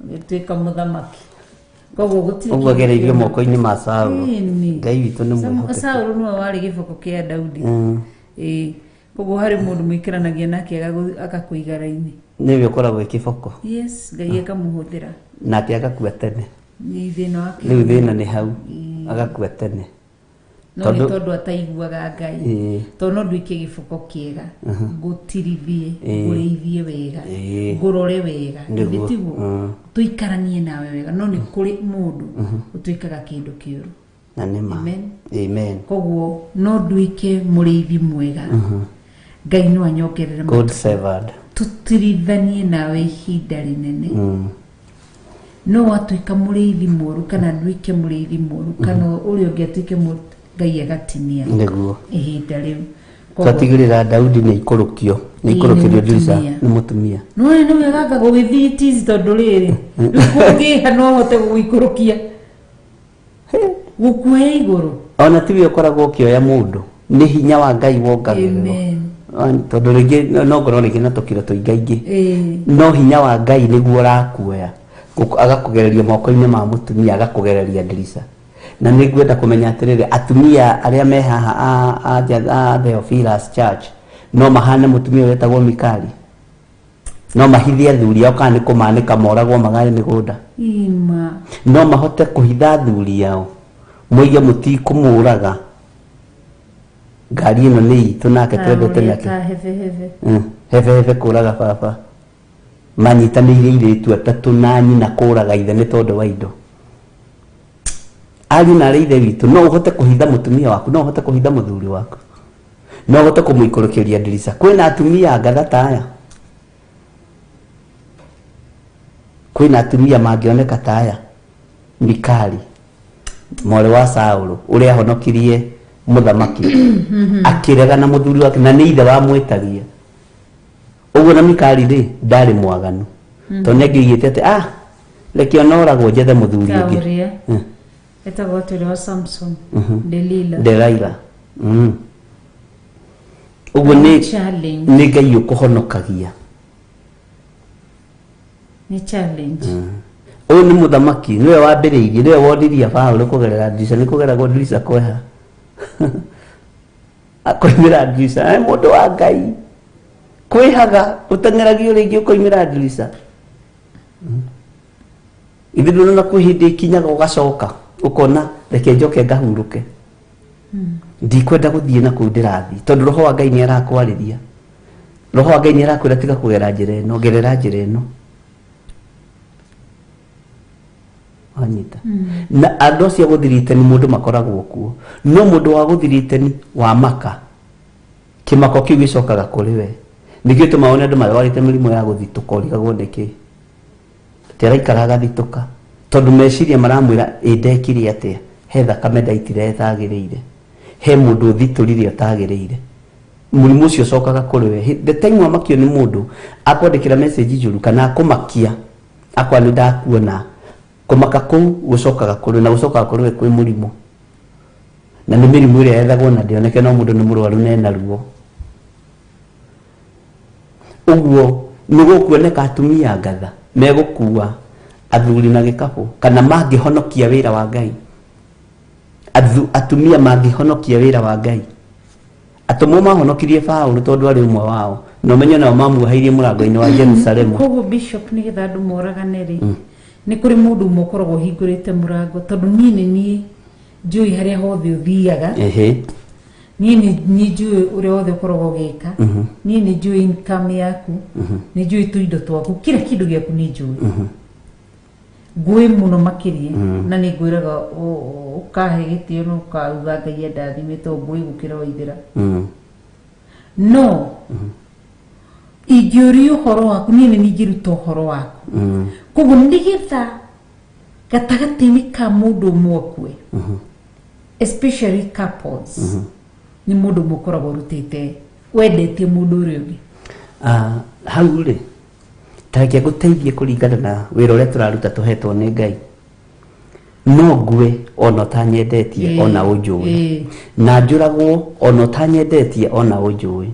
Ũgĩtuĩka mũthamaki koguo gũtirĩ Ũguo agereirio moko-inĩ ma Saũlũ. Ĩni. Ngai witũ nĩ mwĩhokeku. Saũlũ nĩwe warĩ gĩboko kĩa Daudi. Ĩĩ. Koguo harĩ mũndũ mũikaranagia nake agakũiga raini. Nĩwe ũkoragwo wĩ kĩboko. Yes, Ngai akamũhũthĩra. Nake agakua tene. Nĩ thĩna wake. Rĩu thĩna nĩ hau agakua tene. No nĩ tondũ ataiguaga Ngai. Tondũ no nduĩke gĩboko kĩega ngũtirithie ngũrĩithie wega ngũrore wega Nĩguo. githĩ tiguo tũikaranie nawe wega no nĩ kũrĩ mũndũ ũtuĩkaga kĩndũ kĩũru. Na nĩ ma. Amen. Amen. Koguo no nduĩke mũrĩithi mwega Ngai no anyongerere Good servant. tũtirithanie nawe ihinda rĩnene. No watuĩka mũrĩithi mũru kana nduĩke mũrĩithi mũru kana ũrĩa ũngĩ atuĩke mũru Ngai agatinia Nĩguo. ihinda rĩu. Twatigĩrĩra Daudi nĩ aikũrũkio nĩ aikũrũkĩrio ndirica mũtumia. nĩ mũtumia. Nĩwona nĩ wega anga gũgĩthiĩ tizi tondũ rĩrĩ rĩu kũngĩha no hote gũgũikũrũkia gũkuoya igũrũ. Ona tiwe ũkoragwo ũkĩoya mũndũ nĩ hinya wa Ngai wongagĩrĩrwo. Amen. Tondũ rĩngĩ no ngorwo rĩngĩ na tũkiro tũingaingĩ no hinya wa Ngai nĩguo ũrakuoya agakũgereria moko-inĩ ma mũtumia agakũgereria ndirica. Na nĩ ngwenda kũmenya atĩrĩrĩ atumia arĩa me haha a Theophilus Church no mahane mũtumia ũrĩa wetagwo Mikali no mahithe athuri ao kana nĩ kũmanĩka moragwo magae mĩgũnda. Ima. No mahote kũhitha athuri ao moige mũtikũmũraga ngari ĩno nĩ itũ nake twendete nake. Ta hebehebe. Hebehebe kũraga baba manyitanĩire airĩtu atatũ na nyina kũraga ithe nĩ tondũ wa indo. Ariũ na arĩ ithe witũ no ũhote kũhitha mũtumia waku no ũhote kũhitha mũthuri waku no ũhote kũmũikũrũkĩria ndirica. Kwĩna atumia ngatha ta aya, kwĩna atumia mangĩoneka ta aya. Mikali mwarĩ wa Saũlũ ũrĩa ahonokirie mũthamaki akĩrega na mũthuri wake na nĩ ithe wamwĩtagia ũguo. Na Mikali rĩ ndarĩ mwaganu tondũ nĩ angĩoigĩte atĩ reke onoragwo njethe mũthuri Ta ũngĩ. ũrĩa. Etagwo atĩ ũrĩa wa Samson? Delila. Delaila. Ũguo nĩ Challenge. Nĩ Ngai ũkũhonokagia. Nĩ challenge. Ũyũ nĩ mũthamaki, nĩwe wambĩrĩirie, nĩwe wonirie Paũlũ kũgerera ndirica. Nĩ kũgeragwo ndirica kweha akoimĩra ndirica. Mũndũ wa Ngai kwĩhaga ũteng'eragio rĩngĩ ũkoimĩra ndirica. Ithe ndũrona kwĩ hĩndĩ ĩkinyaga ũgacoka ũkona reke njoke ngahurũke, ndikwenda gũthiĩ na kũu ndĩrathiĩ, tondũ roho wa Ngai nĩ arakwarĩria, roho wa Ngai nĩ arakwĩra tiga kũgera njĩra ĩno, gerera njĩra ĩno. Wanyita? Na andũ acio a gũthiritani mũndũ makoragwo kuo, no mũndũ wa gũthiritani wa maka, kĩmako kĩu gĩcokaga kũrĩ we. Nĩkĩo tũmaga one andũ marwarĩte mĩrimũ ya gũthitũka, ũrigagwo nĩkĩ atĩ araikara agathitũka, tondũ meciria maramwĩra, ĩ ndekire atĩa? He thakame ndaitire ĩtagĩrĩire, he mũndũ ũthitũrire ũtagĩrĩire. Mũrimũ ũcio ũcokaga kũrĩ we. The time wamakio nĩ mũndũ akwandĩkĩra message njũru kana akũmakia akwa nĩ ndakuona, kũmaka kũu gũcokaga kũrĩ we, na gũcokaga kũrĩ we kwĩ mũrimũ, na nĩ mĩrimũ ĩrĩa yethagwo na ndĩoneke, no mũndũ nĩ mũrwaru na ena ruo. Ũguo nĩ gũkuoneka atumia ngatha megũkua athuri na gĩkabũ kana mangĩhonokia wĩra wa Ngai. Atumia mangĩhonokia wĩra wa Ngai. Atũmwo mahonokirie Paũlũ tondũ arĩ ũmwe wao, na ũmenye nao mamuoheirie mũrango-inĩ wa Jerusalemu. Koguo bishop, nĩgetha andũ moragane rĩ, nĩ kũrĩ mũndũ ũmwe ũkoragwo ũhingũrĩte mũrango, tondũ niĩ nĩ niĩ njũĩ harĩa hothe ũthiaga. Niĩ nĩ niĩ njũĩ ũrĩa wothe ũkoragwo ũgĩka. Niĩ nĩ njũĩ income yaku, nĩ njũĩ tũindo twaku, kila kĩndũ gĩaku nĩ njũĩ. Ngũĩ mũno makĩria, na nĩ ngwĩraga ũkahe gĩtĩo na ũkauga Ngai andathime, tondũ ngũĩ gũkĩra waithĩra. No ingĩũria ũhoro waku, niĩ nĩ ingĩruta ũhoro waku. Koguo nĩgetha gatagatĩ-inĩ ka mũndũ ũmwe akue, especially couples, nĩ mũndũ ũmwe ũkoragwo ũrutĩte wendetie mũndũ ũrĩa ũngĩ. Ah, hau rĩ, ta reke ngũteithie kũringana na wĩra ũrĩa tũraruta tũhetwo nĩ Ngai. No ngue ona ũtanyendetie, ona ũnjũĩ, na njũragwo ona ũtanyendetie, ona ũnjũĩ.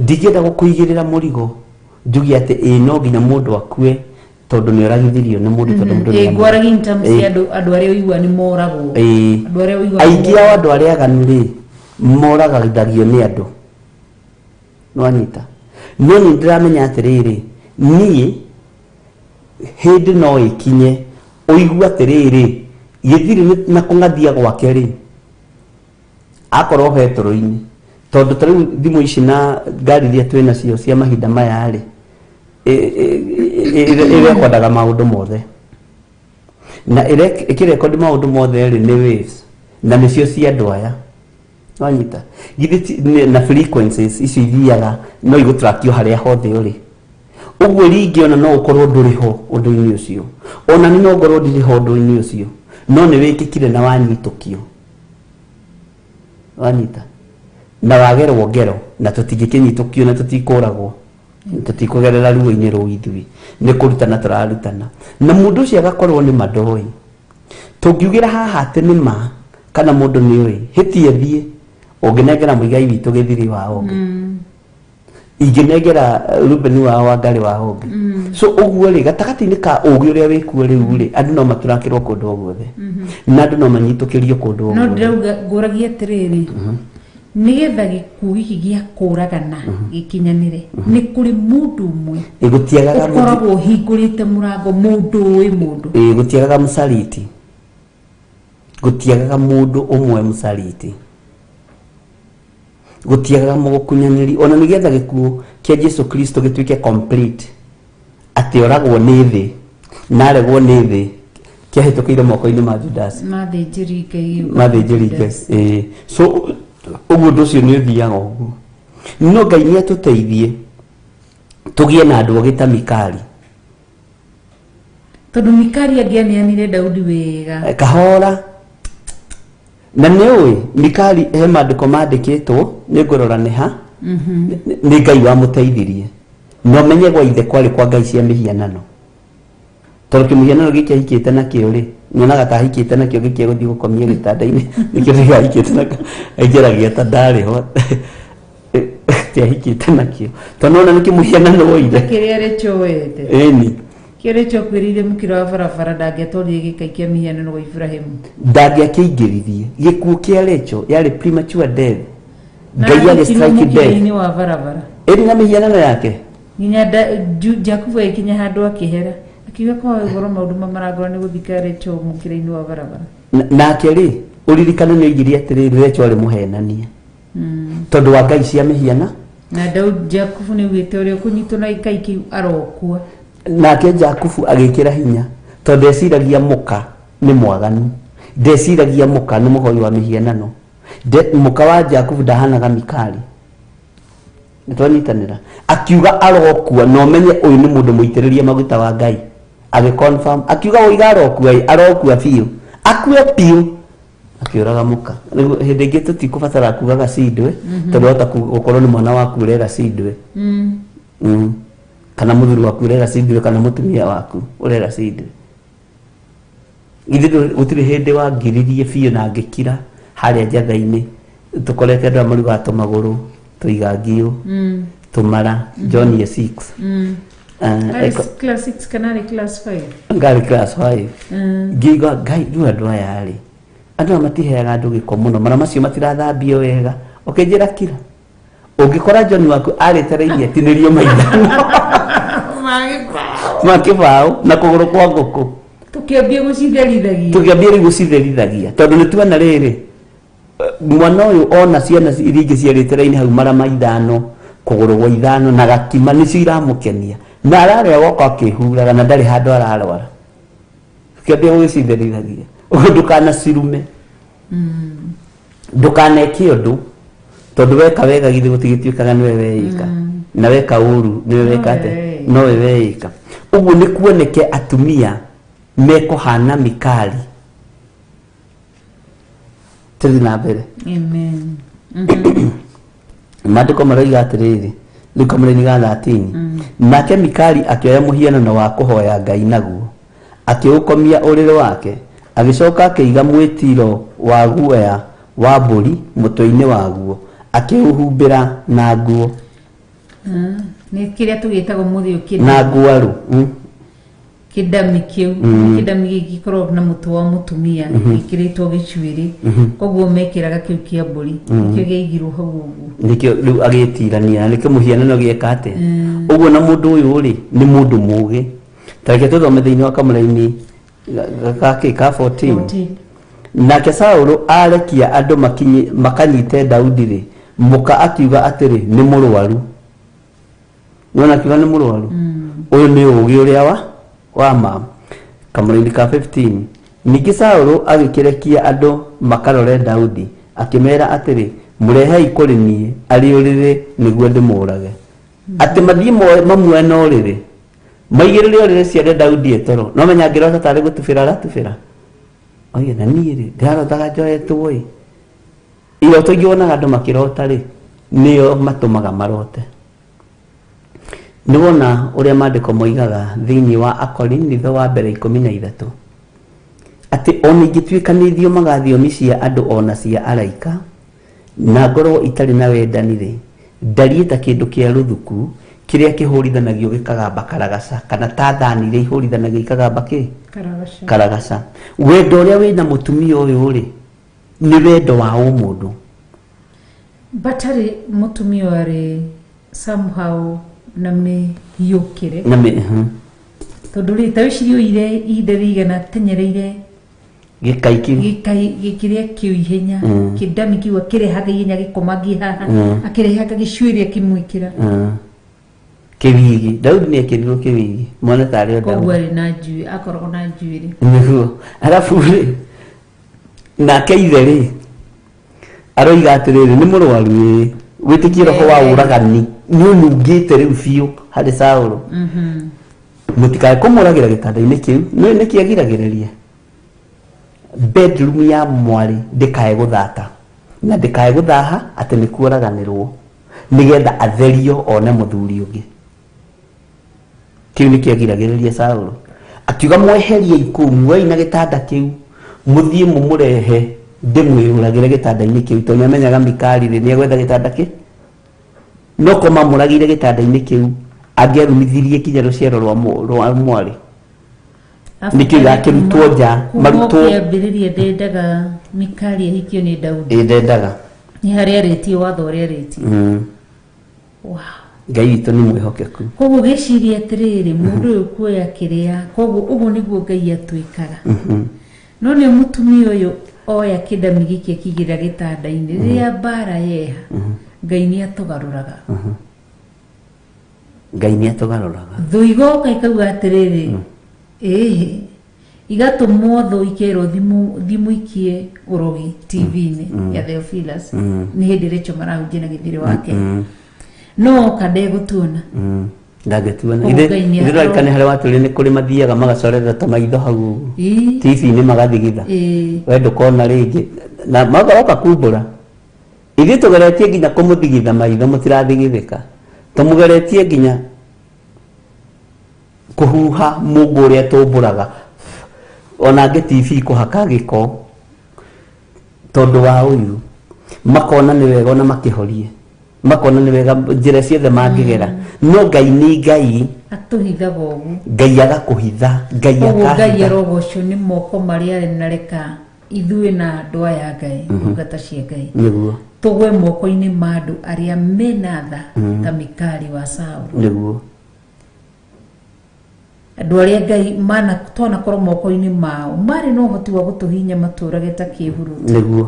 Ndingĩenda gũkũigĩrĩra mũrigo njuge atĩ ĩĩ no nginya mũndũ akue tondũ nĩ oragithirio nĩ mũndũ, tondũ mũndũ nĩ Ngwaragia in terms cia andũ arĩa ũigua nĩ moragwo. Andũ arĩa ũigua nĩ Aingĩ ao moragwo. andũ arĩa aganu rĩ, moragithagio nĩ andũ, nĩwanyita? No nĩ ndĩramenya atĩrĩrĩ, niĩ hĩndĩ no ĩkinye ũigue atĩrĩrĩ, gĩthiri na kũng'athia gwake rĩ, akorwo betũrũ-inĩ, tondũ ta rĩu thimũ ici na ngari iria twĩ nacio cia mahinda maya rĩ, ĩrekondaga maũndũ mothe, na ĩkĩrekondi maũndũ mothe rĩ, nĩ waves, na nĩcio cia andũ aya, wanyita? Githĩ na frequencies icio ithiaga no igũtrakio harĩa hothe ũrĩ. Ũguo ringĩ ona no ũkorwo ndũrĩ ho ũndũ-inĩ ũcio, ona nĩ no ngorwo ndirĩ ho ũndũ-inĩ ũcio, no nĩ wĩkĩkire na wanyitũkio, wanyita, na wagerwo ngero, na tũtingĩkĩnyitũkio na tũtikũragwo, tũtikũgerera ruo-inĩ rũu. Ithuĩ nĩ kũrutana tũrarutana, na mũndũ ũcio agakorwo nĩ ma ndoĩ. Tũngiugĩra haha atĩ nĩ ma kana mũndũ nĩ ũĩ hĩtie thiĩ, ũngĩnengera mũigai witũ gĩthiri wa ũngĩ, ingĩnengera Ruben wa Wangarĩ wa ũngĩ. So ũguo rĩ, gatagatĩ-inĩ ka ũgĩ ũrĩa wĩkuo rĩu rĩ, andũ no matũrakĩrwo kũndũ o guothe, na andũ no manyitũkĩrio kũndũ o No guothe. Ndĩrauga ngũragia atĩrĩrĩ, nĩgetha gĩkuũ gĩkĩ gĩa kũragana gĩkinyanĩre, nĩ kũrĩ mũndũ ũmwe Ĩ, gũtiagaga ũkoragwo ũhingũrĩte mũrango, mũndũ ũĩ mũndũ. Ĩ, gũtiagaga mũcariti, gũtiagaga mũndũ ũmwe mũcariti, gũtiagaga mũgũkunyanĩri, ona nĩgetha gĩkuũ kĩa Jesu Kristo gĩtuĩke complete, atĩ oragwo nĩ thĩ na aregwo nĩ thĩ, kĩahĩtũkĩire moko-inĩ ma Judasi. Mathĩnjĩri Ngai. Mathĩnjĩri Ngai, ĩĩ. So ũguo ũndũ ũcio nĩ ũthiaga ũguo, no Ngai nĩ atũteithie tũgĩe na andũ ogĩ ta Mikali. Tondũ Mikali angĩaneanire Daudi wega. Kahora. Na nĩ ũĩ Mikali, he maandĩko mandĩkĩtwo, nĩ ngũrora nĩ ha, nĩ Ngai wamũteithirie, na ũmenye gwa ithe kwarĩ kwa ngai cia mĩhianano, tondũ kĩmũhianano gĩkĩ ahikĩte nakĩo rĩ, Nyonaga ta ahikĩte nakĩo gĩkĩa gũthiĩ gũkomia gĩtanda-inĩ, nĩkĩo ndĩgahikĩte nakĩo, aingĩragia ta ndarĩ ho ti ahikĩte nakĩo, tondũ nona nĩ kĩmũhianano woire. Kĩrĩa Rachel wete. Ĩni. Kĩrĩa Rachel akuĩrĩire mũkĩra wa barabara, ndangĩatwarire gĩkai kĩa mĩhianano gwa Iburahĩmu. Ndangĩakĩingĩririe. Gĩkuũ kĩa Rachel yarĩ premature death. Na Ngai agĩ athikirwo strike death. mũkĩra-inĩ wa barabara. Ĩrĩ na mĩhianano yake. Nginya Jakubu agĩkinya handũ akĩhera, akiuga kwa goro maũndũ ma marangora nĩ gũthika Rachel mũkĩra-inĩ wa barabara. Nake rĩ, ũririkane nĩ oigire atĩrĩrĩ, Rachel arĩ mũhenania tondũ wa ngai cia mĩhiana. Na Daudi, Jakubu nĩ augĩte ũrĩa ũkũnyitwo na gĩkai kĩu arokua. Nake Jakubu agĩkĩra hinya, tondũ ndeciragia mũka nĩ mwaganu, ndeciragia mũka nĩ mũhoi wa mĩhianano. Mũka wa Jakubu ndahanaga Mikali. Nĩtwanyitanĩra? Akiuga arokua, na ũmenye ũyũ nĩ mũndũ mũitĩrĩrie maguta wa Ngai. Agĩ confirm, akiuga ũiga arokua ĩ, arokua biũ, akue biũ. Akĩũraga mũka. Rĩu hĩndĩ ĩngĩ tũtikũbatara kugaga cindwe, tondũ wahota gũkorwo nĩ mwana waku ũrera cindwe, kana mũthuri waku ũrera cindwe, kana mũtumia waku ũrera cindwe. Githĩ gũtirĩ hĩndĩ wangiririe biũ na ngĩkira harĩa njatha-inĩ, tũkorete andũ aya marugaga tũmagũrũ, tũigangiũ, tũmara, John year 6. Arĩ class 6 kana arĩ class 5? Ngarĩ class 5. Ngĩigua Ngai, rĩu andũ aya rĩ, andũ aya matiheaga andũ gĩko mũno, mara macio matirathambio wega. Ũkĩnjĩra kira, ũngĩkora John waku arĩte raini atinĩrio maithano ma kĩbaũ na kũgũrũ kwa ngũkũ. Tũkĩambia gũcitherithagia. Tũkĩambia rĩu gũcitherithagia, tondũ nĩ tuona rĩrĩ, mwana ũyũ ona ciana iria ingĩ ciarĩte raini hau, mara ma ithano, kũgũrũ gwa ithano na gakima nĩcio iramũkenia, na ararĩa goka akĩhuraga na ndarĩ handũ ararwara. Tũkĩambia gũgĩcitherithagia ũguo, ndũkanacirume, ndũkaneke ũndũ, tondũ weka wega githĩ gũtigĩtuĩkaga nĩwe weĩka, na weka ũru nĩwe weka atĩa? Nowe weĩka. Ũguo nĩ kuoneke atumia mekũhana Mikali. Tũthiĩ na mbere. Amen. Maandĩko maroiga atĩrĩrĩ, rĩu kamũraini ga 13: nake Mikali akĩoya mũhianano wa kũhoya ngai naguo, akĩũkomia ũrĩrĩ wake, agĩcoka akĩiga mwĩtiro wa guoya wa mbũri mũtwe-inĩ waguo, akĩũhumbĩra na nguo. Nĩ kĩrĩa tũgĩtaga ũmũthĩ ũyũ Na nguarũ. Kĩndami kĩu. Kĩndami gĩkĩ gĩkoragwo na mũtwe wa mũtumia gĩkĩrĩtwo gĩcuĩrĩ, koguo mekĩraga kĩu kĩa mbũri, nĩkĩo gĩaigirwo hau ũguo. Nĩkĩo rĩu agĩtirania na nĩkĩo mũhianano gĩeka atĩa ũguo. Na mũndũ ũyũ rĩ, nĩ mũndũ mũgĩ. Ta reke tũthome thĩinĩ wa kamũraini gakĩ ka 14. 14. Nake Saũlũ arekia andũ makanyite Daudi rĩ, mũka akiuga atĩrĩ, "Nĩ mũrwaru." Nĩwona, akiuga nĩ mũrwaru. Ũyũ nĩ ũgĩ ũrĩa wa ma. Kamũraini ka 15: ningĩ Saũlũ agĩkĩrekia andũ makarore Daudi, akĩmeera atĩrĩ, "Mũrehei kũrĩ niĩ arĩ ũrĩrĩ nĩguo ndĩmũũrage." Atĩ mathiĩ mamuoe na ũrĩrĩ, maigĩrĩre ũrĩrĩ ciare Daudi etoro. No menya angĩrota tarĩ gũtubĩra aratubĩra, oige, "Na niĩ rĩ, ndĩrarotaga njoetwo ĩ." Iroto ingĩ wonaga andũ makĩrota rĩ, nĩo matũmaga marote. Nĩ wona ũrĩa maandĩko moigaga thĩinĩ wa Akorinitho wa mbere 13, atĩ ona ingĩtuĩka nĩ thiomaga thiomi cia andũ ona cia araika, na ngorwo itarĩ na wendani rĩ, ndariĩ ta kĩndũ kĩa rũthuku kĩrĩa kĩhũrithanagio gĩkagamba karagaca, kana ta thani iria ihũrithanagio ikagamba kĩ? Karagaca. Karagaca. Wendo ũrĩa wĩna mũtumia ũyũ rĩ, nĩ wendo wa ũmũndũ. Batarĩ mũtumia ũyũ arĩ somehow na mĩhiũkĩre. Na mĩ. Tondũ rĩ, ta wĩcirie oire ihinda rĩigana atenyereire gĩkai kĩu. Gĩkai gĩkĩrĩa kĩu ihenya. Kĩndami kĩu akĩrehaga ihenya, gĩkomangie haha. Akĩrehaga gĩcuĩrĩ akĩmwĩkĩra. Kĩwigi Daudi nĩ ekĩrirwo kĩwigi mwana tarĩ o Koguo Daudi. Arĩ na njuĩ, akoragwo na njuĩrĩ. Nĩguo. Arabu rĩ, nake ithe rĩ, aroiga atĩrĩrĩ, "Nĩ mũrwaru ĩĩ." Wĩtĩkie roho wa ũragani nĩ ũnungĩte rĩu biũ harĩ Saũlũ. "Mũtikae kũmũragĩra gĩtanda-inĩ kĩu." Nĩ nĩkĩ agiragĩrĩria? Bedroom ya mwarĩ ndĩkae gũthata na ndĩkae gũthaha, atĩ nĩ kuoraganĩrwo nĩgetha atherio one mũthuri ũngĩ. Kĩu nĩkĩo agiragĩrĩria Saũlũ. Akiuga mweheriei kũu, muoei na gĩtanda kĩu, mũthiĩ mũmũrehe ndĩmwĩyũragĩre gĩtanda-inĩ kĩu, tondũ nĩamenyaga Mikali rĩ, nĩegwetha gĩtanda kĩ no ko mamũragĩire gĩtanda-inĩ kĩu angĩarumithirie kinya rũciaro rwa rwa mwarĩ. Nĩkĩo igakĩrutwo nja, Kuma marutwo. kĩambĩrĩria ndendaga Mikali ahikio nĩ Daudi. Ĩ ndendaga. Nĩ harĩa arĩtie watho ũrĩa arĩtie. Wow. Ngai witũ nĩ mwĩhokeku. Koguo gĩciria atĩrĩrĩ, mũndũ ũyũ kuoya kĩrĩa, koguo ũguo nĩguo Ngai atwĩkaga. No nĩ mũtumia ũyũ oya kĩndami gĩkĩ akĩigĩrĩra gĩtanda-inĩ, rĩrĩa mbara yeha, Ngai nĩ atũgarũraga. Ngai nĩ atũgarũraga. Thũ igoka ikauga atĩrĩrĩ, ĩhĩ, igatũmwo thũ ikerwo thimũikie ũrogi TV-inĩ ya Theophilus. Nĩ hĩndĩ Rachel marahunjia na gĩthĩrĩ wake. No oka ndegũtuona. Ndangĩtuona. Koguo Ngai nĩ Ithe rarikane harĩa watũrire nĩ kũrĩ mathiaga magacorera ta maitho hau ũguo. TV-inĩ magathigitha. We ndũkona rĩngĩ na magoka kumbũra. Ithuĩ tũgeretie nginya kũmũthigitha maitho mũtirathigithĩka. Tũmũgeretie nginya kũhuha mũngũ ũrĩa tũmbũraga ona angĩ TV kũhaka gĩko tondũ wa ũiru. Makona nĩ wega ona makĩhorie, makona nĩ wega njĩra ciothe mangĩgera, no Ngai nĩ Ngai. Atũhithaga ũguo. Ngai agakũhitha, Ngai Koguo Ngai akahitha. arogocwo nĩ moko marĩa arĩ na reka ithuĩ na andũ aya a Ngai, ndungata cia Ngai, tũgwe moko-inĩ ma andũ arĩa mena tha ta Mikali wa Saũlũ. Andũ arĩa Ngai mana twanakorwo moko-inĩ mao marĩ na ũhoti wa gũtũhinya matũrage ta kĩhuruta.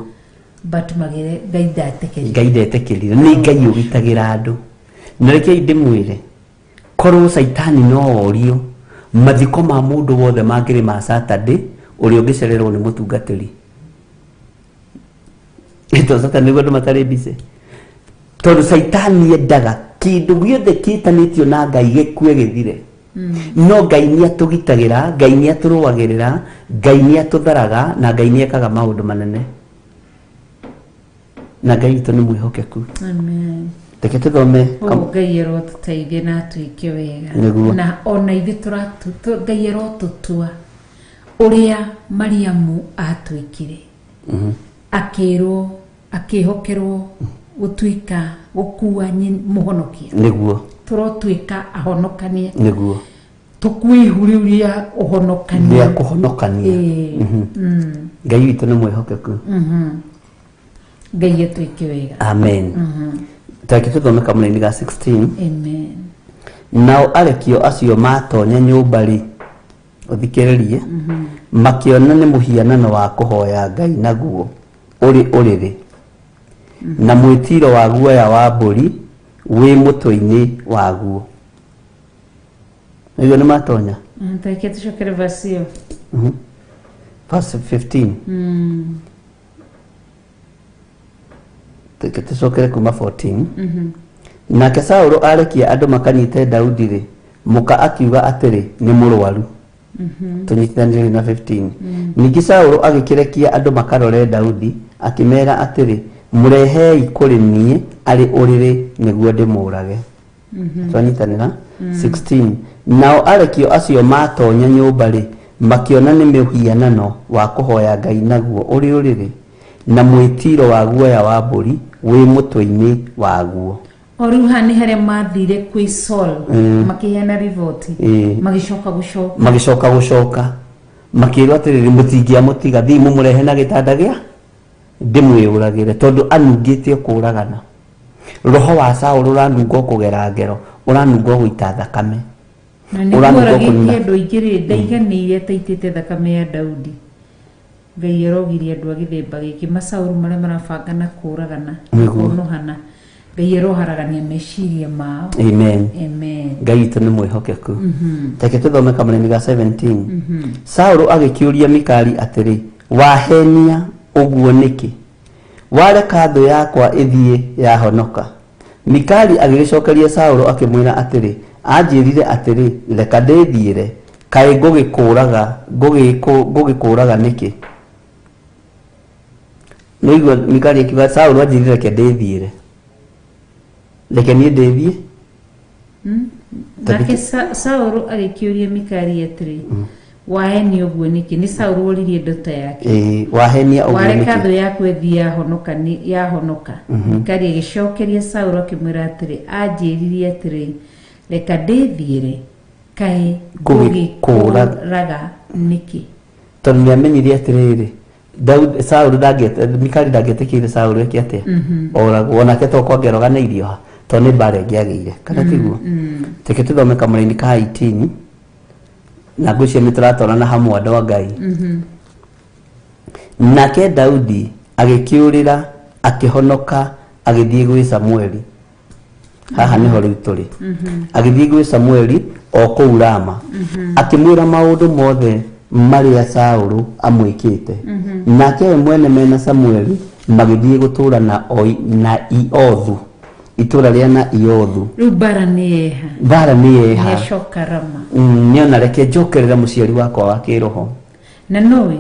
But magere Ngai ndetĩkĩrire. Ngai ndetĩkĩrire. Nĩ Ngai ũgitagĩra andũ. Na rekei ndĩmwĩre, korwo caitani no orio, mathiko ma mũndũ wothe mangĩrĩ ma Saturday, ũrĩa ũngĩcererwo nĩ mũtungatĩri. To Saturday nĩguo andũ matarĩ busy. Tondũ caitani endaga kĩndũ gĩothe kĩtanĩtio na Ngai gĩkue gĩthire. No Ngai nĩ atũgitagĩra, Ngai nĩ atũrũagĩrĩra, Ngai nĩ atũtharaga, na Ngai nĩ ekaga maũndũ manene. Na Ngai witũ nĩ mwĩhokeku. Amen. Reke tũthome. Koguo Ngai arotũteithie na atwĩke wega. Na ona ithuĩ Ngai arotũtua ũrĩa Mariamu atwĩkire. Akĩrwo, akĩhokerwo gũtuĩka gũkua mũhonokia. Tũrotuĩka ahonokania. Tũkue ihu rĩu rĩa ũhonokania. Rĩa kũhonokania. Ngai witũ nĩ mwĩhokeku. Ngai atwĩke wega. Amen. Tareke tũthome kamũraini ga 16. Amen. Nao arekio acio matonya nyũmba rĩ, ũthikĩrĩrie, makĩona nĩ mũhianano wa kũhoya Ngai naguo ũrĩ ũrĩrĩ, na mwĩtiro wa guoya wa mbũri wĩ mũtwe-inĩ waguo. Nĩguo nĩ matonya. Tareke tũcokere verse ĩyo. Verse 15. Reke tũcokere kuma 14. Nake Saũlũ arekia andũ makanyite Daudi rĩ, mũka akiuga atĩrĩ, nĩ mũrwaru. Tũnyitithanĩrie na 15. Ningĩ Saũlũ agĩkĩrekia andũ makarore Daudi, akĩmeera atĩrĩ, mũrehei kũrĩ niĩ arĩ ũrĩrĩ nĩguo ndĩmũũrage. Twanyitanĩra? 16. Nao arekio acio maatonya nyũmba rĩ, makĩona nĩ mũhianano wa kũhoya Ngai naguo ũrĩ ũrĩrĩ, na mwĩtiiro wa guoya wa mbũri wĩ mũtwe-inĩ waguo. O rĩu haha nĩ harĩa mathire kwĩ Saul, makĩheana riboti, magĩcoka gũcoka. Magĩcoka gũcoka, makĩrwo atĩrĩrĩ, mũtingĩamũtiga, thiĩi mũmũrehe na gĩtanda gĩa ndĩmwĩyũragĩre, tondũ anungĩte o kũũragana. Roho wa Saũlũ ũranunga o kũgera ngero, ũranunga o gũita thakame. Na nĩguo Ũranunga o oragĩte kũnina. andũ aingĩ rĩ, ndaiganĩire ataitĩte thakame ya Daudi. Ngai arogiria andũ a gĩthemba gĩkĩ, macaũrũ marĩa marabanga na kũũragana, na kũũnũhana. Ngai aroharagania meciria mao. Amen. Amen. Ngai witũ nĩ mwĩhokeku. Reke tũthome kamũraini ga 17. Saũlũ agĩkĩũria Mikali atĩrĩ, Wahenia ũguo nĩkĩ? Wareka thũ yakwa ĩthiĩ yahonoka? Mikali agĩgĩcokeria Saũlũ akĩmwĩra atĩrĩ, Anjĩrire atĩrĩ, 'Reka ndĩthiĩre, kaĩ ngũgĩkũũraga ngũgĩkũũraga nĩkĩ? Nĩũigua Mikali akiuga Saũlũ anjĩrire reke ndĩthiĩre. Reke niĩ ndĩthiĩ. Nake Saũlũ agĩkĩũria Mikali atĩrĩ, Wahenia ũguo nĩkĩ? Nĩ Saũlũ woririe ndota yake. Ĩĩ, wahenia ũguo Wareka nĩkĩ? thũ yaku ĩthiĩ yahonoka nĩ yahonoka. Mikali agĩcokeria Saũlũ akĩmwĩra atĩrĩ, Anjĩririe atĩrĩ, 'Reka ndĩthiĩre, kaĩ Ngũgĩkũũraga ngũgĩkũũraga nĩkĩ?' Tondũ nĩ amenyire atĩrĩrĩ, Daudi Saũlũ ndangĩete Mikali ndangĩetĩkĩire Saũlũ eke atĩa? Oragwo. Onake to kwangĩroganĩirio ha tondũ nĩ mbara ĩngĩagĩire. Kana tiguo? Reke tũthome kamũraini ka 18 na ngwĩciria nĩ tũratwarana hamwe andũ a Ngai. Nake Daudi agĩkĩũrĩra akĩhonoka agĩthiĩ gwĩ Samueli. Haha nĩho rĩu tũrĩ. Agĩthiĩ gwĩ Samueli o kũu Rama. Akĩmwĩra maũndũ mothe marĩa Saũlũ amwĩkĩte. Nake we mwene mena Samueli magĩthiĩ gũtũũra na oi, na Iothu. Itũũra rĩa na Iothu. Rĩu mbara nĩ yeha. Mbara nĩ yeha. Nĩacoka Rama. Nĩona reke njokerere mũciari wakwa wa kĩroho. Na nũĩ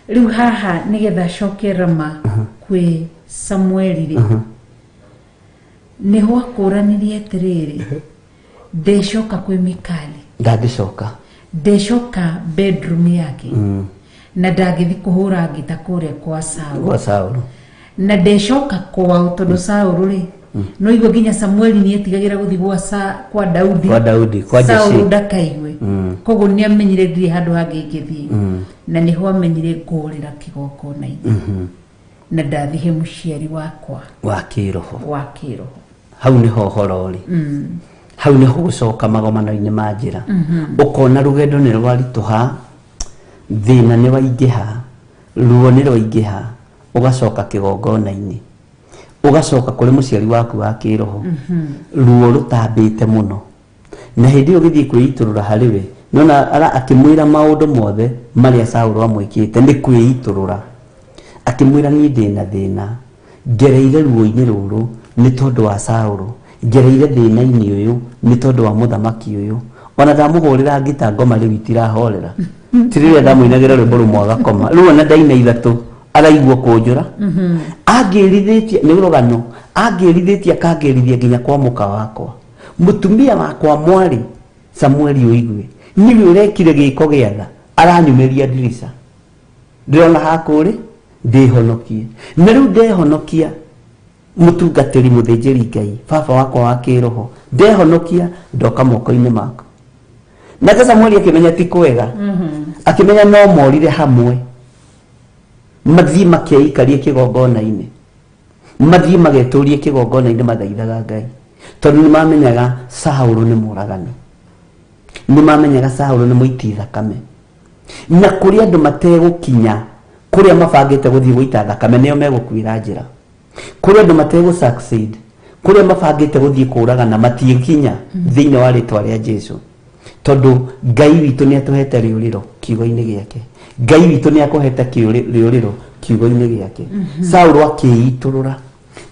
rĩu haha nĩgetha acoke Rama kwĩ Samueli rĩ, nĩho akũranirie atĩrĩrĩ, ndecoka kwĩ Mikali. Ndangĩcoka. Ndecoka bedroom yake. Na ndangĩthi kũhũra ngita kũrĩa kwa Saũlũ. Gwa Saũlũ. Na ndecoka kwao tondũ Saũlũ rĩ, no igua nginya Samueli nĩ etigagĩra gũthiĩ gwa Sa, kwa Daudi. Kwa Daudi, kwa Jesse. Saũlũ ndakaigue. Koguo nĩ amenyire ndirĩ handũ hangĩ ingĩthiĩ. Na nĩho amenyire ngũrĩra kĩgongona-inĩ. Na ndathiĩ he mũciari wakwa wa kĩroho. Wa kĩroho. Hau nĩho ũhoro ũrĩ. Hau nĩho gũcoka magomano-inĩ ma njĩra. Ũkona rũgendo nĩ rwaritũha, thĩna nĩ waingĩha, ruo nĩ rwaingĩha, ũgacoka kĩgongona-inĩ. Ũgacoka kũrĩ mũciari waku wa kĩroho. Ruo rũtambĩte mũno. Na hĩndĩ ĩyo ũgĩthiĩ kwĩitũrũra harĩ we, nona ara akĩmwĩra maũndũ mothe marĩa Saũlũ amwĩkĩte nĩ kwĩitũrũra. Akĩmwĩra niĩ ndĩna thĩna, ngereire ruo-inĩ rũrũ nĩ tondũ wa Saũlũ, ngereire thĩna-inĩ ũyũ nĩ tondũ wa mũthamaki ũyũ. Ona ndamũhũrĩra ngita ngoma rĩu itirahorera. Ti rĩrĩa ndamũinagĩra rwĩmbo rũmwe agakoma. Rĩu ona ndaina ithatũ araigua kũnjũra. Angĩrithĩtie, nĩ rũgano, angĩrithĩtie akangĩrithia nginya kwa mũka wakwa. Mũtumia wakwa mwarĩ Samueli ũigue, nĩwe ũrekire gĩko gĩa tha, aranyumĩria ndirica. Ndĩrona hakũrĩ ndĩhonokie. Na rĩu ndehonokia mũtungatĩri mũthĩnjĩri Ngai, baba wakwa wa kĩroho, ndehonokia ndoka moko-inĩ maku. Nake Samueli akĩmenya ti kwega, akĩmenya no morire hamwe, mathiĩ makeikarie kĩgongona-inĩ, mathiĩ magetũrie kĩgongona-inĩ mathaithaga Ngai, tondũ nĩ mamenyaga Saũlũ nĩ mũragani, nĩ mamenyaga Saũlũ nĩ mũiti thakame, na kũrĩ andũ mategũkinya kũrĩa mabangĩte gũthiĩ gũita thakame nĩo megũkuĩra njĩra. Kũrĩ andũ mategũ succeed kũrĩa mabangĩte gũthiĩ kũragana matiĩkinya thĩinĩ wa rĩtwa rĩa Jesu, tondũ Ngai witũ nĩ atũhete rĩũrĩro kiugo-inĩ gĩake. Ngai witũ nĩ akũhete rĩũrĩro kiugo-inĩ gĩake. Saũlũ akĩitũrũra,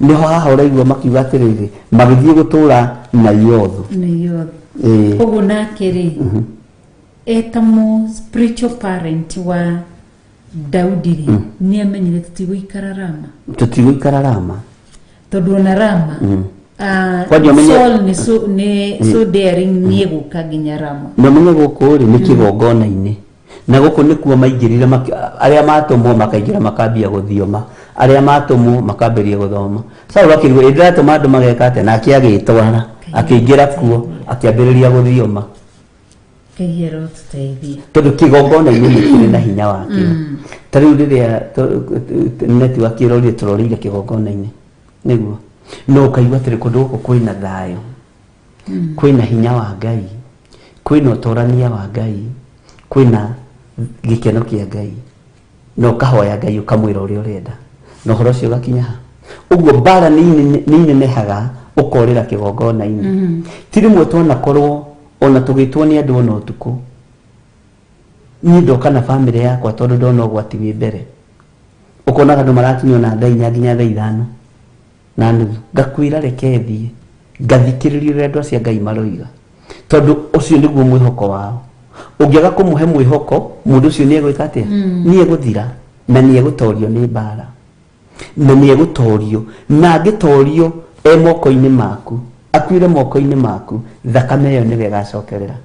nĩho haha ũraigua makiuga atĩrĩrĩ, magĩthiĩ gũtũũra Naiothu. Naiothu. Ĩĩ. Koguo nake rĩ, eta mũ spiritual parent wa Daudi rĩ, nĩ amenyire tũtigũikara Rama. Tũtigũikara Rama. Tondũ ona Rama, Kwanja ũmenye- Saul nĩ so, nĩ so daring nĩ egũka nginya Rama. Na ũmenye gũkũ rĩ nĩ kĩgongona-inĩ, na gũkũ nĩkuo maingĩrire arĩa matũmwo makaingĩra makambia gũthioma, arĩa matũmwo makambĩrĩria gũthoma. Saul akĩigua ĩ ndĩratũma andũ mageka atĩa, nake agĩtwara akĩingĩra kuo akĩambĩrĩria gũthioma. Ngai arotũteithia. Tondũ kĩgongona-inĩ nĩ kĩrĩ na hinya wakĩo. Ta rĩu rĩrĩa network ĩrorire tũroreire kĩgongona-inĩ nĩguo no ũkaigua atĩrĩ kũndũ gũkũ kwĩna thayũ, kwĩna hinya wa Ngai, kwĩna ũtorania wa Ngai, kwĩna gĩkeno kĩa Ngai, na ũkahoya Ngai ũkamwĩra ũrĩa ũrenda na ũhoro ũcio ũgakinya ha. Ũguo mbara nĩ inenehaga ũkorĩra kĩgongona-inĩ. Ti rĩmwe twanakorwo ona tũgĩtwo nĩ andũ ona ũtukũ, niĩ ndoka na bamĩrĩ yakwa tondũ ndona ũgwati wĩ mbere, ũkonaga andũ marakinya ona thaa inya nginya thaa ithano na nuthu, ngakwĩra reke thiĩ ngathikĩrĩria ũrĩa andũ acio a Ngai maroiga, tondũ ũcio nĩguo mwĩhoko wao. Ũngĩaga kũmũhe mwĩhoko mũndũ ũcio nĩ egwĩka atĩa? Nĩ egũthira na nĩ egũtorio nĩ mbara, na nĩ egũtorio, na angĩtorio e moko-inĩ maku, akuĩre moko-inĩ maku, thakame ĩyo nĩwe ĩgacokerera.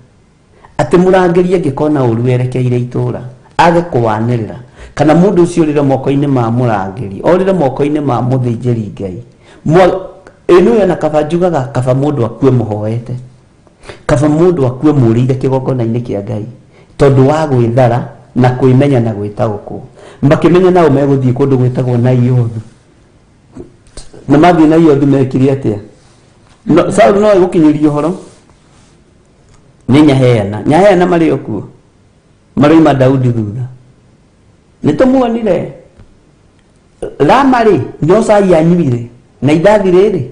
Atĩ mũrangĩri angĩkona ũru werekeire itũũra, age kũwanĩrĩra, kana mũndũ ũcio orĩre moko-inĩ ma mũrangĩri, orĩre moko-inĩ ma mũthĩnjĩri Ngai. Ĩ nĩũĩ ona kaba njugaga kaba mũndũ akue mũhoete, kaba mũndũ akue mũrĩire kĩgongona-inĩ kĩa Ngai, tondũ wa gwĩthara na kwĩmenya na gwĩtaũkwo. Makĩmenya nao megũthiĩ kũndũ gwĩtagwo Naiothu. Na mathiĩ Naiothu mekire atĩa? No, Saulu no egũkinyĩria ũhoro nĩ Nyaheana. Nyaheana marĩ o kuo, maroima Daudi thutha. Nĩ tũmuonire Rama rĩ, no cai anyuire na ithathi rĩrĩ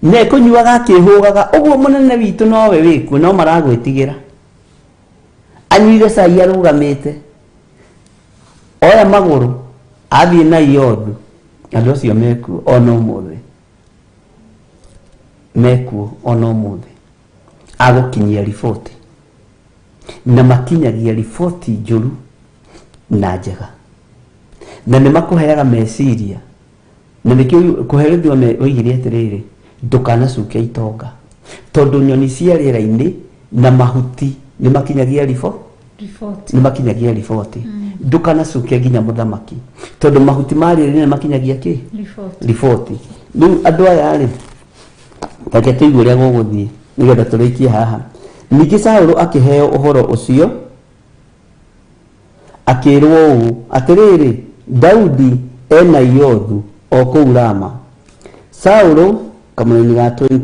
na ekũnyuaga akĩhũgaga ũguo mũnene witũ nowe wĩkuo no maragwĩtigĩra. Anyuire cai arũgamĩte, oya magũrũ athiĩ na Iothu, andũ acio mekuo ona ũmũthĩ, mekuo ona ũmũthĩ agũkinyia riboti na makinyagia riboti njũru na njega na nĩ makũheaga meciria na nĩkĩo kũherithio oigire atĩrĩrĩ ndũkanacuke itonga tondũ nyoni cia rĩera-inĩ na mahuti nĩ makinyagia ribo Riboti. nĩ makinyagia riboti ndũkanacuke nginya mũthamaki tondũ mahuti ma rĩera-inĩ nĩ makinyagia kĩ Riboti. riboti rĩu andũ aya rĩ reke tũigue ũrĩa gũgũthiĩ nĩgetha tũrĩkie haha ningĩ Saũlũ akĩheo ũhoro ũcio akĩĩrwo ũũ atĩrĩrĩ Daudi e Naiothu o kũu Rama Saũlũ kamũraini ga 20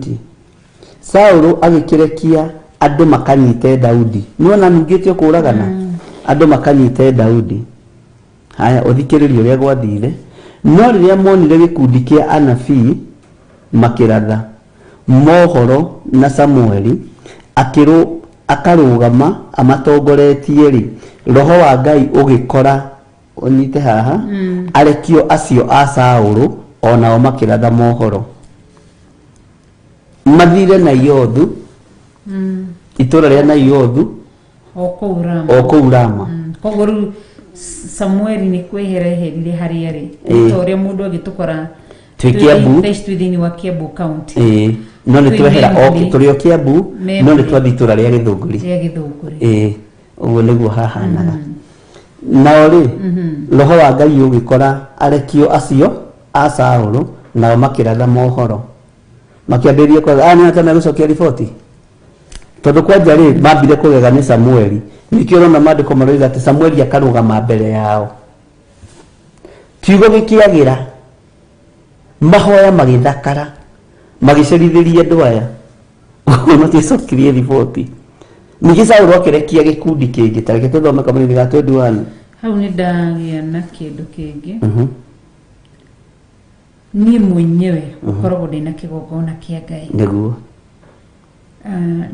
Saũlũ agĩkĩrekia andũ makanyite Daudi nĩwona nungĩte kũragana andũ makanyite Daudi haya ũthikĩrĩrie ũrĩa gwathire no rĩrĩa monire gĩkundi kĩa anabii makĩratha mohoro na Samueli akĩrũ akarũgama amatongoretie-rĩ, roho wa Ngai ũgĩkora ũnyite haha arekio acio a Saũlũ o nao makĩratha mohoro mathire Naiothu itũũra rĩa Naiothu o kũu Rama o kũu Rama Koguo rĩu Samueli nĩ kwehera eherire harĩa arĩ Ĩĩ. ta ũrĩa mũndũ agĩtũkora Twĩ Kiambu. thaa ici twĩ thĩinĩ wa Kiambu County Ĩĩ. no nĩ Twĩ twehera o Membley. tũrĩ o Kiambu no nĩ Membley. twathiĩ itũũra rĩa Gĩthũngũri rĩa Gĩthũngũri ĩĩ ũguo nĩguo hahanaga nao rĩ roho wa Ngai ũgĩkora arekio acio a Saũlũ nao makĩratha mohoro makĩambĩrĩria kũratha aya nĩ ata megũcokia riboti tondũ kwanja rĩ mambire kũgega nĩ Samueli nĩkĩo ũrona maandĩko maroiga atĩ Samueli akarũgama mbere yao kiugo gĩkĩagĩra mahoya magĩthakara magĩcerithĩria andũ aya matiacokirie riboti ningĩ Saũlũ akĩrekia gĩkundi kĩngĩ ta reke tũthome kamũnini ga 21 hau nĩ ndagĩa na kĩndũ kĩngĩ niĩ mwenyewe ũkoragwo ndĩna kĩgongona kĩa Ngai nĩguo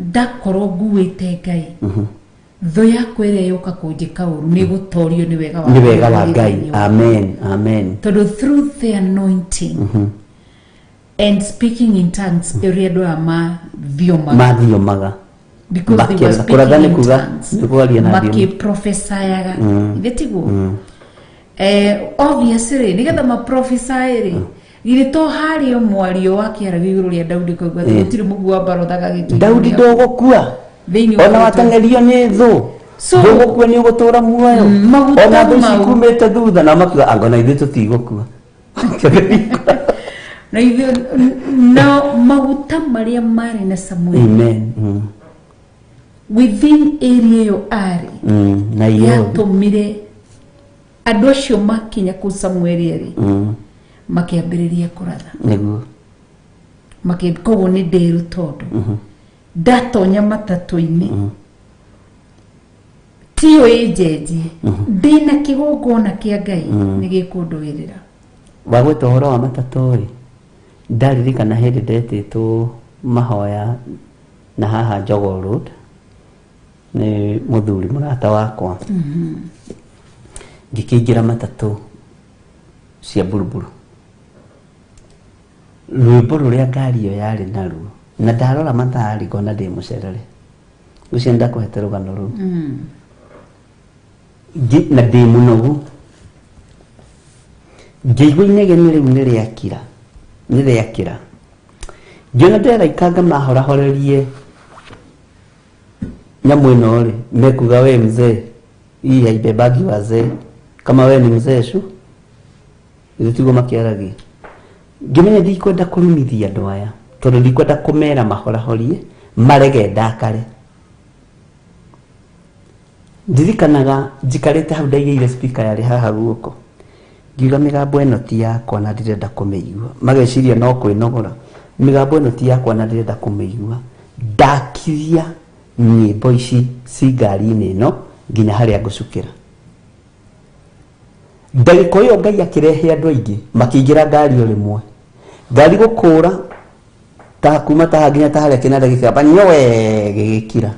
ndakorwo nguĩte Ngai thũ yakwa ĩrĩa yũka kũnjĩka ũru nĩ ĩgũtorio nĩ wega wa nĩ wega wa Ngai Ngai thĩinĩ wakwa. amen amen tondũ through the anointing and speaking in tongues ĩrĩa andũ aya mathiomaga mathiomaga because they were Makĩratha. Kũratha speaking nĩ in kuga tongues nĩ kwaria na thiomi makĩprofesayaga ithe tiguo obviously nĩgetha maprofesy rĩ githĩ to harĩ o mwario wa kĩaragio igũrũ rĩa Daudi kauga atĩ gũtirĩ mũguo wa mbarothaga gĩtũ Daudi ndũgũkua Thĩinĩ wa ona rĩtwa. wateng'erio nĩ thũ So- ndũgũkua nĩ ũgũtũra muoyo maguta ona thũ ici mau. kumĩte thutha na makiuga anga ona ithuĩ tũtigũkua na ithuĩ na maguta marĩa marĩ na Samueli amen within area ĩyo arĩ na iyo yatũmire andũ acio makinya kũu Samueli arĩ makĩambĩrĩria kũratha nĩguo Makĩ- koguo nĩ ndĩru tondũ ndatonya matatũ-inĩ tiyo ĩnjenjie ndĩna kĩgongona kĩa Ngai nĩ gĩkũndũĩrĩra wagweta ũhoro wa matatũ rĩ ndaririkana hĩndĩ ndetĩtwo mahoya na haha Jogoo Road nĩ mũthuri mũrata wakwa ngĩkĩingĩra matatũ cia buruburu rwĩmbo rũrĩa ngari ĩyo yarĩ naruo na ndarora mathaa rĩ ngona ndĩ mũcerere ũcio ndakũhete rũgano rũu na ndĩ mũnogu ngĩigua inegene rĩu nĩ rĩakira nĩ rĩakĩra ngĩona nderaikanga mahorahorerie Nyamũ ĩno rĩ, mekuga we mzee, hii haibebagi wazee, kama we ni mzee shu ithuĩ tiguo makĩaragia. Ngĩmenya ndikwenda kũrumithia andũ aya, tondũ ndikwenda kũmera mahorahorie marege ndakare. Ndirikanaga njikarĩte hau, ndaigĩire speaker yarĩ haha guoko, ngiuga mĩgambo ĩno ti yakwa na ndirenda kũmĩigua. Mageciria no kwĩnogora. Mĩgambo ĩno ti yakwa na ndirenda kũmĩigua. Ndakiria nyĩmbo ici ci ngari-inĩ ĩno nginya harĩa ngũcukĩra. Ndagĩka ĩyo Ngai akĩrehe andũ aingĩ makĩingĩra ngari o rĩmwe, ngari gũkũra ta kuma taha nginya ta harĩa kĩnanda gĩkĩamba nyowe gĩgĩkira.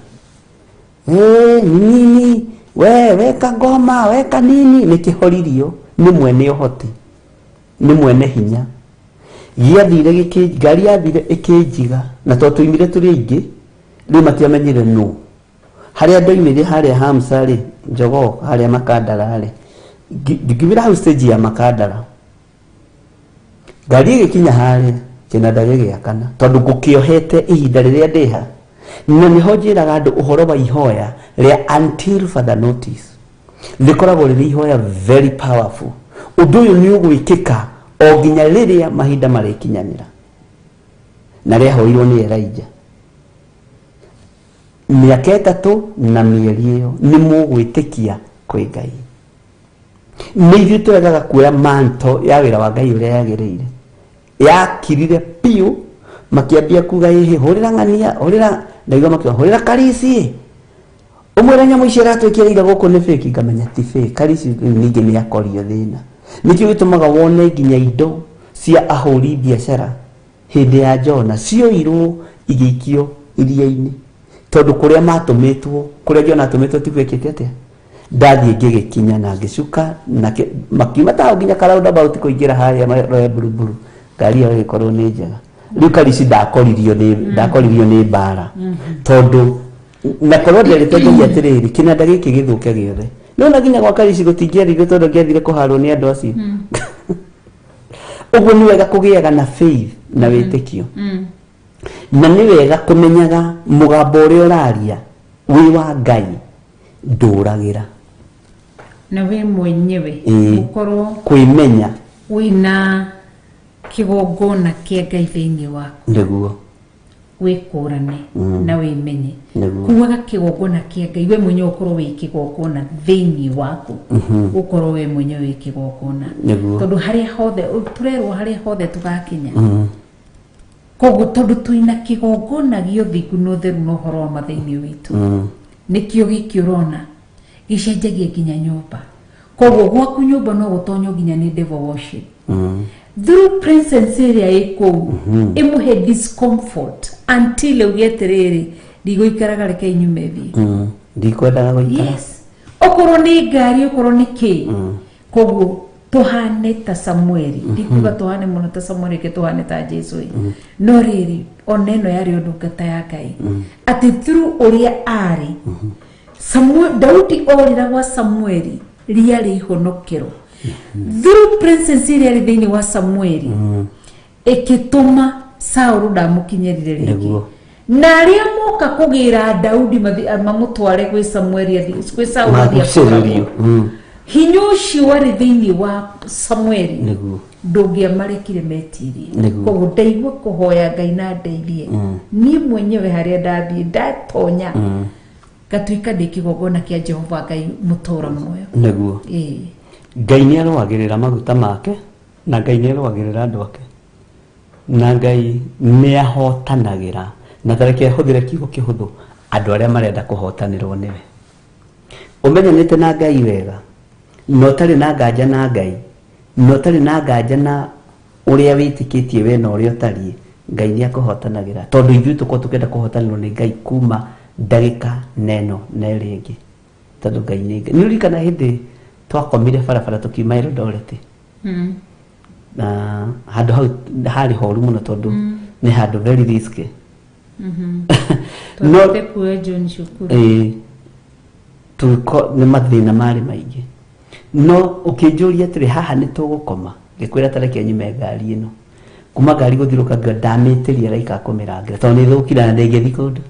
"Eh, nini we weka ngoma weka nini?" Nĩ kĩhoririo nĩ mwene ũhoti, nĩ mwene hinya. Gĩathire gĩkĩ, ngari yathire ĩkĩnjiga, na tondũ tũimire tũrĩ aingĩ rĩu matiamenyire nũ. Harĩa ndoimire harĩa Hamsa rĩ, jogoo harĩa Makandara rĩ, ngiumĩra hau stage ya Makandara, ngari ĩgĩkinya harĩa kĩnanda gĩgĩakana, tondũ ngũkĩohete ihinda rĩrĩa ndĩha. Na nĩho njĩraga andũ ũhoro wa ihoya rĩa until further notice, rĩkoragwo rĩrĩ ihoya very powerful. Ũndũ ũyũ nĩ ũgwĩkĩka o nginya rĩrĩa mahinda marĩkinyanĩra, na rĩahoirwo nĩ Elijah mĩaka 3 na mĩeri ĩyo nĩ mũgwĩtĩkia kwĩ Ngai. Nĩ ithuĩ tũregaga kuoya manto ya wĩra wa Ngai ũrĩa yagĩrĩire. Yakirire biũ, makĩambia kuga, "Ĩhĩ, hũrĩra ng'ania, hũrĩra." Ndaigua makiuga, "Hũrĩra Karisi, ũmwĩre nyamũ ici aratwĩkĩrĩire gũkũ nĩ fake." Ngamenya ti fake. Karisi rĩu ningĩ nĩ akorio thĩna. Nĩkĩo gĩtũmaga wone nginya indo cia ahũri biacara hĩndĩ ya Jona cioirwo igĩikio iria-inĩ, tondũ kũrĩa matũmĩtwo, kũrĩa Jona atũmĩtwo tiguo ekĩte atĩa. Ndathiĩ ngĩgĩkinya na ngĩcuka na makiuma taũ nginya ka roundabout kũingĩra harĩa Royal Buruburu, ngari ĩyo ĩgĩkorwo nĩ njega. Rĩu Karisi ndakoririo nĩ mbara, tondũ na korwo nderĩte Ngai atĩrĩrĩ, kĩnanda gĩkĩ gĩthũke gĩothe, nĩwona nginya gwa Karisi gũtingĩathire, tondũ ngĩathire kũharwo nĩ andũ acio. Ũguo nĩ wega kũgĩaga na faith na wĩtĩkio, na nĩ wega kũmenyaga mũgambo ũrĩa ũraria wĩ wa Ngai ndũragĩra. Na we mwenyewe ũkorwo kwĩmenya wĩna kĩgongona kĩa Ngai thĩinĩ waku. Wĩkũrane na wĩmenye. Kuaga kĩgongona kĩa Ngai, we mwenyewe ũkorwo wĩ kĩgongona thĩinĩ waku, ũkorwo we mwenyewe wĩ kĩgongona. Tondũ harĩa hothe tũrerwo, harĩa hothe tũgakinya, koguo tondũ twĩna kĩgongona gĩa ũthingu na ũtheru na ũhoro wa ma thĩinĩ witũ, nĩkĩo gĩkĩ ũrona gĩcenjagia nginya nyũmba. Koguo gwaku nyũmba no gũtonywo nginya nĩ devil worship through presence ĩrĩa ĩ kũu, ĩmũhe discomfort until auge atĩrĩrĩ, "Ndigũikaraga, reke inyume thiĩ." Ndikwendaga gũikara. Yes, okorwo nĩ ngari, okorwo nĩ kĩ. Koguo tuhane ta Samueli, ndikuga tuhane mũno ta Samueli, reke tuhane ta Jesu ĩ. No rĩrĩ, ona ĩno yarĩ o ndungata ya Ngai, atĩ through ũrĩa arĩ Samuel, Daudi orĩra gwa Samueli rĩarĩ ihonokero through presence ĩrĩa yarĩ thĩinĩ wa Samueli, ĩkĩtũma Saũlũ ndamũkinyĩrire rĩngĩ. Na arĩa moka kũgĩra Daudi mamũtware gwĩ Samueli gwĩ Saũlũ athiĩ Magucĩrĩrio. akũragwo. Hinya ũcio warĩ thĩinĩ wa Samueli ndũngĩamarekire metirie. Koguo ndaigua kũhoya Ngai na ndeithie niĩ mwenyewe, harĩa ndathiĩ ndatonya ngatuĩka ndĩ kĩgongona kĩa Jehova Ngai mũtũra muoyo. Ĩĩ. Ngai nĩ arũagĩrĩra maguta make, na Ngai nĩ arũagĩrĩra andũ ake, na Ngai nĩ ahotanagĩra, na tareke hũthĩre kiugo kĩhũthũ, andũ arĩa marenda kũhotanĩrwo nĩwe. Ũmenyanĩte na Ngai wega, na ũtarĩ na nganja na Ngai, na ũtarĩ na nganja na ũrĩa wĩtĩkĩtie we na ũrĩa ũtariĩ, Ngai nĩ akũhotanagĩra, tondũ ithuĩ tũkorwo tũkĩenda kũhotanĩrwo nĩ Ngai kuma ndagĩka neno na ĩrĩa ĩngĩ, tondũ Ngai nĩ Ngai. Nĩ ũririkana hĩndĩ twakomire barabara tũkiuma Eldoret? Na handũ hau harĩ horu mũno, tondũ nĩ handũ very risky. No Twathiĩte kuoya John cukuru. Ĩĩ, nĩ mathĩna marĩ maingĩ, no ũkĩnjũria atĩrĩ, "Haha nĩ tũgũkoma?" Ngĩkwĩra, "Tareke nyume ngari ĩno." Kuma ngari gũthirũka, ngĩo ndamĩtĩria raika kũmĩrangĩra, tondũ nĩ thũkire na ndĩngĩthi kũndũ.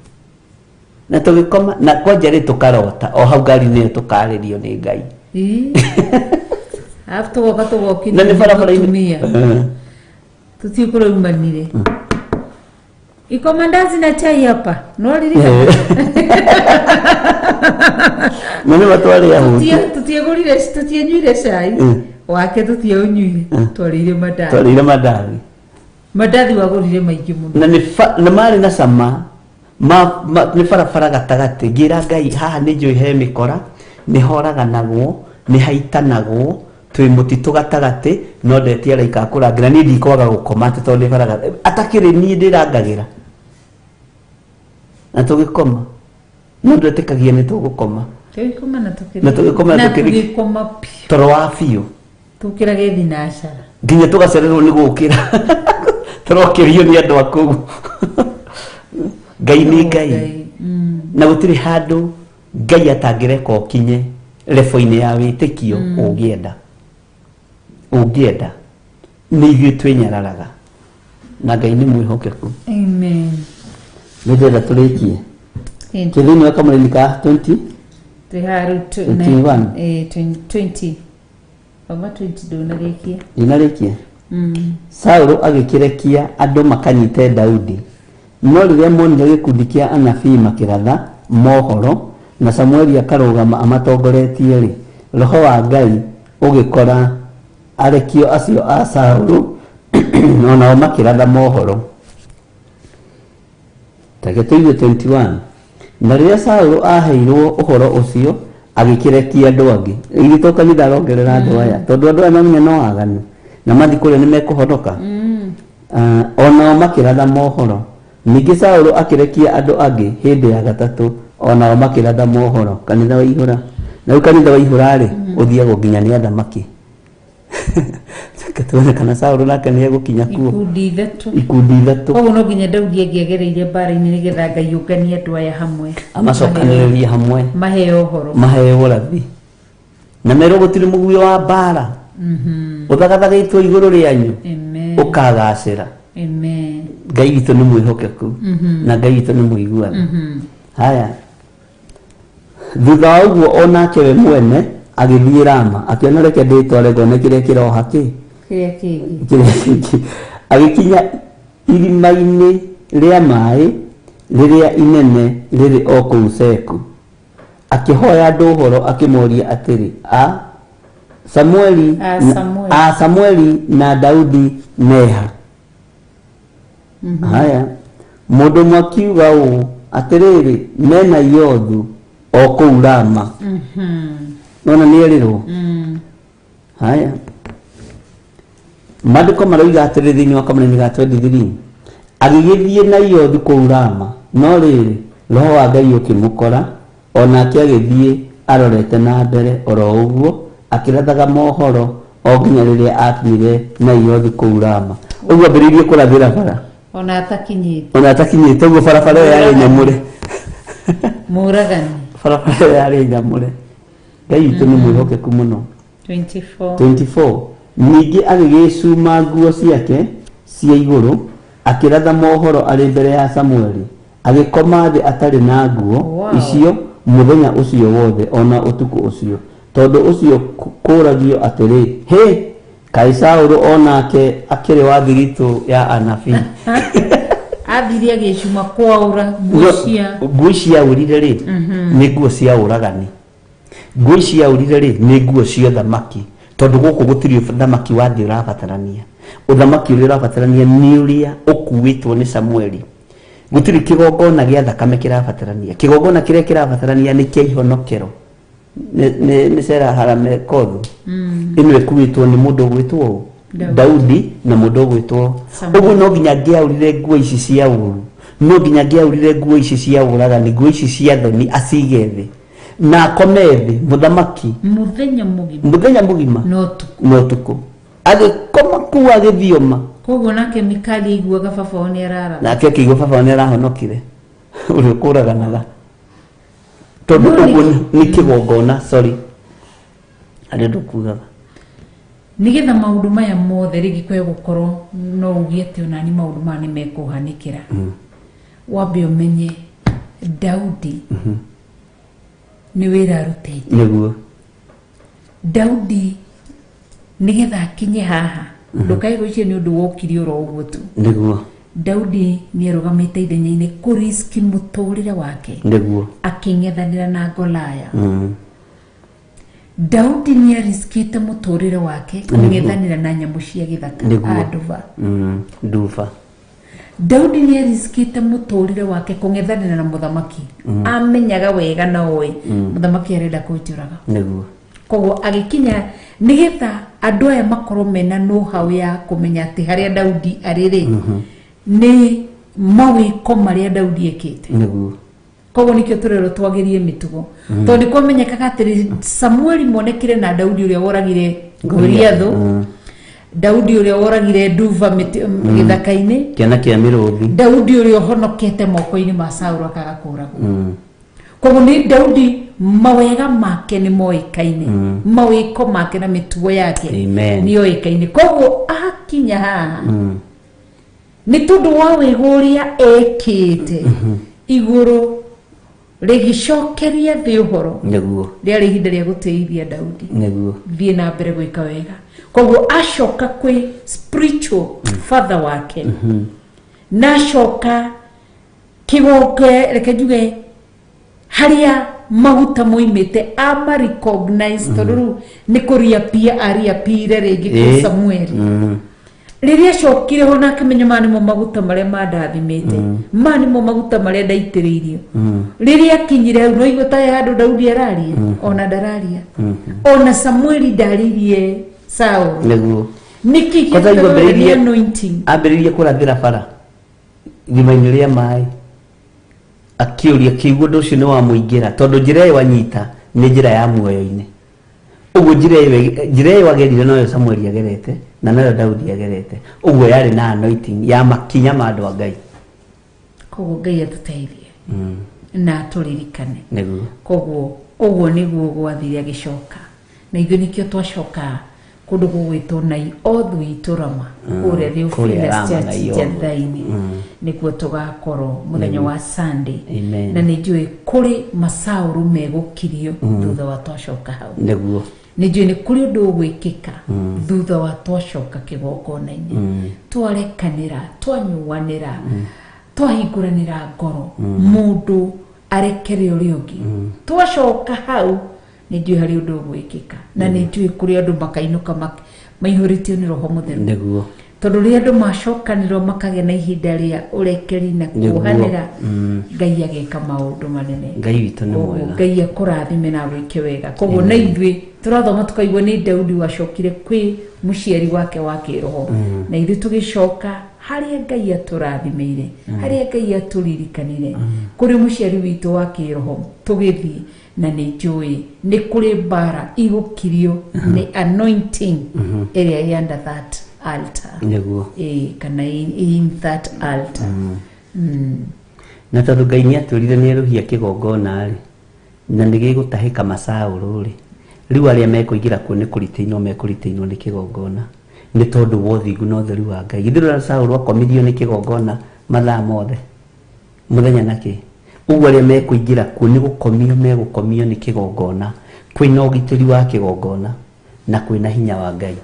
Na tũgĩkoma na kwanja rĩ tũkarota o hau ngari-inĩ ĩyo tũkarĩrio nĩ Ngai. Arabu tũgoka Na nĩ tũgokithia barabara-inĩ. mũtumia. Tũtiũ kũrĩa umanire. Iko mandazi na chai hapa. No ririkana. Na nĩ matwarĩ ahũtu. Tũtiegũrire, tũtienyuire cai. Wake tũtiaũnyuire. Twarĩire mandathi. Twarĩire mandathi. Mandathi wagũrire maingĩ mũno. Na nĩ na marĩ na cama nĩ barabara gatagatĩ. Ngĩra Ngai haha nĩ njũĩ he mĩkora, nĩ horaganagwo, nĩ haitanagwo, twĩ mũtitũ gatagatĩ, no ndetia araika a kũrangĩra. Niĩ ndikwaga gũkoma atĩ tondũ nĩ bara atakĩrĩ niĩ ndĩrangagĩra. Na tũgĩkoma. No ndwetĩkagia nĩ tũgũkoma. Tũgĩkoma na tũkĩrĩ. Na tũgĩkoma na Na tũkĩrĩ. tũgĩkoma biũ. Toro wa biũ. Tũkĩrage thinacara. Nginya tũgacererwo nĩ gũkĩra. Tũrokĩrio nĩ andũ a kũu. Ngai nĩ Ngai. Na gũtirĩ handũ Ngai atangĩreka ũkinye level-inĩ ya wĩtĩkio ũngĩenda. Ũngĩenda. Nĩ ithuĩ twĩnyararaga. Na Ngai nĩ mwĩhokeku. Amen. Nĩ ndĩrenda tũrĩkie. Twĩ thĩinĩ wa kamũraini ka 20? Twĩ haha rĩu 21. 20. Auma 20 ndũnarĩkia. Ndinarĩkia. Saũlũ agĩkĩrekia andũ makanyite Daudi. No rĩrĩa monire gĩkundi kĩa anabii makĩratha mohoro, na Samueli akarũgama amatongoretie-rĩ, roho wa Ngai ũgĩkora arekio acio a Saũlũ, o nao makĩratha mohoro. Ta reke tũigue 21. Na rĩrĩa Saũlũ aaheirwo ũhoro ũcio, agĩkĩrekia andũ angĩ. Githĩ to kanitha arongerera andũ aya? Tondũ andũ aya mamenya no aganu, na mathiĩ kũrĩa nĩ mekũhonoka. O nao makĩratha mohoro. Ningĩ Saũlũ akĩrekia andũ angĩ hĩndĩ ya gatatũ, o nao makĩratha mohoro. Kanitha waihũra. Na rĩu kanitha waihũra-rĩ, ũthiagwo nginya nĩ athamaki. Reke tuone kana Saũlũ nake nĩ egũkinya kuo. Ikundi ithatũ. Ikundi ithatũ. Koguo no nginya Daudi angĩagereire mbara-inĩ nĩgetha Ngai ũnganie andũ aya hamwe. Amacokanĩrĩrie hamwe. Maheo ũhoro. Maheo ũrathi. Na merwo gũtirĩ mũguĩ wa mbara. Ũthagathagĩtwo igũrũ rĩanyu. Amen. Ũkagacĩra. Amen. Ngai witũ nĩ mwĩhokeku. Na Ngai witũ nĩ mũiguano. Haya. Thutha wa ũguo o nake we mwene agĩthiĩ Rama, akĩona reke ndĩtware ngone kĩrĩa kĩroha kĩ Kĩrĩa kĩngĩ. Kĩrĩa kĩngĩ. Agĩkinya irima-inĩ rĩa maĩ rĩrĩa inene rĩrĩ o kũu Seku. Akĩhoya andũ ũhoro akĩmoria atĩrĩ, A Samueli, A Samueli. A Samueli na Daudi meha? Haya, mũndũ ũmwe akiuga ũũ, atĩrĩrĩ, mena Iothu o kũu Rama. Nona nĩ erĩrwo. Haya, maandĩko maroiga atĩrĩ thĩinĩ wa kamũraini ga 23, agĩgĩthiĩ na Iothu kũu Rama, no rĩrĩ, roho wa Ngai ũkĩmũkora, o nake agĩthiĩ arorete na mbere oro ũguo, akĩrathaga mohoro o nginya rĩrĩa aakinyire Naiothu kũu Rama. Ũguo ambĩrĩirie kũrathĩra bara. Ona atakinyĩte. Ona atakinyĩte ũguo barabara ĩyo yarĩ nyamũre. Mũragani. Barabara ĩyo yarĩ nyamũre. Ngai witũ nĩ mwĩhokeku mũno. 24. 24 Ningĩ agĩgĩcuma nguo ciake cia igũrũ, akĩratha mohoro arĩ mbere ya Samueli, agĩkoma thĩ atarĩ na nguo icio mũthenya ũcio wothe o na ũtukũ ũcio. Tondũ ũcio kũũragio atĩrĩ, Hĩ! Kaĩ Saũlũ o nake akĩrĩ wa thiritũ ya anabii? Athire agĩcuma kwaũra nguo cia Nguo ici aũrire-rĩ, nĩ nguo cia ũragani. Nguo ici aũrire rĩ, nĩ nguo cia ũthamaki, tondũ gũkũ gũtirĩ ũthamaki wa thĩ ũrabatarania. Ũthamaki ũrĩa ũrabatarania nĩ ũrĩa ũkuĩtwo nĩ Samueli. Gũtirĩ kĩgongona gĩa thakame kĩrabatarania. Kĩgongona kĩrĩa kĩrabatarania nĩ kĩa ihonokero. Nĩ Sera Haramekothu. Ĩno ĩkuĩtwo nĩ mũndũ ũgwĩtwo ũ? Daudi na mũndũ ũgwĩtwo. Ũguo no nginya angĩaũrire nguo ici cia ũru, no nginya angĩaũrire nguo ici cia ũragani, nguo ici cia thoni acige thĩ. Na akome thĩ, mũthamaki. Mũthenya mũgima. Mũthenya mũgima. Na ũtukũ. Na ũtukũ. Agĩkoma kũu agĩthioma. Koguo nake Mikali aiguaga baba wao nĩ araratha. Nake akĩigua baba wao nĩ arahonokire. Ũrĩa ũkũraganaga. Tondũ ũguo nĩ kĩgongona, sorry. Harĩ ũndũ ũkugaga. Nĩgetha maũndũ maya mothe rĩngĩ kwĩ gũkorwo no uge atĩ onani maũndũ maya nĩ mekũhanĩkĩra. Wambe ũmenye Daudi nĩ wĩra arutĩte. Nĩguo. Daudi nĩgetha akinye haha, ndũkae gwĩciria nĩ ũndũ wokire oro ũguo tu. Nĩguo. Daudi nĩ arũgamĩte ithenya-inĩ kũriski mũtũrĩre wake Nĩguo. akĩng'ethanĩra na Golaya. Daudi nĩ ariskĩte mũtũrĩre wake kũng'ethanĩra na nyamũ cia gĩthaka. Nĩguo. A nduba. Nduba. Daudi nĩ ariskĩte mũtũrĩre wake kũng'ethanĩra na mũthamaki. Amenyaga wega na oĩ mũthamaki arenda kũnjũraga. Nĩguo. Koguo agĩkinya nĩgetha andũ aya makorwo mena know-how ya kũmenya atĩ harĩa Daudi arĩ rĩ, nĩ mawĩko marĩa Daudi ekĩte. Nĩguo. Koguo nĩkĩo tũrerwo twagĩrie mĩtugo, tondũ nĩ kwamenyekaga atĩrĩ, Samueli monekire na Daudi ũrĩa woragire Goliathũ, Daudi ũrĩa woragire nduba gĩthaka-inĩ, Kĩana kĩa mĩrũthi. Daudi ũrĩa ũhonokete moko-inĩ ma Saũlũ akaga kũragwo. Koguo nĩ Daudi mawega make nĩ moĩkaine, mawĩko make na mĩtugo yake Amen. nĩ yoĩkaine. Koguo akinya haha nĩ tondũ wa wega ũrĩa ekĩte, igũrũ rĩgĩcokeria thĩ ũhoro. Nĩguo. Rĩarĩ ihinda rĩa gũtĩithia Daudi. Nĩguo. Thiĩ na mbere gwĩka wega. Koguo acoka kwĩ spiritual father wake na acoka kĩgonge, reke njuge harĩa maguta moimĩte, ama recognize, tondũ rĩu nĩ kũriapia ariapire rĩngĩ kwĩ Samueli. Rĩrĩa acokire ho na akĩmenya maya nĩmo maguta marĩa mandathimĩte, maya nĩmo maguta marĩa ndaitĩrĩirio. Rĩrĩa akinyire hau, no igua ta he handũ Daudi araria, ona ndararia, ona Samueli ndarĩirie Saũlũ. Nĩguo. Nĩkĩ Kwanza igua gĩtũmaga nĩ ambĩrĩirie anointing. Ambĩrĩirie kũrathĩra bara irima-inĩ rĩa maĩ, akĩũria kĩguo ũndũ ũcio nĩ wamũingĩra, tondũ njĩra ĩyo anyita nĩ njĩra ya muoyo-inĩ. Ũguo njĩra ĩyo agerire noyo Samueli agerete na noyo Daudi agerete. Ũguo yarĩ na anointing ya makinya ma andũ a Ngai. Koguo Ngai atũteithie na atũririkane. Nĩguo. Koguo ũguo nĩguo gwathire agĩcoka, na ithuĩ nĩkĩo twacoka kũndũ gũgwĩtwo Naiothu witũ Rama, kũrĩa Kũrĩa Theophilus Rama, Church Naiothu. Njatha-inĩ, nĩkuo tũgakorwo mũthenya wa Sunday. Amen. Na nĩ njũĩ kũrĩ macaũrũ megũkirio thutha wa twacoka hau. Nĩguo. Nĩ njũĩ nĩ kũrĩ ũndũ ũgwĩkĩka thutha wa twacoka kĩgongona-inĩ, twarekanĩra, twanyuanĩra, twahingũranĩra ngoro, mũndũ arekere ũrĩa ũngĩ. Twacoka hau nĩ njũĩ harĩ ũndũ ũgwĩkĩka, na nĩ njũĩ kũrĩ andũ makainũka maihũrĩtio nĩ Roho Mũtheru. Nĩguo. Tondũ rĩrĩa andũ macokanĩrwo makagĩa na ihinda rĩa ũrekeri na kuohanĩra, Ngai ageka maũndũ manene. Ngai witũ nĩ Koguo mwega. Ngai akũrathime na agwĩke wega. Koguo na ithuĩ tũrathoma tũkaigua nĩ Daudi wacokire kwĩ mũciari wake wa kĩroho, na ithuĩ tũgĩcoka harĩa Ngai atũrathimĩire, harĩa Ngai atũririkanire, kũrĩ mũciari witũ wa kĩroho tũgĩthiĩ. Na nĩ njũĩ nĩ kũrĩ mbara igũkirio nĩ anointing ĩrĩa ĩ under that altar. Nĩguo. Ĩ, kana in that altar. Na tondũ Ngai nĩ atwĩrire nĩ erũhia kĩgongona rĩ, na nĩ gĩgũtahĩka macaũrũ rĩ, rĩu arĩa mekũingĩra kuo nĩ kũritĩinwo mekũritĩinwo nĩ kĩgongona, nĩ tondũ wa ũthingu na ũtheru wa Ngai. Githĩ ndũrona Saũlũ akomithirio nĩ kĩgongona mathaa mothe mũthenya na kĩ? Ũguo arĩa mekũingĩra kuo nĩ gũkomio megũkomio nĩ kĩgongona. Kwĩna ũgitĩri wa kĩgongona na kwĩna hinya wa Ngai.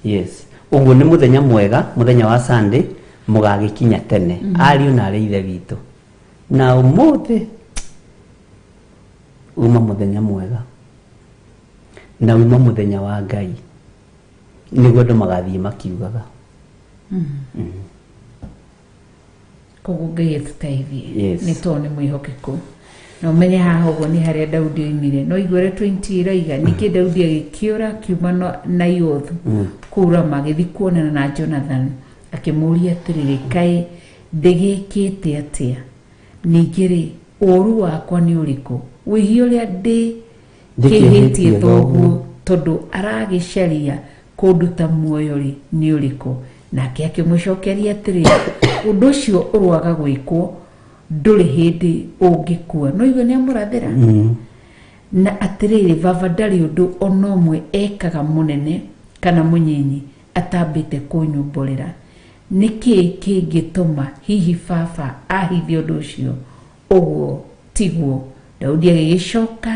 Yes, ũguo nĩ mũthenya mwega, mũthenya wa Sunday, mũgagĩkinya tene, ariũ na arĩ ithe witũ. Na ũmũthĩ uma mũthenya mwega na uma mũthenya wa Ngai, nĩguo andũ magathiĩ makiugaga. Koguo Ngai atũteithie. Yes. Nĩ tondũ nĩ mwĩhokeku, na ũmenye haha ũguo nĩ harĩa Daudi oimire. No iguere 20 ĩraiga ningĩ Daudi agĩkĩũra akiuma Naiothu kũu Rama, agĩthiĩ kuonana na Jonathan, akĩmũũria atĩrĩrĩ, kaĩ ndĩgĩkĩte atĩa? Ningĩ rĩ, ũũru wakwa nĩ ũrĩkũ, wĩhia ũrĩa ndĩ Ndĩkĩhĩtie kĩhĩtie thoguo? Thoguo tondũ aragĩcaria kũnduta muoyo rĩ, nĩ ũrĩkũ? Nake akĩmũcokeria atĩrĩ, ũndũ ũcio ũroaga gwĩkwo, ndũrĩ hĩndĩ ũngĩkua. No igue nĩ amũrathĩra na atĩrĩrĩ, baba ndarĩ ũndũ ona ũmwe ekaga, mũnene kana mũnyinyi, atambĩte kũnyumbũrĩra. Nĩ kĩĩ kĩngĩtũma hihi baba ahithe ũndũ ũcio? Ũguo tiguo. Daudi agĩgĩcoka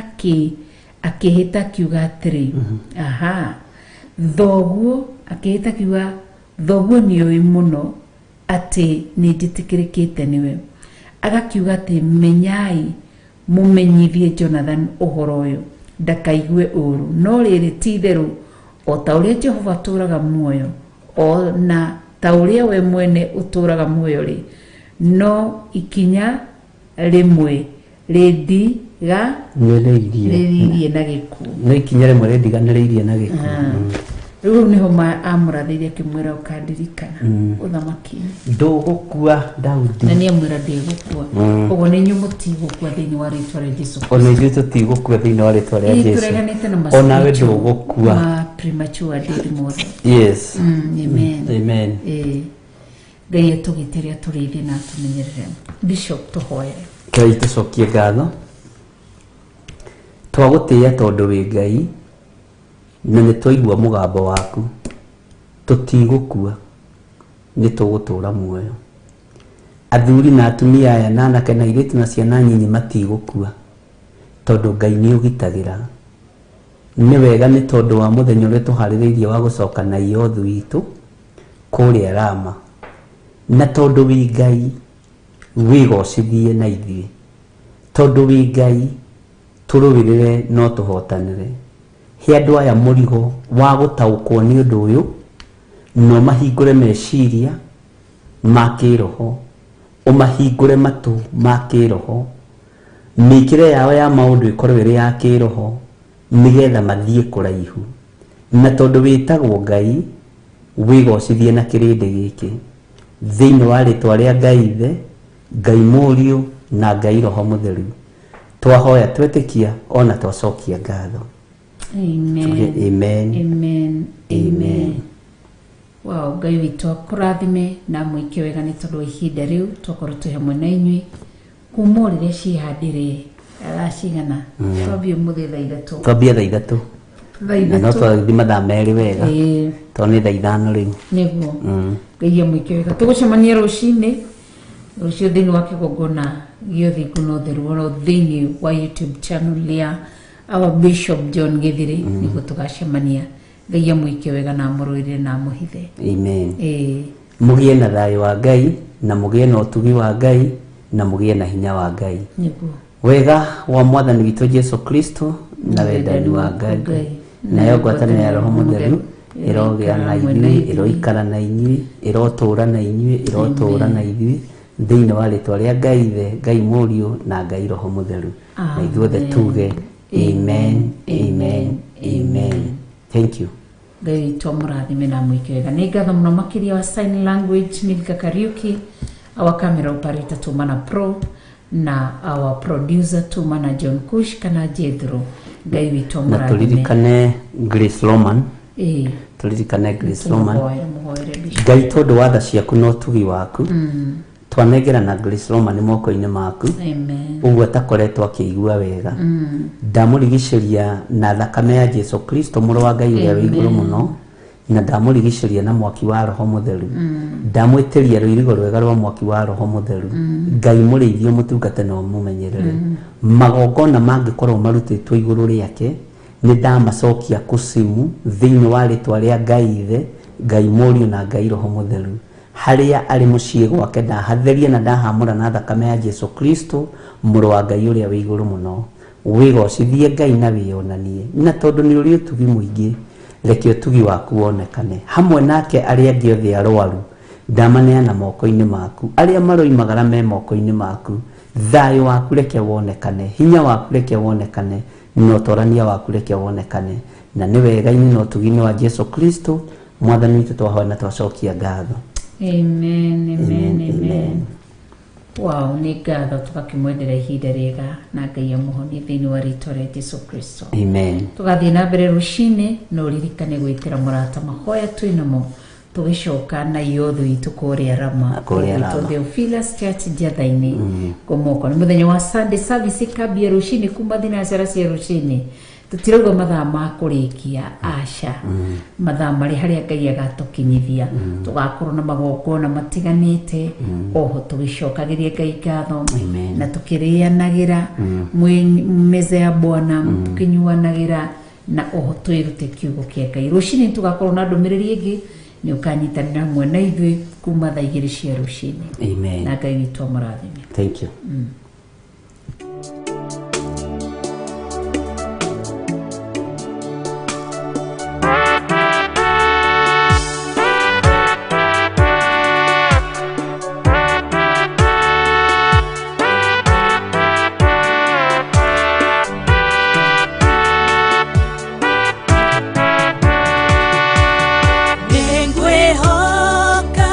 akĩhĩta akiuga atĩrĩ, aha, thoguo, akĩhĩta akiuga thoguo nĩoĩ mũno atĩ nĩnjĩtĩkĩrĩkĩte nĩwe. Agakiuga atĩ menyai mũmenyithie Jonathan ũhoro ũyũ ndakaigue ũũru. No rĩrĩ, ti itherũ o ta ũrĩa Jehova atũũraga muoyo, o na ta ũrĩa we mwene ũtũũraga muoyo rĩ, no ikinya rĩmwe Nĩrĩirie. rĩrĩirie na gĩkuũ. No ikinya rĩmwe rĩndiganĩrĩirie na gĩkuũ. Rĩu nĩho amũrathĩire akĩmwĩra ũkandirikana ũthamaki-inĩ. Ndũgũkua Daudi. Na nĩamwĩra ndĩgũkua. Ũguo nĩ inyuĩ mũtigũkua thĩinĩ wa rĩtwa rĩa Jesu. Ona ithuĩ tũtigũkua thĩinĩ wa rĩtwa rĩa Ĩĩ, Jesu. tũreganĩte na Onawe spiritual ndũgũkua. ma premature death mothe. Yes. Amen. Amen. Ĩĩ. Ngai atũgitĩre, atũrĩithie na atũmenyerere. Bishop, tũhoere. Ngai, tũcokie ngatho, twagũtĩĩa tondũ wĩ Ngai na nĩ twaigua mũgambo waku. Tũtigũkua, nĩ tũgũtũra muoyo. Athuri na atumia aya na anake na airĩtu na ciana nyinyi matigũkua tondũ Ngai nĩ ũgitagĩra. Nĩ wega nĩ tondũ wa mũthenya ũrĩa tũharĩrĩirie wa gũcoka na iothu itũ kũrĩa Rama, na tondũ wĩ Ngai wĩgocithie na ithuĩ, tondũ wĩ Ngai tũrũĩrĩre no tũhotanĩre. He andũ aya mũrigo wa gũtaũkwo nĩ ũndũ ũyũ, no mahingũre meciria ma kĩroho, ũmahingũre matũ ma kĩroho, mĩkĩre yao ya maũndũ ĩkorwo ĩrĩ ya kĩroho, nĩgetha mathiĩ kũraihu. Na tondũ wĩtagwo Ngai, wĩgocithie na kĩrĩndĩ gĩkĩ thĩinĩ wa rĩtwa rĩa Ngai Ithe, Ngai Mũriũ na Ngai Roho Mũtheru, twahoya twetĩkia ona twacokia ngatho. Amen. Tuge amen. Amen. Amen. Wow, Ngai witũ akũrathime na mwĩke wega nĩ tondũ wa ihinda rĩu twakorwo twĩ hamwe na inyuĩ kuma o rĩrĩa ciĩhandire thaa cigana. Twambie ũmũthĩ thaa 3. Twambie thaa 3. Thaa Na no 3. twathi mathaa 2 wega, Ĩĩ, tondũ nĩ thaa 5 rĩu. Nĩguo. Ngai amwĩke wega. Tũgũcemania rũcinĩ rũciũ thĩinĩ wa kĩgongona gĩa ũthingu na ũtheru oro thĩinĩ wa YouTube channel ya our Bishop John Githiri, nĩguo tũgacemania. Ngai amwĩke wega na amũrũĩrĩre na amũhithe. Amen. Ĩĩ. Mũgĩe na thayũ wa Ngai, na mũgĩe na ũtugi wa Ngai, na mũgĩe na hinya wa Ngai. Nĩguo. Wega wa Mwathani witũ Jesu Kristo na wendani wa Ngai nayo ngwatanĩro ya Roho Mũtheru ĩrogĩa na ithuĩ, ĩroikara na inyuĩ, ĩrotũũra na inyuĩ, ĩrotũũra na ithuĩ thĩinĩ wa rĩtwa rĩa Ngai Ithe, Ngai Mũriũ na Ngai Roho Mũtheru. Na ithuothe tuge amen, amen, amen. Thank you. Ngai witũ amũrathime na amwĩke wega. Nĩ ngatho mũno makĩria wa sign language Milka Kariuki, our camera operator Tumana Pro, na our producer Tumana John Kush kana Jethro. Ngai witũ Na amũrathime. tũririkane Grace Roman. Ĩĩ. Tũririkane Grace Roman. Tũmũhoere, mũhoere Bishop. Ngai, tondũ wa tha ciaku na ũtugi waku, twanengerana Grace Roman moko-inĩ maku. Amen. Ũguo atakoretwo akĩigua wega, ndamũrigicĩria na thakame ya Jesu Kristo mũrũ wa Ngai ũrĩa wĩ igũrũ mũno, na ndamũrigicĩria na mwaki wa Roho Mũtheru, ndamwĩtĩria rũirigo rwega rwa mwaki wa Roho Mũtheru. Ngai mũrĩithio, mũtungate na ũmũmenyerere. Magongona mangĩkorwo marutĩtwo igũrũ rĩake, nĩ ndamacokia kũcimu thĩinĩ wa rĩtwa rĩa Ngai Ithe, Ngai Mũriũ na Ngai Roho Mũtheru. Harĩa arĩ mũciĩ gwake ndahatheria na ndahamũra na thakame ya Jesu Kristo mũrũ wa Ngai ũrĩa wĩ igũrũ mũno. Wĩgocithie Ngai na wĩyonanie, na tondũ nĩ ũrĩ ũtugi mũingĩ, reke ũtugi waku wonekane hamwe nake. Arĩa angĩ othe arwaru ndamaneana moko-inĩ maku, arĩa maroimagara me moko-inĩ maku. Thayũ waku reke wonekane, hinya waku reke wonekane, na ũtorania waku reke wonekane. Na nĩ wega-inĩ na ũtugi-inĩ wa Jesu Kristo Mwathani witũ twahoya na twacokia ngatho. Amen, amen. Amen, amen. Wow, nĩ ngatho tũgakĩmwendera ihinda rĩega na Ngai amũhonie thĩinĩ wa rĩtwa rĩa Jesu Kristo. Amen. Tũgathiĩ na mbere rũcinĩ, no ũririkane gwĩtĩra mũrata mahoya twĩ namo tũgĩcoka na iotho itũ kũrĩa Rama. Kũrĩa Gwitũ Rama. Theophilus Church Njatha-inĩ Ngomoko. Nĩ mũthenya wa Sunday service ĩkambia rũcinĩ kuma thinacara cia rũcinĩ. Tũtirauga mathaa ma kũrĩkia, aca, mathaa marĩ harĩa Ngai agatũkinyithia. Tũgakorwo na magongona matiganĩte oho tũgĩcokagĩria Ngai ngatho Amen. na tũkĩrĩanagĩra mwĩ meza ya Bwana, tũkĩnyuanagĩra na oho twĩrute kiugo kĩa Ngai. Rũcinĩ tũgakorwo na ndũmĩrĩri ĩngĩ, nĩ ũkanyitanĩra hamwe na ithuĩ kuma thaa 2 cia rũcinĩ. Amen. Na Ngai witũ amũrathime. Thank you. Nĩngwĩhoka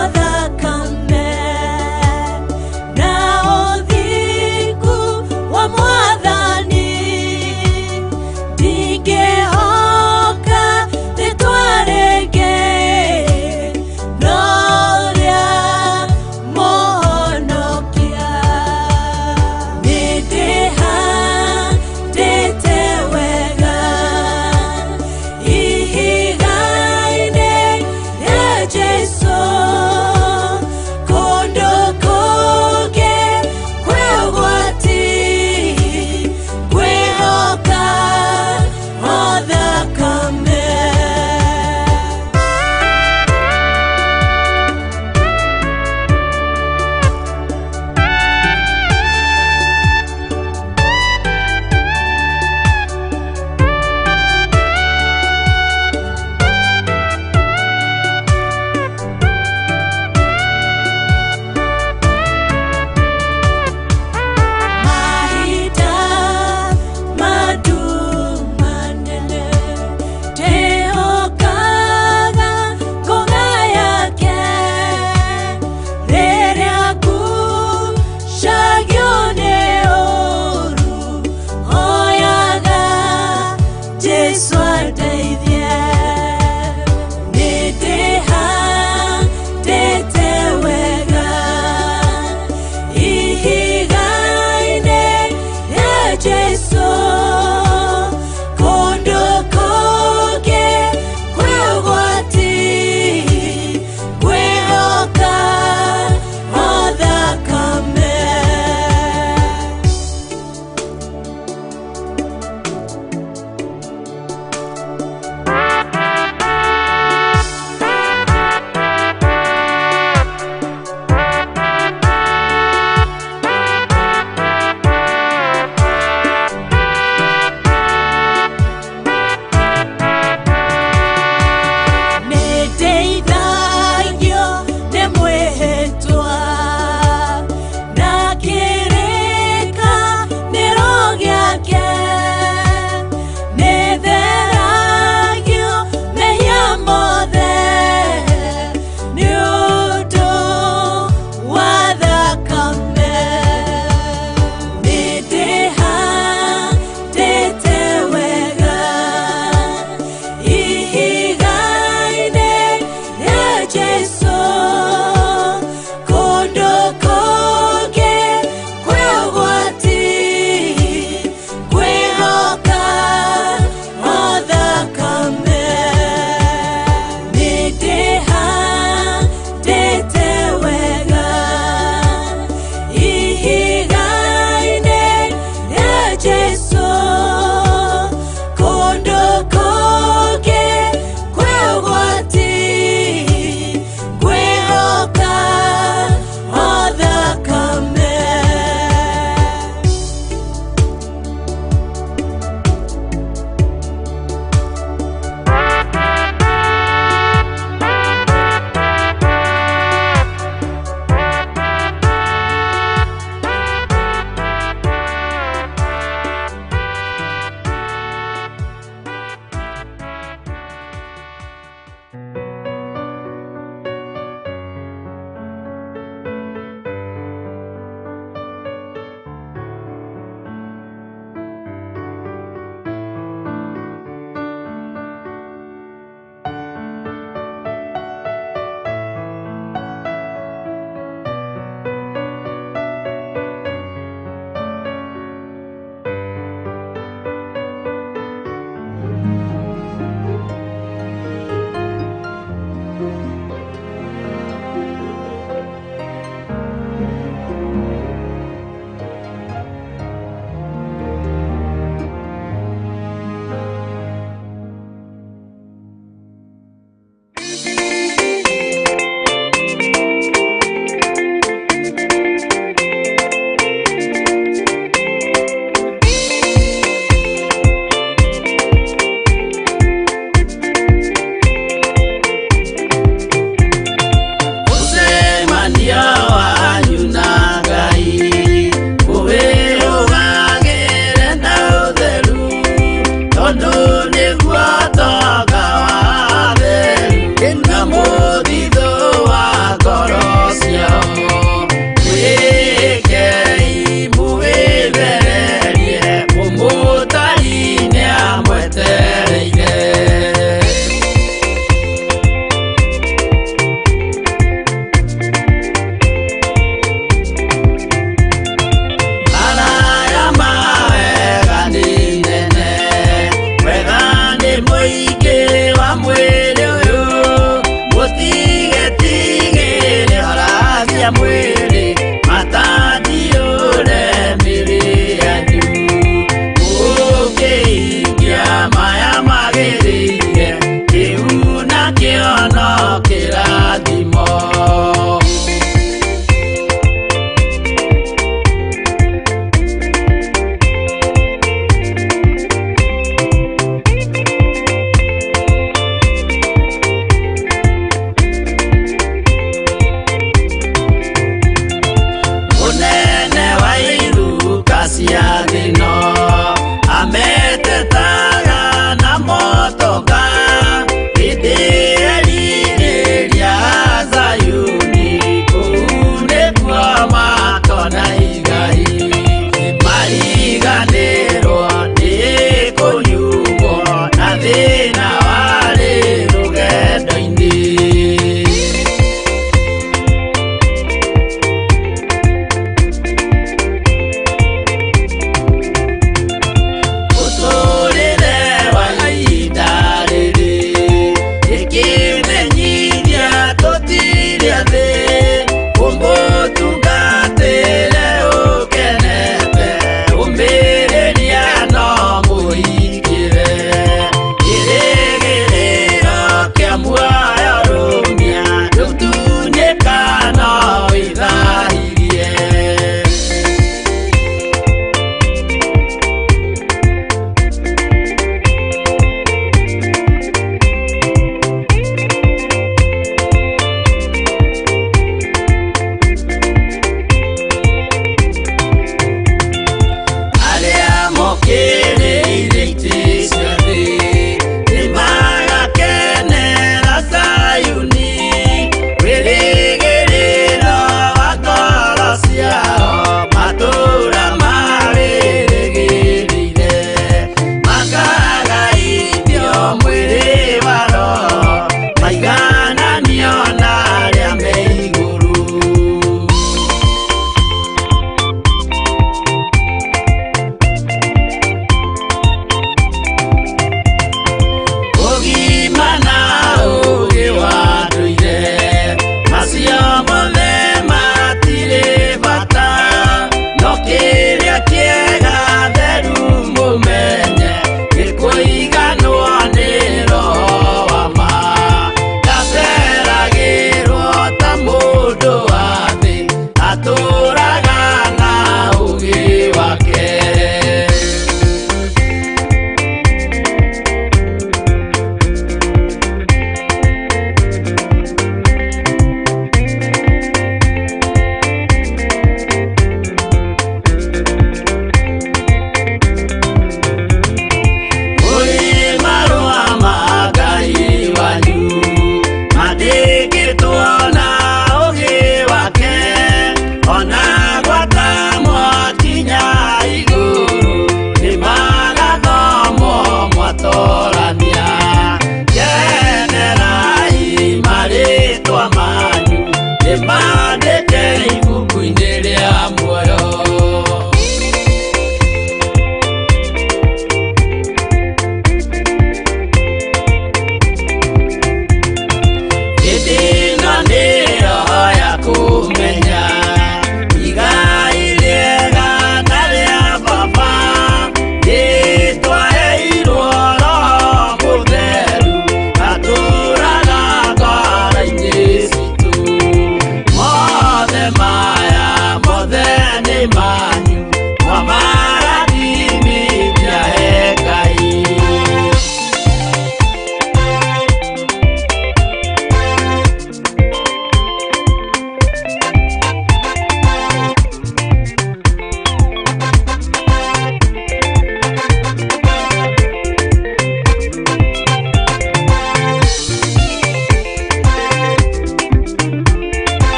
o thakame na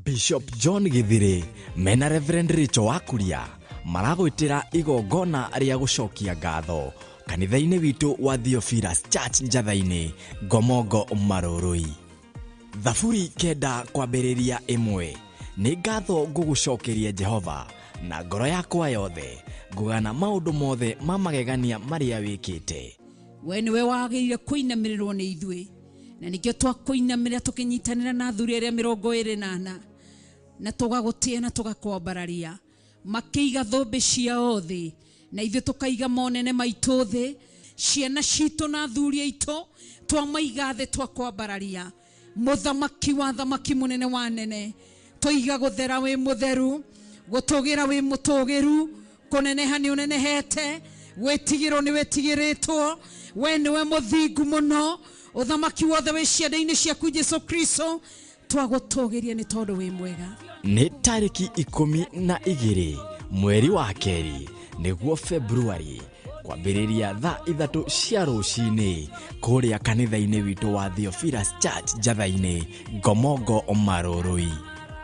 Bishop John Githiri mena Reverend Rachel Wakuria maragwĩtĩra igongona rĩa gũcokia ngatho kanitha-inĩ witũ wa Theophilus Church Njatha-inĩ, Ngomongo Marũrũi. Thaburi 9:1 nĩ ngatho ngũgũcokeria Jehova na ngoro yakwa yothe, ngũgana maũndũ mothe ma magegania marĩa wĩkĩte. We nĩwe wagĩrĩire kũinamĩrĩrwo nĩ ithuĩ, na nĩkĩo twakũinamĩrĩra tũkĩnyitanĩra na athuri arĩa 24 na tũgagũtĩa na tũgakwambararia. Makĩiga thũmbĩ ciao thĩ na ithuĩ tũkaiga monene maitũ thĩ, ciana citũ na athuri aitũ twamaiga thĩ twakwambararia. Mũthamaki wa thamaki, mũnene wa nene, tũiga gũthera wĩ mũtheru, gũtũgĩra wĩ mũtũgĩru, kũneneha nĩ ũnenehete, gwĩtigĩrwo nĩ wĩtigĩrĩtwo, we nĩwe mũthingu mũno, ũthamaki wothe wĩ ciande-inĩ ciaku Jesu Kristo, twagũtũgĩria nĩ tondũ wĩ mwega. Nĩ tarĩki 12 mweri wa kerĩ nĩguo Februari, kwambĩrĩria thaa 3 cia rũcinĩ kũrĩa kanitha-inĩ witũ wa Theophilus Church Njatha-inĩ, Ngomongo Marũrũi.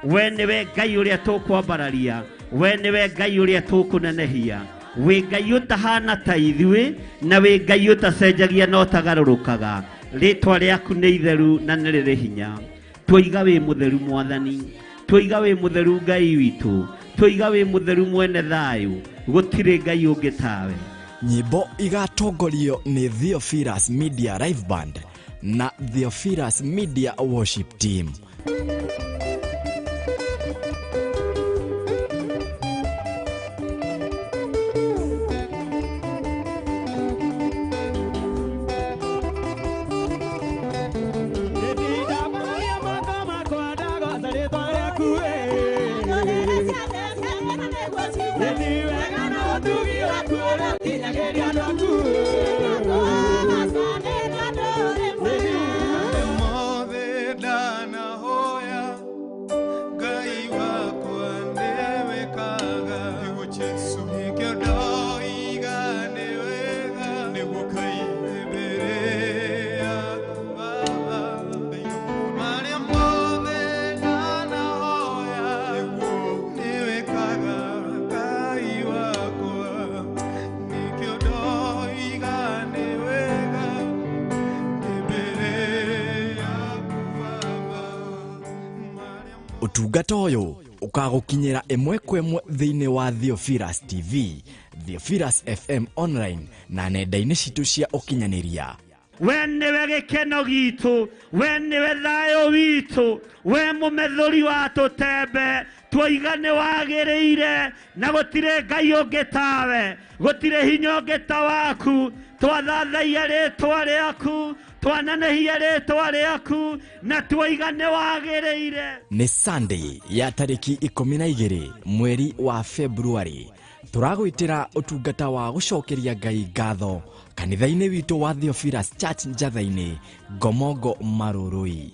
We nĩwe Ngai ũrĩa tũkwambararia, we nĩwe Ngai ũrĩa tũkũnenehia, wĩ Ngai ũtahana ta ithuĩ na wĩ Ngai ũtacenjagia na ũtagarũrũkaga. Rĩtwa rĩaku nĩ itheru na nĩ rĩrĩ hinya. Tũiga wĩ mũtheru Mwathani, tũiga wĩ mũtheru Ngai witũ, tũiga wĩ mũtheru mwene thayũ, gũtirĩ Ngai ũngĩ tawe. Nyĩmbo igatongorio nĩ Theophilus Media Live Band na Theophilus Media Worship Team. Mothe ndanahoya Ngai wakwa nĩwĩkaga, nĩguo Jesũ nĩkĩo ndoiga nĩ wega, nĩguo Ngai mbere yaku Baba. Marĩa mothe ndanahoya nĩwĩkaga Ngai wakwa, nĩkĩo ndoiga nĩ wega mbere yaku Baba. Ũtungata ũyũ ũkagũkinyĩra ĩmwe kwa ĩmwe thĩinĩ wa Theophilus TV, Theophilus FM online na nenda-inĩ citũ cia ũkinyanĩria. We nĩwe gĩkeno gitũ, we nĩwe thayũ witũ, we mũmethũri wa tũtembe, twoiga nĩ wagĩrĩire na gũtirĩ Ngai ũngĩ tawe, gũtirĩ hinya ũngĩ ta waku. Twathathaia rĩtwa rĩaku, twanenehia rĩtwa rĩaku na twoiga nĩ wagĩrĩire. Nĩ Sunday ya tarĩki 12 mweri wa Februari, tũragwĩtĩra ũtungata wa gũcokeria Ngai ngatho kanitha-inĩ witũ wa Theophilus Church Njatha-inĩ, Ngomongo Marũrũi.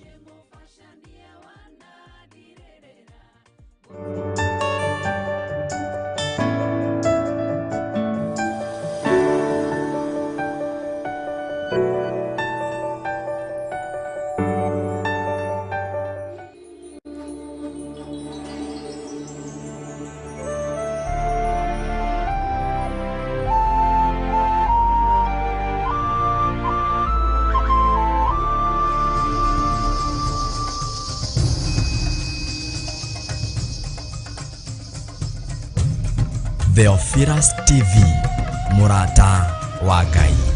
Theophilus TV, mũrata wa Ngai.